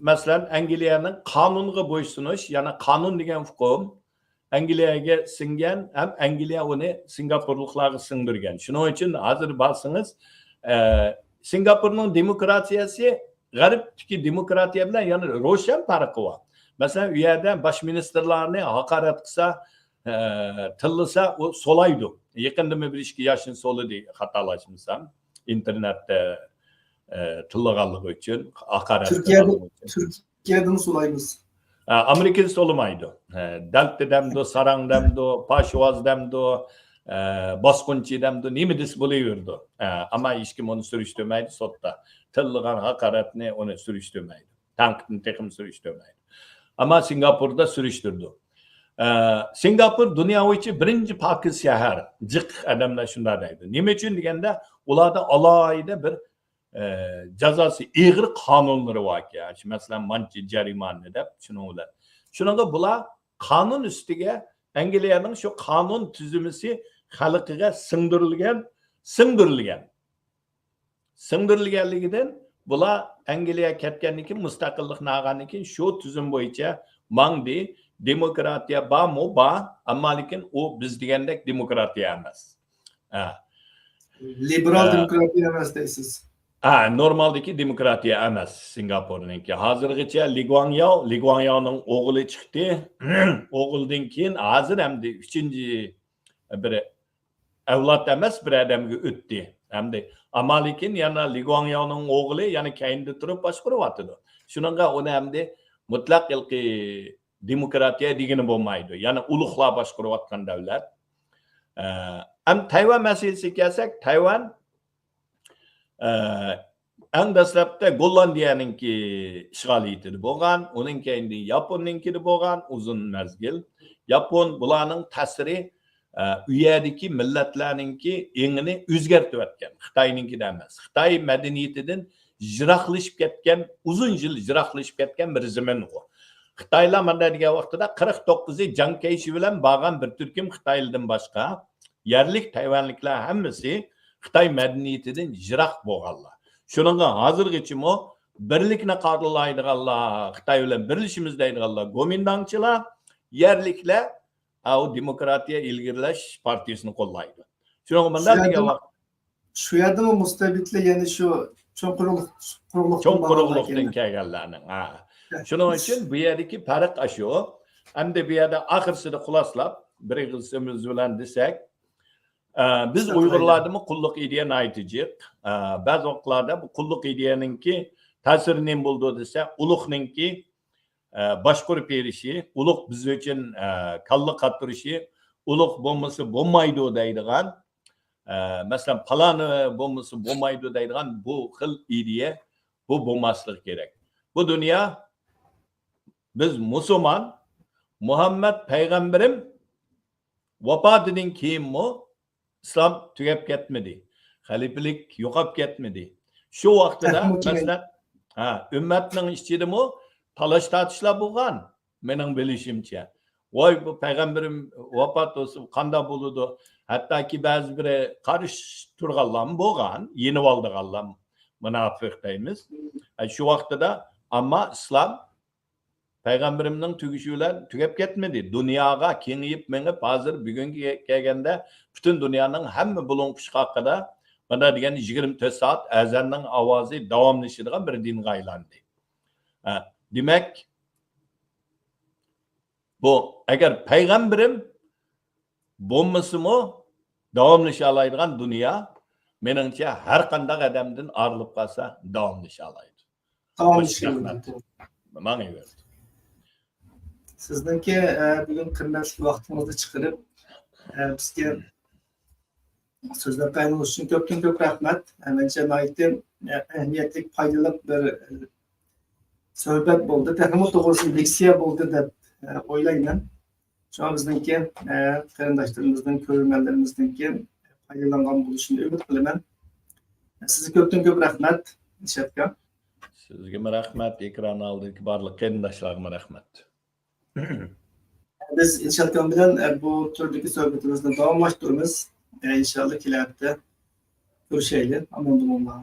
مەسىلەن، ئەنگلىيەنىڭ قانۇنغا بويسۇنۇش، يەنى قانۇن دېگەن ئۇقۇم ئەنگلىيەگە سىڭگەن ھەم ئەنگلىيە ئۇنى سىنگاپورلۇقلارغا سىڭدۈرگەن. شۇنىڭ ئۈچۈن ھازىر بارسىڭىز، ئە، سىنگاپورنىڭ دېموكراتىيەسى غەربتىكى دېموكراتىيە بىلەن يەنە روشەن پەرقى بار. مەسىلەن، ئۇ يەردە باش مىنىستىرلارنى ھاقارەت قىلسا، ئە، تىللىسا، ئۇ سولايدۇ. يېقىندىمۇ بىر ئىككى ياشنى سولىدى، خاتالاشمىسام، ئىنتېرنېتتە، ئە، تىللىغانلىقى ئۈچۈن، ھاقارەت قىلغانلىقى ئۈچۈن. تۈركىيەدىن سولايمىز. ئە، ئامېرىكىدا سولىمايدۇ. ئە، دەلتە دەمدۇ، ساراڭ دەمدۇ، پاشۋاز دەمدۇ، ئە، باسقۇنچى دەمدۇ، نېمە دېسە بولۇۋېرىدۇ. ئە، ئەمما ھېچكىم ئۇنى سۈرۈشتۈرمەيدۇ سوتتا. تىللىغان ھاقارەتنى ئۇنى سۈرۈشتۈرمەيدۇ. تەنقىدنى تېخىمۇ سۈرۈشتۈرمەيدۇ. ئەمما سىنگاپوردا سۈرۈشتۈرىدۇ. ئە، سىنگاپور دۇنيا بويىچە بىرىنچى پاكىز شەھەر. جىق ئادەملەر شۇنداق دەيدۇ. نېمە ئۈچۈن دېگەندە، ئۇلاردا ئالاھىدە بىر، ئە، جازاسى ئېغىر قانۇنلىرى باركەن. شۇ، مەسىلەن، مانچە جەرىمانە دەپ، شۇنىڭ بىلەن. شۇنىڭغا بۇلار قانۇن ئۈستىگە، ئەنگلىيەنىڭ شۇ قانۇن تۈزۈمىسى خەلقىگە سىڭدۈرۈلگەن، سىڭدۈرۈلگەن. سىڭدۈرۈلگەنلىكىدىن بۇلار ئەنگلىيە كەتكەندىن كېيىن، مۇستەقىللىقنى ئالغاندىن كېيىن شۇ تۈزۈم بويىچە ماڭدى. دېموكراتىيە بارمۇ؟ بار. ئەمما لېكىن ئۇ بىز دېگەندەك دېموكراتىيە ئەمەس. ھە. لىبېرال ھە. دېموكراتىيە ئەمەس دەيسىز. ھە، نورمالدىكى دېموكراتىيە ئەمەس سىنگاپورنىڭكى. ھازىرغىچە لى گۇاڭياۋ، لى گۇاڭياۋنىڭ ئوغلى چىقتى. ئوغلىدىن كېيىن ھازىر ئەمدى ئۈچىنچى بىر ئەۋلاد ئەمەس، بىر ئادەمگە ئۆتتى. ئەمدى ئەمما لېكىن يەنە لى گۇاڭياۋنىڭ ئوغلى يەنە كەينىدە تۇرۇپ باشقۇرۇۋاتىدۇ. شۇنىڭغا ئۇنى ئەمدى مۇتلەق ھېلىقى دېموكراتىيە دېگىلى بولمايدۇ. يەنە ئۇلۇغلار باشقۇرۇۋاتقان دەۋلەت. ئە، ئەم تەيۋەن مەسىلىسىگە كەلسەك، تەيۋەن، ئە، ئەڭ دەسلەپتە گوللاندىيەنىڭكى ئىشغالىيىتىدە بولغان، ئۇنىڭ كەينىدىن ياپوننىڭكىدە بولغان ئۇزۇن مەزگىل. ياپون بۇلارنىڭ تەسىرى، ئە، ئۇ يەردىكى مىللەتلەرنىڭكى ئېڭىنى ئۆزگەرتىۋەتكەن. خىتاينىڭكىدە ئەمەس. خىتاي مەدەنىيىتىدىن يىراقلىشىپ كەتكەن، ئۇزۇن يىل يىراقلىشىپ كەتكەن بىر زېمىن ئۇ. خىتايلار مۇنداق دېگەن ۋاقتىدا، قىرىق توققۇزى جاڭ كەيشى بىلەن بارغان بىر تۈركۈم خىتايلىدىن باشقا، يەرلىك تەيۋەنلىكلەر ھەممىسى خىتاي مەدەنىيىتىدىن يىراق بولغانلار. شۇنىڭغا ھازىرغىچىمۇ بىرلىكنى قارىلايدىغانلار، خىتاي بىلەن بىرلىشىمىز دەيدىغانلار گومىنداڭچىلار، يەرلىكلەر ئاۋۇ دېموكراتىيە ئىلگىرىلەش پارتىيىسىنى قوللايدۇ. شۇنىڭغا مۇنداق شۇ دېگەن يەردىمۇ، ۋاقىت، شۇ يەردىمۇ مۇستەبىتلەر يەنە شۇ چوڭ قۇرۇقلۇق، قۇرۇقلۇقتىن چوڭ بارغانلار قۇرۇقلۇقتىن كەلگەن. كەلگەنلەرنىڭ، ھە. شۇنىڭ ئۈچۈن بۇ يەردىكى پەرق ئاشۇ. ئەمدى بۇ يەردە ئاخىرسىدا خۇلاسىلاپ، بىر ئېغىز سۆزىمىز بىلەن دېسەك، ئە، بىز ئۇيغۇرلاردىمۇ قۇللۇق ئىدىيە ناھايىتى جىق. ئە، بەزى ۋاقىتلاردا بۇ قۇللۇق ئىدىيەنىڭكى تەسىرى نېمە بولىدۇ دېسە، ئۇلۇغنىڭكى، ئە، باشقۇرۇپ بېرىشى، ئۇلۇغ بىز ئۈچۈن، ئە، كاللا قاتۇرۇشى، ئۇلۇغ بولمىسا بولمايدۇ دەيدىغان، ئە، مەسىلەن، پالانى بولمىسا بولمايدۇ دەيدىغان بۇ خىل ئىدىيە، بۇ بولماسلىقى كېرەك. بۇ دۇنيا، بىز مۇسۇلمان، مۇھەممەد پەيغەمبىرىم ۋاپاتىدىن كېيىنمۇ ئىسلام تۈگەپ كەتمىدى. خەلىپىلىك يوقاپ كەتمىدى. شۇ ۋاقتىدا، مەسىلەن، ھە، ئۈممەتنىڭ ئىچىدىمۇ تالاش-تارتىشلار بولغان، مېنىڭ بىلىشىمچە. ۋاي، بۇ پەيغەمبىرىم ۋاپات بولسا قانداق بولىدۇ؟ ھەتتاكى بەزى بىرى قارشى تۇرغانلارمۇ بولغان، يېنىۋالىدىغانلار، مۇناپىق دەيمىز. ئە، شۇ ۋاقتىدا، ئەمما ئىسلام پەيغەمبىرىمنىڭ تۈگىشى بىلەن تۈگەپ كەتمىدى. دۇنياغا كېڭىيىپ مېڭىپ، ھازىر بۈگۈنگە كەلگەندە پۈتۈن دۇنيانىڭ ھەممە بۇلۇڭ پۇچقاقىدا مانا دېگەن يىگىرمە تۆت سائەت ئەزاننىڭ ئاۋازى داۋاملىشىدىغان بىر دىنغا ئايلاندى. ھە، دېمەك، بۇ ئەگەر پەيغەمبىرىم بولمىسىمۇ داۋاملىشالايدىغان دۇنيا، مېنىڭچە، ھەر قانداق ئادەمدىن ئايرىلىپ قالسا داۋاملىشالايدۇ. داۋاملىشىپ ماڭىۋېرىدۇ. سىزنىڭكى، ئە، بۈگۈن قىممەتلىك ۋاقتىڭىزنى چىقىرىپ، ئە، بىزگە سۆزلەپ بەرگىنىڭىز ئۈچۈن كۆپتىن كۆپ رەھمەت. ئە، مەنچە ناھايىتى، ئە، ئەھمىيەتلىك، پايدىلىق بىر، ئە، سۆھبەت بولدى. تېخىمۇ توغرىسى لېكسىيە بولدى دەپ، ئە، ئويلايمەن. شۇڭا بىزنىڭكى، ئە، قېرىنداشلىرىمىزنىڭ، كۆرۈرمەنلىرىمىزنىڭكى پايدىلانغان بولۇشىنى ئۈمىد قىلىمەن. سىزگە كۆپتىن كۆپ رەھمەت، ئىلشات ئاكا. سىزگىمۇ رەھمەت، ئېكران ئالدىدىكى بارلىق قېرىنداشلارغىمۇ رەھمەت. بىز ئىلشات ئاكام بىلەن، ئە، بۇ تۈردىكى سۆھبىتىمىزنى داۋاملاشتۇرىمىز. ئە، ئىنشاللا كېلەر ھەپتە كۆرۈشەيلى. ئامان بولۇڭلار.